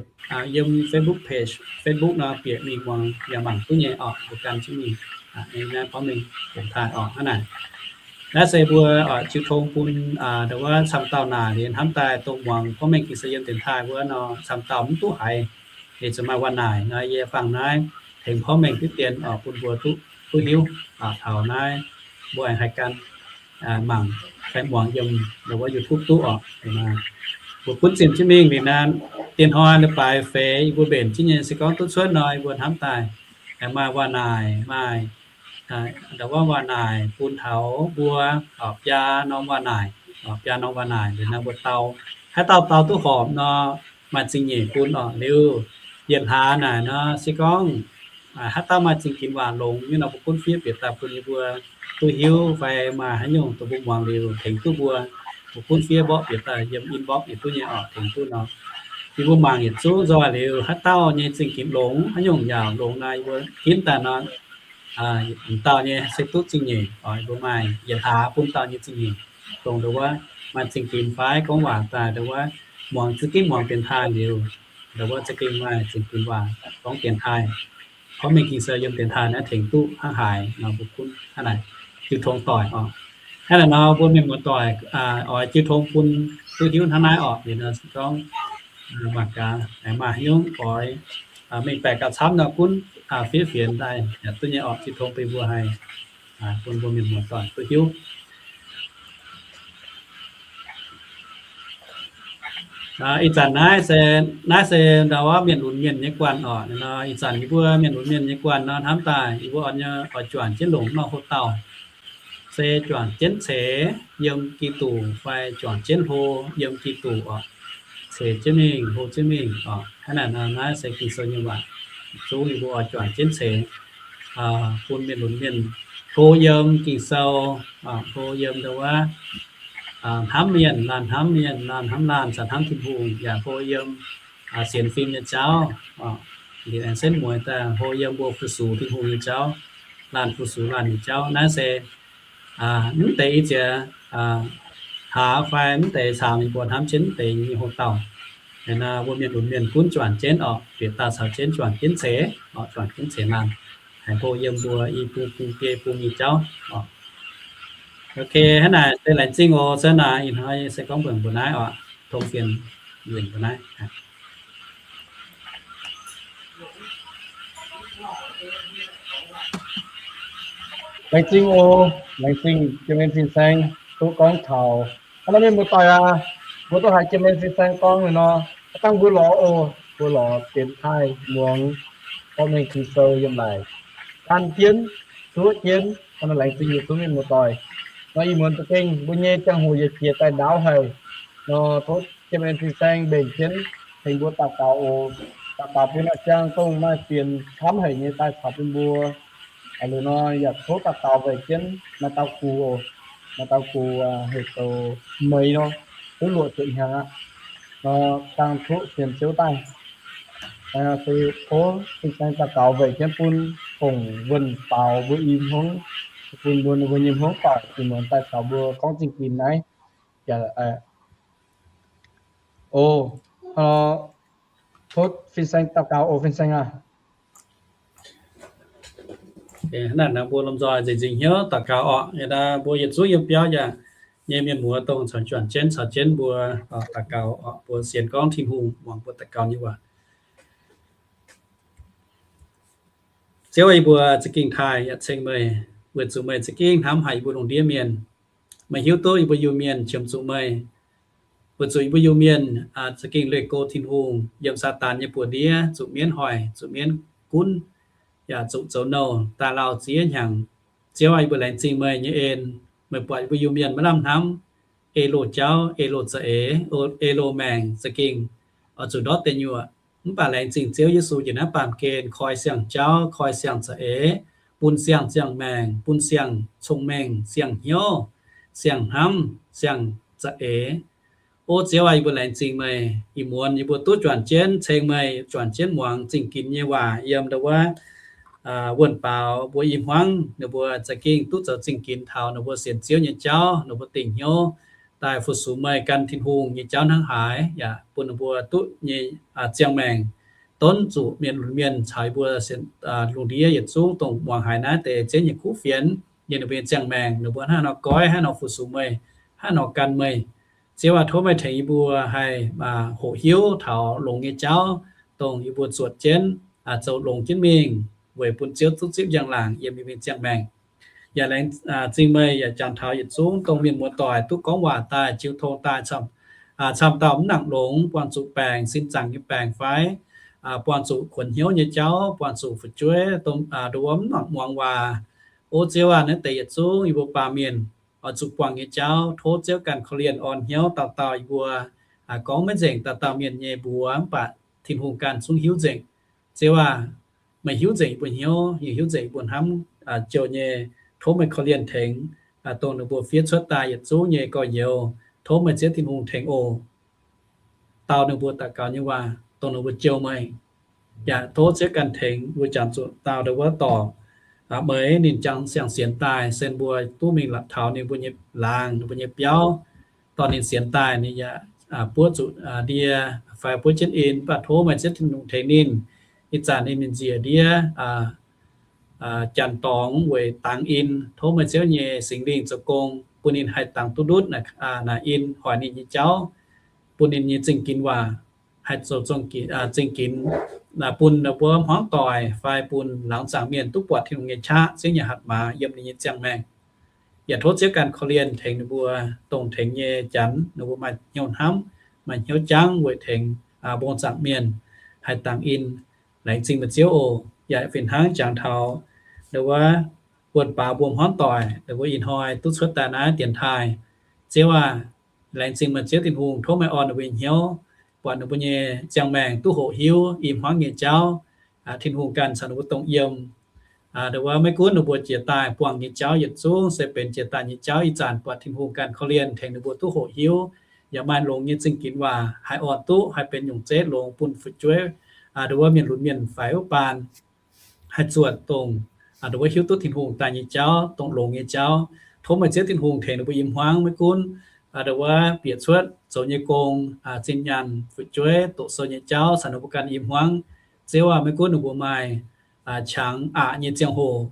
yiem Facebook page, Facebook nor bieqc mingh muangx yaac mangc duqv nyei oc. Mbuo gan jienv mingh, naaiv porv mengh dienx taaih oc. Hnangv naaic, naaiv se mbuo jiu tong bun ndau wuov camv dauh naaic liuz hnamv daaih dongh muangx porv mengh Ging-Sou yiem dienx taaih wuov nor, camv dauh mv duqv haiz, ninh zuqc maaih waac-naaic nor, yie fangx naaiv tengx porv mengh diqv dien oc, bun mbuo duqv, duqv hiuv taux naaiv, mbuo aengx haih gan mangc fai muangx yiem ndau wuov YouTube duqv oc. Mbuo gunv zinh jienv mingh liuz naaiv, diex hnoi leiz-baaix feix yie mbuo mbenc jienv nyei, se gorngv duqv cuotv nor, yie mbuo hnamv daaih aengx maaih waac-naaic, maaih ndau wuov waac-naaic bun taux mbuo, biaa norm waac-naaic, biaa norm waac-naaic liuz naaiv mbuo dau, haaix dauh dau duqv horpc nor, maaih zingh nyeic bun oc. Liuz yietc hlaax naaic nor, se gorngv haaix dauh maaih zingh ginx waac longx nyei nor, mbuo gunv fiev bieqc daaih bun yie mbuo duqv hiuv fai maaih haaix nyungc dongh mbuo muangx liuz tengx duqv mbuo, mbuo gunv fiev mborqv bieqc daaih yiem inbox yietc duqv nyei oc, tengx duqv nor. Yie mbuo mangc yietc zungv nzoih liuz, haaix dauh nyei zingh ginx longx, haaix nyungc yaac longx nor, yie mbuo ginv daaih nor, dauh nyei se duqv zingh nyeic oc. Yie mbuo maaih yietc hlaax bun dauh nyei zingh nyeic, dongh ndau wuov maaih zingh ginx fai gorngv waac daaih ndau wuov muangx, za'gengh muangx dienx taaih liuz, ndau wuov za'gengh maaih zingh ginx waac gorngv dienx taaih, porv mengh Ging-Sou yiem dienx taaih naaiv tengx duqv hnangv haaix nor, mbuo gunv hnangv naaic jiu tong doic oc. Hnangv naaic nor, mbuo mienh muoz-doic oix jiu tong bun duqv hiuv hnangv naaiv oc. Liuz nor se gorngv mangc gaax maaih haaix nyungc oix mengh baeqc gauh camv nor, gunv fiev fienx daaih yaac duqv nyei oc. Jiu tong bun mbuo haih, bun mbuo mienh muoz-doic duqv hiuv. Ih zanc naaiv se, naaiv se ndau wuov mienh lunx mienh nyei guanh oc. Ih zanc yie mbuo mienh lunx mienh nyei guanh nor, hnamv daaih yie mbuo oix, oix juangc jienv longc nor, hoc dauh se juangc jienv ceix yiem Giduc fai juangc jienv hlo yiem Giduc oc. Ceix jienv mingh, hlo jienv mingh oc. Hnangv naaic nor, naaiv se Ging-Sou nyei waac. Zungv yie mbuo oix juangc jienv ceix bun mienh lunx mienh hlo yiem Ging-Sou, hlo yiem ndau wuov hnamv mienh, laanh hnamv mienh, laanh hnamv laanh, zanc hnamv Tin-Hungh, yaac hlo yiem sienx fim nyei jauv, liuz aengx setv mueiz daaih hlo yiem mbuo fu-sux Tin-Hungh nyei jauv, laanh fu-sux laanh nyei jauv. Naaiv se mv deix ih ziex hlaax fai mv deix caux ninh mbuo hnamv jienv mv deix nyei hoc dauh. Mbuo mienh lunx mienh gunv juangc jienv oc, bieqc daaih caux jienv juangc jienv ceix oc, juangc jienv ceix laanh, haih hlo yiem mbuo i bung, bung biei bung nyei jauv oc. Ok, hnangv naaic se laengz zingh oc. Se naaic ih hnoi se gorngv mbuox mbuo naaiv oc, tong fienx mbuox mbuo naaiv. Laengz zingh oc, laengz zingh Jiem-Mienh fin-saeng duqv gorngv taux. Hnangv nor mienh muoz-doic aac, mbuo duqv haiz Jiem-Mienh fin-saeng gorngv liuz nor, dangh mbuo lorz oc, mbuo lorz dienx taaih muangx gorngv mengh Ging-Sou yiem naaic, gan jienv, zuov jienv. Hnangv nor laengz zingh yietc zungv mienh muoz-doic. Nor ih muonz za'gengh mbuo nyei ziangh hoc yietc jiex daaih ndaauv haic. Nor tov James Fin-Saeng mbenc jienv tengx mbuo daux gaux oc. Daux gaux bun a'jang dongh maaih fienx camv haic nyei daaih caux bun mbuo. Liuz nor yaac tov daux gaux weic jienv maaih dauh gux oc. Maaih dauh gux heuc zoux Meix nor, duqv luoqc ziepc hnyangx aqv. Nor dangh tov sienx Ziouv daaih. Se tov Fin-Saeng daux gaux weic jienv bun fongc wuonh baaux mbuo i hmuangv, bun mbuo ninh mbuo nyei hmuangv doic ih muonz daaih caux mbuo gorngv zingh ginx naaiv. O, tov Fin-Saeng daux gaux oc, Fin-Saeng aah. Naaiv mbuo lomh nzoih nzengc nzingc hnyouv daux gaux orqc. Mbuo yietc zungv yiem biauv yaac nyei mienh muoz dongh caux juangc jienv caux jienv mbuo daux gaux orqc. Mbuo sienx gorngv Tin-Hungh muangx mbuo daux gaux nyei waac. Ziouv, yie mbuo za'gengh taaih yaac ceng meih, weic zuqc meih za'gengh hnamv haic yie mbuo lungh ndiev mienh. Meih hiuv duqv yie mbuo Iu-Mienh qiemx zuqc meih, weic zuqc yie mbuo Iu-Mienh za'gengh leih go Tin-Hungh yiem Saadaan nyei buoz-ndiev, zuqc mienv hoic, zuqc mienv gunv, yaac zuqc zoux nouh daaih lauh ziex hnyangx. Ziouv aah, yie mbuo laengz zingh meih nyei en. Meih buatc yie mbuo Iu-Mienh maiv lamh hnamv, ei loz jauv, ei loz za'eix, ei loz maengc za'gengh oix zuqc ndortv deic nyuoqc. Mv baac laengz zingh Ziouv Yesu njiec naaiv baamh gen koi siang-jauv, koi siang-za'eix, bun siang-ziangh maengc, bun siang-cong-mengh, siang-hnyouv, siang-hnamv, siang-za'eix. O Ziouv aah, yie mbuo laengz zingh meih. Ih muonz yie mbuo duqv juangc jienv ceng meih, juangc jienv muangx zingh ginx nyei waac yiem ndau wuov wuonh baaux mbuo i hmuangv, ninh mbuo za'gengh duqv zoux zingh ginx taux ninh mbuo sienx Ziouv nyei jauv, ninh mbuo dingc hnyouv daaih fu-sux meih, gan Tin-Hungh nyei jauv hnangv haaix, yaac bun ninh mbuo duqv nyei ziangh maengc donv zuqc mienh lunx mienh caux yie mbuo lungh ndiev yietc zungv dongh muangx haiz naaiv deix Ziouv nyei kuv fienx, yiem ninh mbuo nyei ziangh maengc ninh mbuo hnangv haaix nor goiv, hnangv haaix nor fu-sux meih, hnangv haaix nor gan meih. Ziouv aah, tov meih tengx yie mbuo haih hoqc hiuv taux longx nyei jauv, dongh yie mbuo zuotc jienv, zoux longx jienv mingh weic bun Ziouv duqv zipv njang-laangc yiem yie mbuo nyei ziangh maengc. Yaac laengz zingh meih yaac jangx taux yietc zungv dongh mienh muoz-doic duqv gorngv waac daaih, jiu tong daaih, camv dauh mv nangc longx, buangh zuqc baengc, sin zaangc nyei baengc fai buangh zuqc kuonx hnyouv nyei jauv, buangh zuqc fu'jueiv, dongh wuov mv nangc muangx waac. O Ziouv aah, naaiv deix yietc zungv yie mbuo baamh mienh oix zuqc buangh nyei jauv, tov Ziouv ganh korv-lienh orn hnyouv dauh dauh yie mbuo gorngv maiv nzengc dauh dauh mienh nyei mbuox, mv baac Tin-Hungh ganh zungv hiuv nzengc. Ziouv aah, meih hiuv nzengc yie mbuo hnyouv, yie hiuv nzengc yie mbuo hnamv jouh nyei. Tov meih korv-lienh tengx dongh ninh mbuo fiev cuotv daaih yietc zungv nyei gorx-youz. Tov meih Ziouv Tin-Hungh tengx oc. Dau ninh mbuo daux gaux nyei waac, dongh ninh mbuo jouh meih. Yaac tov Ziouv ganh tengx mbuo jangx zuqc dau ndau wuov dorc, meih ninh jangx siang-sienx daaih, se mbuo duqv mingh taux ninh mbuo nyei laangz, ninh mbuo nyei biauv. Dorh ninh sienx daaih, ninh yaac buov zuqc ndie fai buov jienv in, mv baac tov meih Ziouv Tin-Hungh tengx ninh. Ih zanc ninh mingh njiec ndiev janx-dorngx weic dangx in, tov meih Ziouv nyei Singx Lingh zoux gong bun ninh haih dangx duqv ndutv naaic in hoic ninh nyei jauv, bun ninh nyei zingh ginx waac haih zoux zingh ginx, bun ninh mbuo hmuangv doic fai bun laangz zaangc mienh duqv buatc Tin-Hungh nyei qaqv, Ziouv nyei hatc maaz yiem ninh nyei ziangh maengc. Yaac tov Ziouv ganh korv-lienh tengx ninh mbuo, dongh tengx nyei janx ninh mbuo maaih hnyouv hnamv, maaih hnyouv jangv weic tengx mbong zaangc mienh haih dangx in. Laengz zingh meih Ziouv oc. Yaac fih hnangv jangx taux ndau wuov wuonh baaux mbuo hmuangv doic, ninh mbuo ih hnoi duqv cuotv daaih naaiv dienx taaih. Ziouv aah, laengz zingh meih Ziouv Tin-Hungh, tov meih orn ninh mbuo nyei hnyouv, buatc ninh mbuo nyei ziangh maengc duqv hoqc hiuv i hmuangv nyei jauv. Tin-Hungh ganh caux ninh mbuo dongh yiem. Ndau wuov maiv gunv ninh mbuo jiex daaih buangh nyei jauv yietc zungv se benx jiex daaih nyei jauv, ih zanc buatc Tin-Hungh ganh korv-lienh tengx ninh mbuo duqv hoqc hiuv, yaac maaih longx nyei zingh ginx waac haih orn duqv, haih benx nyungc zeiv longx bun fu'jueiv, ndau wuov mienh lunx mienh faix wuov baan haih zuotc dongh ndau wuov hiuv duqv Tin-Hungh daaih nyei jauv, dongh longx nyei jauv. Tov meih Ziouv Tin-Hungh tengx ninh mbuo i hmuangv, maiv gunv ndau wuov bieqc cuotv zoux nyei gong, zinh nyaanh, fu'jueiv, doqc sou nyei jauv caux ninh mbuo ganh i hmuangv. Ziouv aah, maiv gunv ninh mbuo maaih qangx aqc nyei ziangh hoc,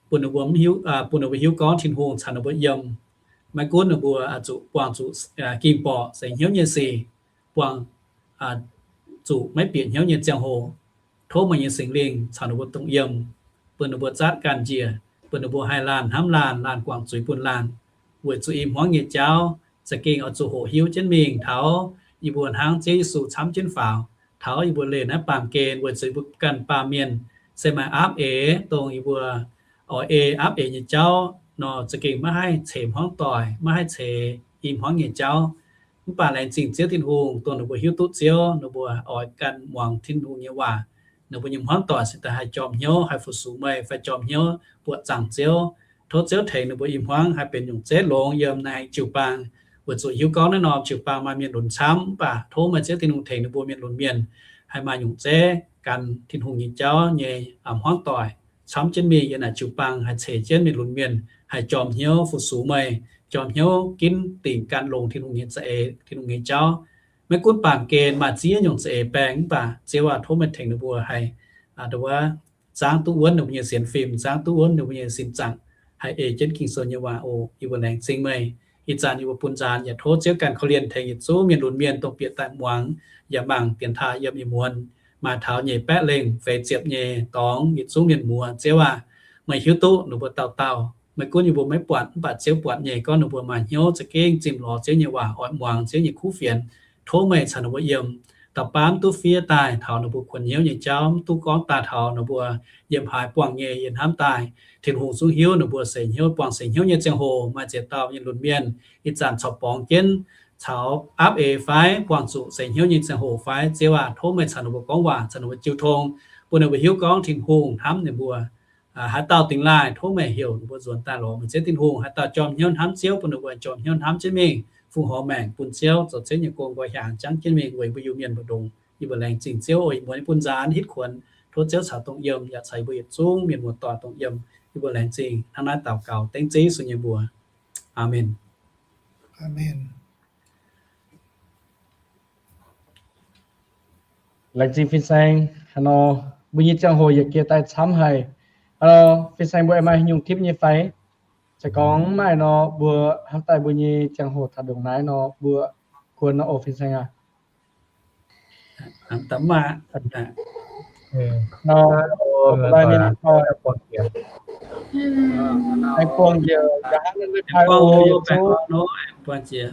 bun ninh mbuo hiuv, bun ninh mbuo hiuv gorngv Tin-Hungh caux ninh mbuo yiem. Maiv gunv ninh mbuo zuqc buangh zuqc ging borqc seix hnyouv nyei sic, buangh zuqc maiv bieqc hnyouv nyei ziangh hoc, tov meih nyei Singx Lingh caux ninh mbuo dongh yiem, bun ninh mbuo zatv ganh njiec, bun ninh mbuo haih laanh hnamv laanh, laanh guangc zuiz bun laanh, weic zuqc i hmuangv nyei jauv za'gengh oix zuqc hoqc hiuv jienv mingh taux yie mbuo hnangv Ziouv Yesu camv jienv faaux, taux yie mbuo leih naaiv baamh gen, weic zuqc yie mbuo ganh baamh mienh se maaih aapv eix, dongh yie mbuo oix ei aapv eix nyei jauv nor, za'gengh maiv haih ceix hmuangv doic, maiv haih ceix i hmuangv nyei jauv. Mv baac laengz zingh Ziouv Tin-Hungh, dongh ninh mbuo hiuv duqv Ziouv, ninh mbuo oix gan muangx Tin-Hungh nyei waac. Ninh mbuo nyei hmuangv doic se daaih haih jorm hnyouv, haih fu-sux meih, fai jorm hnyouv buoqc zaangc Ziouv. Tov Ziouv tengx ninh mbuo i hmuangv haih benx nyungc zeiv longx yiem naaiv jiu-baang, weic zuqc hiuv gorngv naaiv norm jiu-baang maaih mienh lunx camv. Mv baac tov meih Ziouv Tin-Hungh tengx ninh mbuo mienh lunx mienh haih maaih nyungc zeiv gan Tin-Hungh nyei jauv nyei hmuangv doic camv jienv mingh yiem naaic jiu-baang, haih ceix jienv mienh lunx mienh haih jorm hnyouv fu-sux meih, jorm hnyouv ginv dingc gan longx Tin-Hungh nyei za'eix, Tin-Hungh nyei jauv. Maiv gunv baamh gen maaih ziex nyungc za'eix baengh, mv baac Ziouv aac, tov meih tengx ninh mbuo haih, aa, nduov, zaangv duqv wuonv ninh mbuo nyei sienx fim, zaangv duqv wuonv ninh mbuo nyei sin zaangc, haih ei jienv Ging-Sou nyei waac oc. Yie mbuo laengz zingh meih. Ih zanc yie mbuo bun nzaanx yaac tov Ziouv ganh korv-lienh tengx yietc zungv mienh lunx mienh dongh bieqc daaih muangx yaac mangc dienx taaih yiem ih muonz, maaih taux nyeic baeqv lengh feix ziepc nyei dorngx yietc zungv mienh muoz. Ziouv aac, meih hiuv duqv ninh mbuo dauh dauh. Maiv gunv yie mbuo maiv buatc, mv baac Ziouv buatc nyei. Gorngv ninh mbuo maaih hnyouv za'gengh zimh lorz Ziouv nyei waac, oix muangx Ziouv nyei kuv fienx, tov meih caux ninh mbuo yiem. Dauh baav mv duqv fiev daaih taux ninh mbuo kuonx hnyouv nyei jauv, mv duqv gorngv daaih taux ninh mbuo yiem haaix buangh nyei yiem hnamv daaih. Tin-Hungh zungv hiuv ninh mbuo seix hnyouv, buangh seix hnyouv nyei ziangh hoc. Maaih ziex dauh mienh lunx mienh ih zanc corc borngz jienv caux aapv eix fai buangh zuqc seix hnyouv nyei ziangh hoc fai, Ziouv aac, tov meih caux ninh mbuo gorngv waac, caux ninh mbuo jiu tong, bun ninh mbuo hiuv gorngv Tin-Hungh hnamv ninh mbuo. Haaix dauh dingx laaih, tov meih heuc ninh mbuo nzuonx daaih lorz meih Ziouv Tin-Hungh. Haaix dauh jorm hnyouv hnamv Ziouv, bun ninh mbuo jorm hnyouv hnamv jienv mingh, fungx horc maengc bun Ziouv, zoux Ziouv nyei gong nqoi hiaangx jangv jienv mingh weic mbuo Iu-Mienh mbu'ndongx. Yie mbuo laengz zingh Ziouv oc. Ih muonz yie bun nzaanx hitv kuonx, tov Ziouv caux dongh yiem yaac caux yie mbuo yietc zungv mienh muoz-doic dongh yiem. Yie mbuo laengz zingh hnangv naaiv daux gaux dengv Ziouv Yesu nyei mbuox. Aamen. Aamen. Laengz zingh fin-saeng. Haaix nor mbuo nyei ziangh hoc yietc jiex daaih camv haic. Haaix nor fin-saeng mbuo aengx maaih haaix nyungc tipv nyei fai? Se gorngv maaih nor, mbuo hnamv daaih mbuo nyei ziangh hoc taux ndongc naaiv nor, mbuo kuonx nor oc fin-saeng aac. Aengx buangh njiec, buangh njiec.